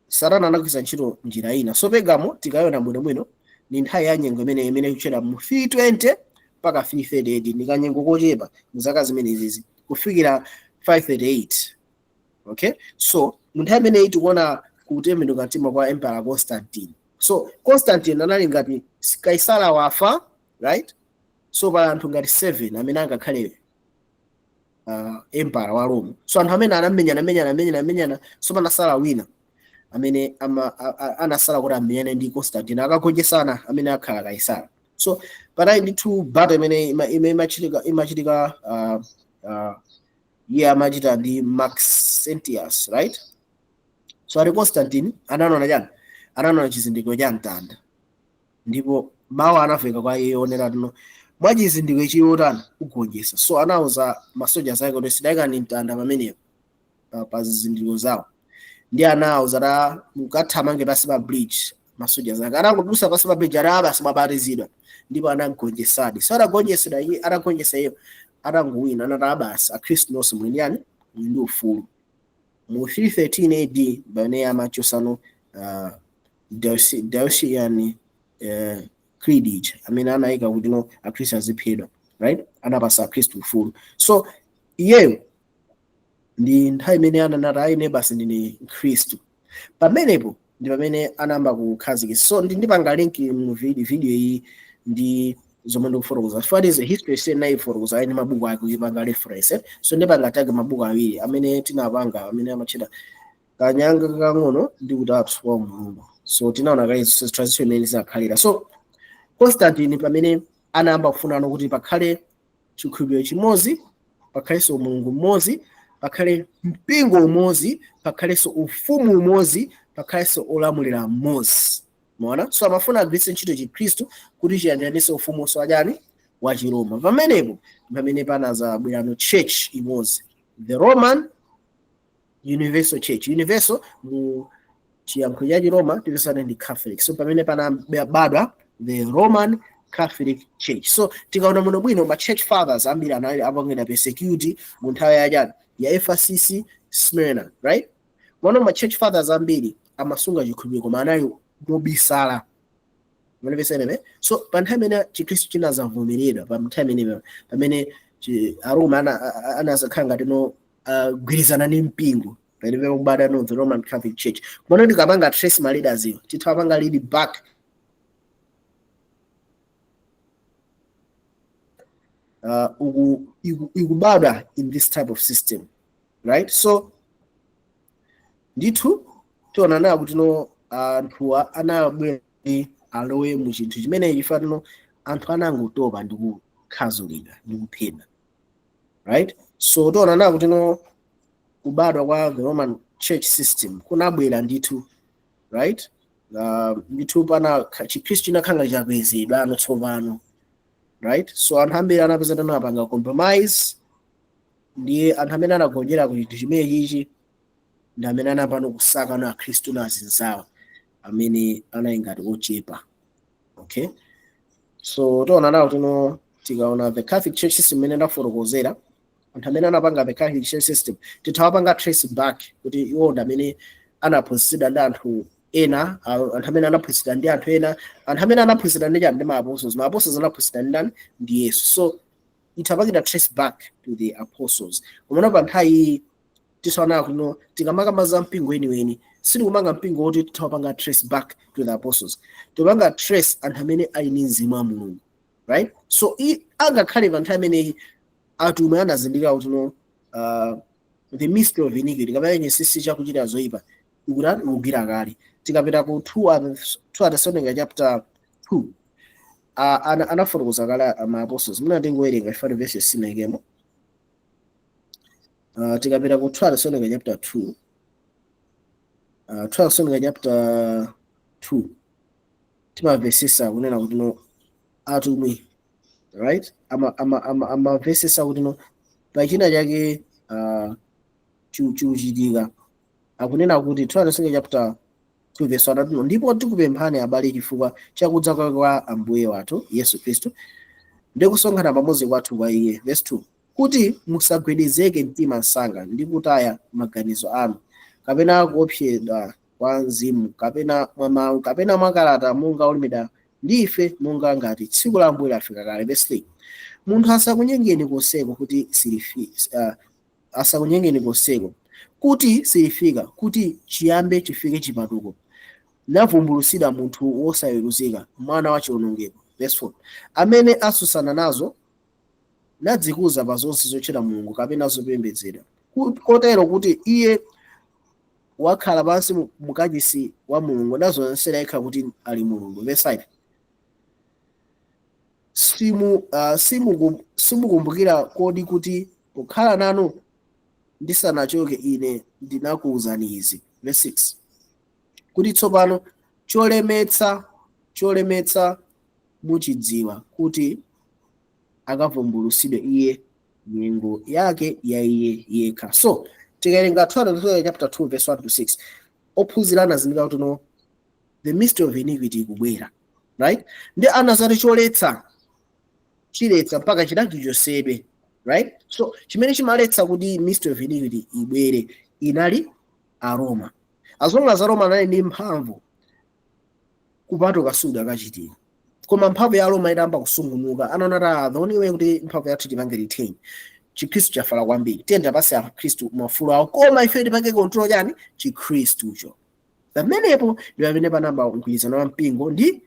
Satana anagwiritsa ntchito njira ina. So Pergamo tikayiona bwinobwino ni nthawi ya nyengo imene ikuchera mu 320 mpaka 338. Ndi kanyengo kochepa mzaka zimenezizi kufikira 538. Okay, so mu nthawi imeneyi tikuona kutembenuka mtima kwa Emperor Constantine. So Constantine anali ngati Kaisala wafa, right? So pali anthu ngati 7 amene angakhale emperor wa Rome. So anthu amene anamenyana, amenyana, amenyana, amenyana. So panasala wina amene anasala kuti amenyane ndi Constantine. Akagonjesana, amene akhala Kaisala. So panali ndithu battle imene imachitika, iye amachita ndi Maxentius, right? So ali Constantine ananona chani? Ananona chizindikiro cha mtanda, ndipo mawu anafika kwa iye onera tino mwa chizindikiro chiyotani kugonjetsa. So anawuza masoja ake kuti sidayikani mtanda pamenepo pa zizindikiro zawo, ndi anawuza ta mukathamange pasi pa bridge. Masoja ake anangodusa pasi pa bridge, ati basi mwabatizidwa, ndipo anagonjesadi. So anagonjesedwa iye, anagonjesa iye, atangowina anati basi, akhristu nonse muli ndi yani? Muli ndi ufulu. Mu 313 AD pamene amachosano Diocletian creed ija amene anayika kuti no, akhristu aziphedwa, right? Anapasa akhristu ufulu. So iyeyo ndi nthawi imene ananati, "Ayi, basi, ndine mkhristu." Pamenepo ndi pamene anayamba kukhazikitsa. So ndipanga link mu video iyi ndi zomwe ndikufotokoza. Chifukwa history sinayifotokoza ayi ndi mabuku ake kuipanga reference. So ndipanga tag mabuku awiri amene tinapanga, amene amatchedwa Kanyanga Kakang'ono ndi Kutatu kwa Mulungu. So tinaona kale transition imene zinakhalira. So Constantine pamene anayamba kufunana kuti pakhale chikhulupiriro chimodzi, pakhalenso Mulungu mmodzi, pakhale mpingo umodzi, pakhalenso ufumu umodzi, pakhalenso olamulira mmodzi, maona? So amafuna agwiritse ntchito chikhristu kuti chiyanjanise ufumu wachani? Wa Chiroma. Pamenepo pamene panazabwerano church imodzi, the Roman Universal Church. Universal mu chiyankhulo cha Chiroma tipesane ndi Catholic. So pamene panabadwa the Roman Catholic Church. So tikaona muno bwino, ma church fathers ambiri anali apangena persecute mu nthawi yachani? Ya Ephesus, Smyrna, right? Mwana ma church fathers ambiri amasunga chikhulupiriro koma anali mobisala. Mwanipesene? So pa nthawi imene chikhristu chinazavomeredwa, pa nthawi imene pamene Aroma anazakhala ngati no gwirizana ndi mpingo, pamene kubada no the Roman Catholic Church. Kumene tikapanga trace ma leaders iwo, tithapanga lead back ikubadwa in this type of system, right? So ndithu tiona nawo kuti no, anthuwa anabwera alowe mu chinthu chimenechi chifukwa tino anthu anangotopa ndi kukhazulidwa ndi kuphedwa, right? So tiona nawo kuti no, kubadwa kwa the Roman Church system kunabwera ndithu, right? Ndithu pana chikhristu chinakhala chakwezedwa ano tsopano, right? So anthu ambiri anapeza tano apanga compromise. Ndiye anthu amene anagonjera ku chinthu chimene chichi ndi amene anapano kusaka na akhristu na azinzawo amene anali ngati ochepa. Okay, so tiona nawo tino, tikaona the Catholic Church system imene ndafotokozera, anthu amene anapanga the Catholic Church system tithawapanga trace back kuti iwo ndi amene anaphunzitsidwa ndi anthu ena, anthu amene anaphunzitsidwa ndi anthu ena, anthu amene anaphunzitsidwa ndi chani? Ndi ma apostles. Ma apostles anaphunzitsidwa ndi ndani? Ndi Yesu. So ithapangidwa trace back to the apostles. Komano pa nthawi iyi tisaona kuno, tikamakamba za mpingo weniweni, sitikumanga mpingo woti tithawapanga trace back to the apostles. Tipanga trace anthu amene ali ndi mzimu wa Mulungu, right? So angakhale pa nthawi imeneyi atumwi anazindikira kuti no, the mystery of iniquity kapena chinsinsi chakuchita zoyipa ikutani? Ikugwira kale. Tikapita ku 2 Thessalonica chapter 2, anafotokoza kale ma apostles. Muna tingowerenga chifukwa verse sinayikemo. Tikapita ku 2 Thessalonica chapter 2, 2 Thessalonica chapter 2, timamvesesa kunena kuti no, Atumwi, right, amamvesesa kuti no, pachina chake chikuchitika. Akunena kuti 2 chapter 2 verse 1 ati, "Ndipo tikupemphani abale, chifukwa chakudza kwake kwa Ambuye wathu Yesu Khristu ndi kusonkhana pamodzi kwathu kwa iye," verse 2, "kuti musagwedezeke mtima msanga ndi kutaya maganizo anu, kapena kuopsedwa kwa mzimu, kapena mwa mawu, kapena mwa kalata monga olembedwa ndi ife, monga ngati tsiku la Ambuye lafika kale." Verse 3, "Munthu asakunyengeni konseko kuti asakunyengeni konseko kuti silifika, kuti chiyambe chifike chipatuko, navumbulutsidwa munthu wosaweruzika, mwana wa chiwonongeko." Verse 4, "Amene asusana nazo nadzikuza pa zonse zotchedwa Mulungu kapena zopembedzedwa, kotero kuti iye wakhala pansi mukachisi wa Mulungu, nazionetsera yekha kuti ali Mulungu." Verse 5, "Simukumbukira kodi kuti pokhala nanu ndisanachoke ine ndinakuwuzani izi?" Verse 6, "Kuti tsopano cholemetsa muchidziwa, kuti akavumbulutsidwe iye nyengo yake ya iye yekha." So tikawerenga 2 chapter 2 verse 1 to 6, ophunzira anazindikira kuti no, the mystery of iniquity ikubwera, right? Ndi anazati choletsa chiletsa mpaka chidaki chosedwe, right? So chimene chimaletsa kuti mystery of iniquity ibwere inali Aroma. As long as Aroma anali ndi mphamvu, kupatuka sudakachitika. Koma mphamvu ya Aroma itayamba kusungunuka, anaona ta the only way kuti mphamvu yathu tipange retain, Chikhristu chafala kwambiri, tiyenda pasi Akhristu mafulo awo, koma ife tipange control chani? Chikhristucho. Pamenepo ndi pamene panamba mgwirizano wa mpingo ndi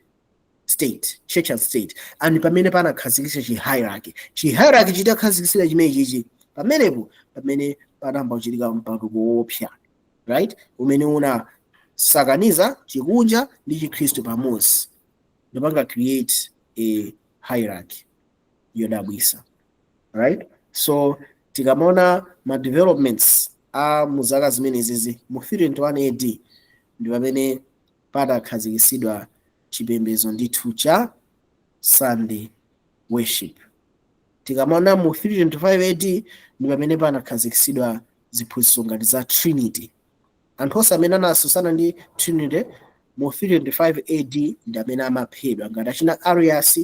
state, church and state, and pamene panakhazikitsa chi hierarchy. Chi hierarchy chitakhazikitsira chimene chichi, pamenepo pamene panamba kuchitika mpatuko woopsa, right, umene unasakaniza chikunja ndi Chikhristu pamodzi, ndipanga create a hierarchy yodabwisa, right? So tikamaona ma developments a muzaka zimenezizi, mu 321 AD ndi pamene padakhazikitsidwa chipembedzo ndithu cha Sunday worship. Tikamaona mu 325 AD ndi pamene panakhazikitsidwa ziphunzitso ngati za Trinity. Anthu onse amene anasusana ndi Trinity mu 325 AD ndi amene amaphedwa, ngati achina Arius.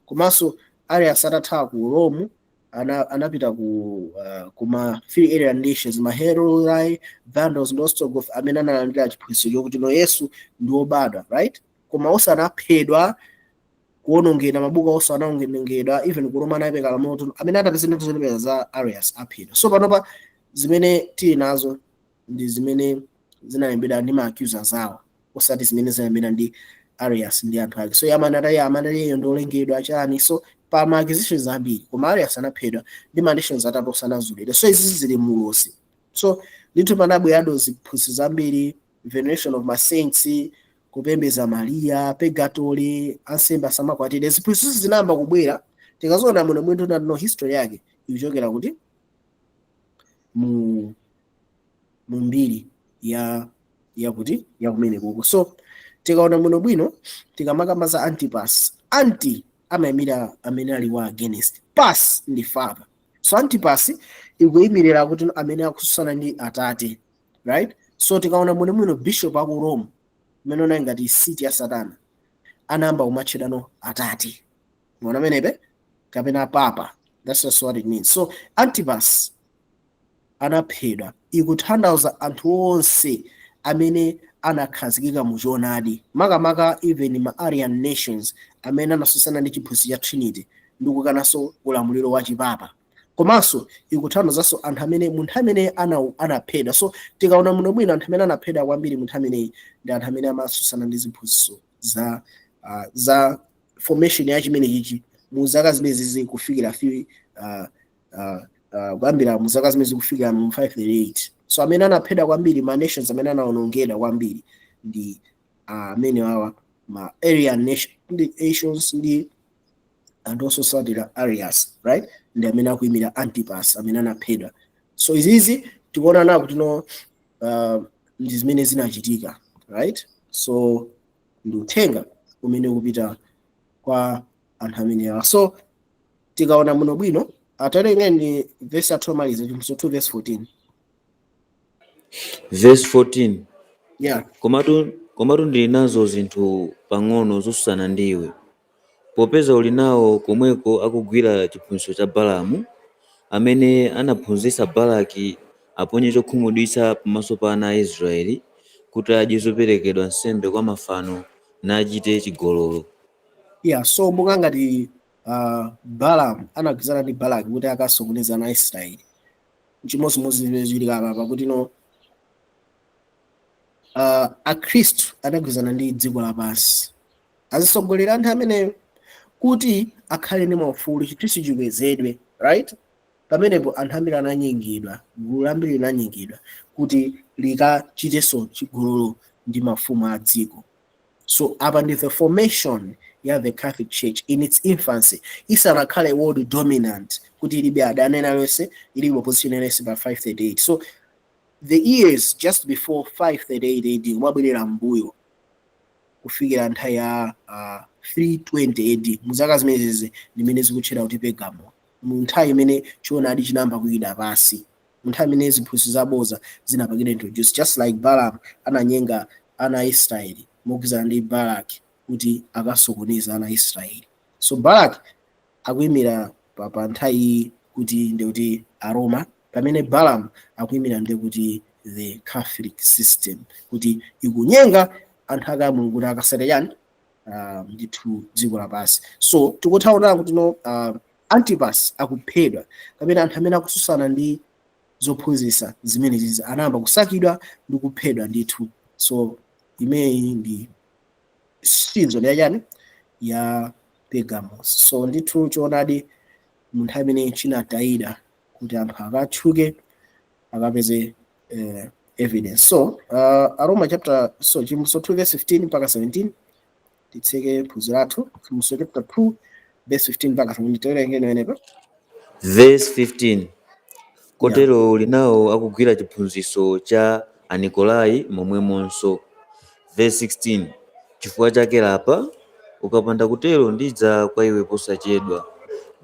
Komanso Arius atathawa ku Rome, anapita kuma three Arian nations, ma Heruli, Vandals ndi Ostrogoth, amene analandira chiphunzitso chokuti no, Yesu ndi wobadwa, right? Koma onse anaphedwa, kuwonongedwa, mabuku onse anawonongedwa. Even ku Roma anayipeka lamulo, amene atapeza ndithu zolembera za Arius aphedwa. So panopa zimene tili nazo ndi zimene zinalembedwa ndi ma accusers awo, osati zimene zinalembedwa ndi Arius ndi anthu ake. So amanati ndi olengedwa chani. So pa ma accusations ambiri, koma Arius anaphedwa ndi ma nations atatu osanazulidwe. So izi zili mulosi. So ndithu panabwerado ziphunzitso zambiri, veneration of ma saints, kupembeza Mariya, purgatory, ansembe asamakwatire. Ziphunzitso zinayamba kubwera. Tikazoona muno mwinthu, no, history yake ikuchokera kuti mu mbiri ya yakuti yakumene kuko. So tikaona muno bwino, tikamakamba za Antipas, anti amayimira amene ali wa against, pas ndi father. So Antipas ikuyimirira kuti amene akususana ndi Atate, right? So tikaona muno bwino, bishop aku Rome umene unali ngati seat ya Satana anayamba kumatchedwano Atate. Muona amenepe kapena papa, that's just what it means. So Antipas anaphedwa ikutanthauza anthu onse amene anakhazikika mu choonadi, makamaka even ma Arian nations amene anasusana ndi chiphunzitso cha Trinity ndi kukananso ulamuliro wa chipapa. Komanso ikutanthauzanso anthu amene munthu amene anaphedwa. So tikaona muno bwino, anthu amene anaphedwa kwambiri munthu ameneyi ndi anthu amene amasusana ndi ziphunzitso za formation ya chimene chichi mu zaka zimene kufikira kuyambira mu zaka zimene zikufikira mu 538. So amene anaphedwa kwambiri, ma nations amene anawonongedwa kwambiri ndi amene wawa ma Arian nations ndi anthu ososatira Arius, right? Ndi amene akuyimira Antipas amene anaphedwa. So izizi tikuona na kuti no, ndi zimene zinachitika, right? So ndi uthenga umene ukupita kwa Anthu amenewa, so tikaona muno bwino, atawerengeni verse athu omaliza, Chivumbulutso 2 verse 14. Verse 14. Yeah. Komatu ndili nazo zinthu pang'ono zotsutsana ndiwe, popeza uli nawo komweko akugwira chiphunzitso cha Balamu, amene anaphunzitsa Balaki aponye chokhumudwitsa pamaso pa ana a Israeli, kuti adye zoperekedwa nsembe kwa mafano nachite chigololo. Yeah, so monga ngati Balaam anagwirizana ndi Balaki kuti akasokoneza ana a Israeli, chimodzimodzi zimene zili apa, pakuti no akhristu anagwirizana ndi dziko lapansi, azisogolera anthu ameneyo kuti akhale ndi maufulu, chikhristu chikwezedwe, right? Pamenepo anthu ambiri ananyengedwa, gulu lambiri linanyengedwa kuti likachitenso chigololo ndi mafumu a dziko. So apa ndi the formation ya the Catholic Church in its infancy, isanakhale world dominant, kuti ilibe adani ena yonse, ilibe opposition iliyonse pa 538. So the years just before 538 AD, kumabwerera mbuyo kufikira nthawi ya 320 AD, muzaka zimenezi ndimene zikutchedwa kuti Pergamo, mu nthawi imene choonadi chinayamba kuyida pasi, mu nthawi imene ziphunzitso zaboza zinapangidwa introduce, just like Balaam ananyenga ana a Israeli mogwirizana ndi Balak kuti akasokoneza ana a Israeli. So Balak akuyimira pa nthawi iyi kuti ndikuti Aroma, pamene Balaam akuyimira ndikuti the Catholic system, kuti ikunyenga anthu ake a Mulungu kuti akasate chani? Ndithu dziko lapansi. So tikuthaona kuti no Antipas akuphedwa, kapena anthu amene akususana ndi zophunzitsa zimenezi anayamba kusakidwa ndi kuphedwa ndithu. So imeneyi ndi season yachani? Ya Pergamos. So ndithu choonadi mu nthawi imene chinatayida kuti anthu akatchuke, akapeze evidence. So Aroma chapter, so Chivumbulutso 2 verse 15 mpaka 17, titseke phunziro lathu. Chivumbulutso chapter 2 verse 15 mpaka 17, tiwerenge imenepo. Verse 15. Kotero uli nawo akugwira chiphunzitso cha Anikolai momwemonso. Verse 16. Chifukwa chake lapa, ukapanda kutero ndidza kwa iwe posachedwa,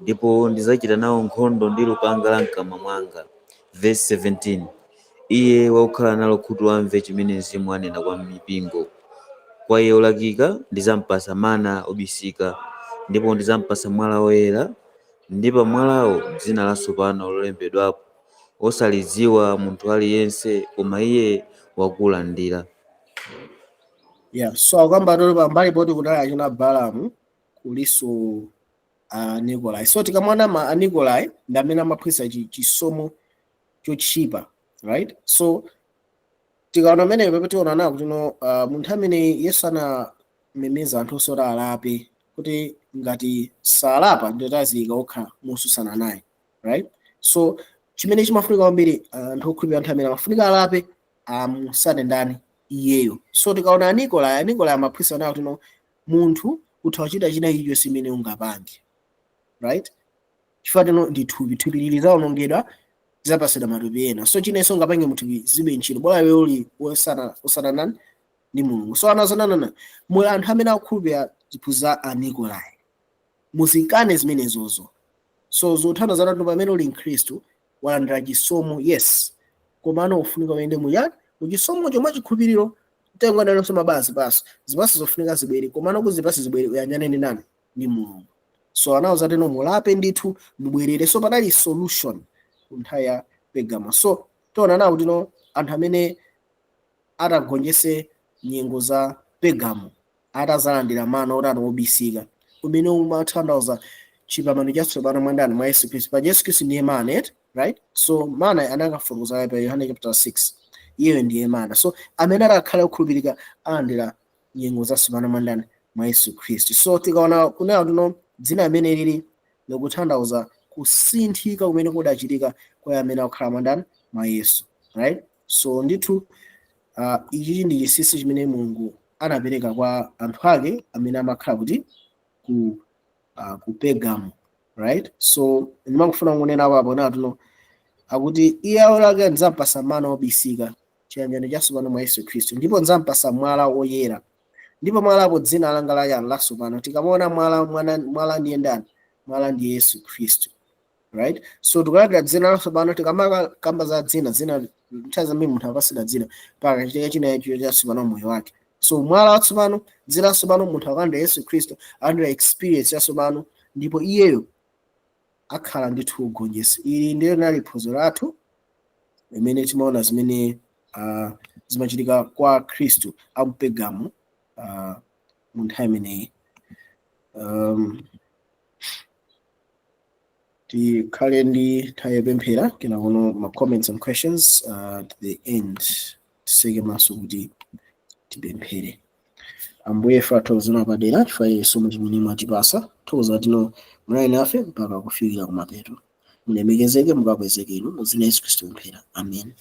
ndipo ndidzachita nawo nkhondo ndi lupanga la mkamwa mwanga. Verse 17. Iye wakukhala nalo khutu amve chimene Mzimu anena kwa mipingo. Kwa iye olakika ndidzampasa mana obisika, ndipo ndidzampasa mwala woyera, ndi pa mwalawo dzina latsopano lolembedwapo, osalidziwa munthu aliyense koma iye wakulandira. Yeah, so akamba toli pambali poti kunali achina Balamu, kuliso Anikolai. So tikamona ma Anikolai ndi amene amaphunzitsa chisomo chotchipa, right? So tikaona ameneyo pepe, tiona nawo kuti no munthu amene Yesu anamemeza anthu osoti alape, kuti ngati salapa nditaziyika okha mosusana naye, right? So chimene chimafunika kwambiri, anthu okhulupirira, anthu amene amafunika alape, amusate ndani? Iyeyo. So tikaona Anikolai, Anikolai amaphunzitsa nawo kuti no munthu utha kuchita china chilichonse imene ungapange, right? Chifukwa tino ndi thupi, thupi lili zawonongedwa, lizapasidwa matupi ena. So chinenso ungapange muthupi zibe ntchito, bola iwe uli wosana osana nani? Ndi Mulungu. So anazananana muli anthu amene akukhulupirira ziphunzitso za Anikolai, muzikane zimenezozo. So zothandiza zathu, pamene uli mkhristu walandira chisomo, yes, komano ufunika uyende muyani? Muchisomo chomwe chikhulupiriro. Mtengo analonso mabala zipatso, zipatso zofunika zibwere, komano kuti zipatso zibwere uyanjane ndi nani? Ndi Mulungu. So anawuza teno mulape ndithu, mubwerere. So panali solution ku nthawi ya Pergamo. So tiona nawo kuti no anthu amene atagonjese nyengo za Pergamo atazalandira mana otani? Obisika, umene umatanthauza chipambano chatsopano mwa ndani? Mwa Yesu Khristu. Pa Yesu Khristu ndiye mana eti, right? So mana anakafotokoza pa Yohane chapter 6, iyeyo ndiye mana. So amene atakhala okhulupirika alandira nyengo zatsopano mwa ndani? Mwa Yesu Khristu. So tikaona kunena tuno dzina amene lili likutanthauza kusinthika kumene kudachitika kwa amene akukhala mwa ndani? Mwa Yesu, right? So ndithu ichi ndi chinsinsi chimene Mulungu anapereka kwa anthu ake amene amakhala kuti ku Pergamo, right? So ndimangofuna kunena apo natuno akuti iye aolake ndidzampasa mana obisika, chiyanjano chatsopano mwa Yesu Khristu, ndipo ndidzampasa mwala woyera. Ndipo mwalapo dzina langa la yani? Latsopano. Tikamaona mwala, mwala ndiye ndani? Mwala ndi Yesu Khristu, right? So tikulandira dzina latsopano. Tikamakamba za dzina, nthawi zambiri munthu apasidwa dzina pakachitika china icho chatsopano moyo wake. So mwala watsopano, dzina latsopano, munthu akalandira Yesu Khristu alandira experience yatsopano, ndipo iyeyo akhala ndithu ugonjetsi. Ili ndiyo linali phunziro lathu limene timaona zimene zimachitika kwa Khristu a Pergamo mu nthawi imeneyi. Tikhale ndi nthawi yopemphera, kenakono ma comments and questions to the end. Tiseke maso kuti tipemphere. Ambuye, ife athokoza padera chifukwa chisomo chimene mwatipasa. Thokoza tino munali nafe mpaka kufikira kumapeto. Mulemekezeke, mukakwezeke inu. Mu dzina la Yesu Khristu pemphera, amen.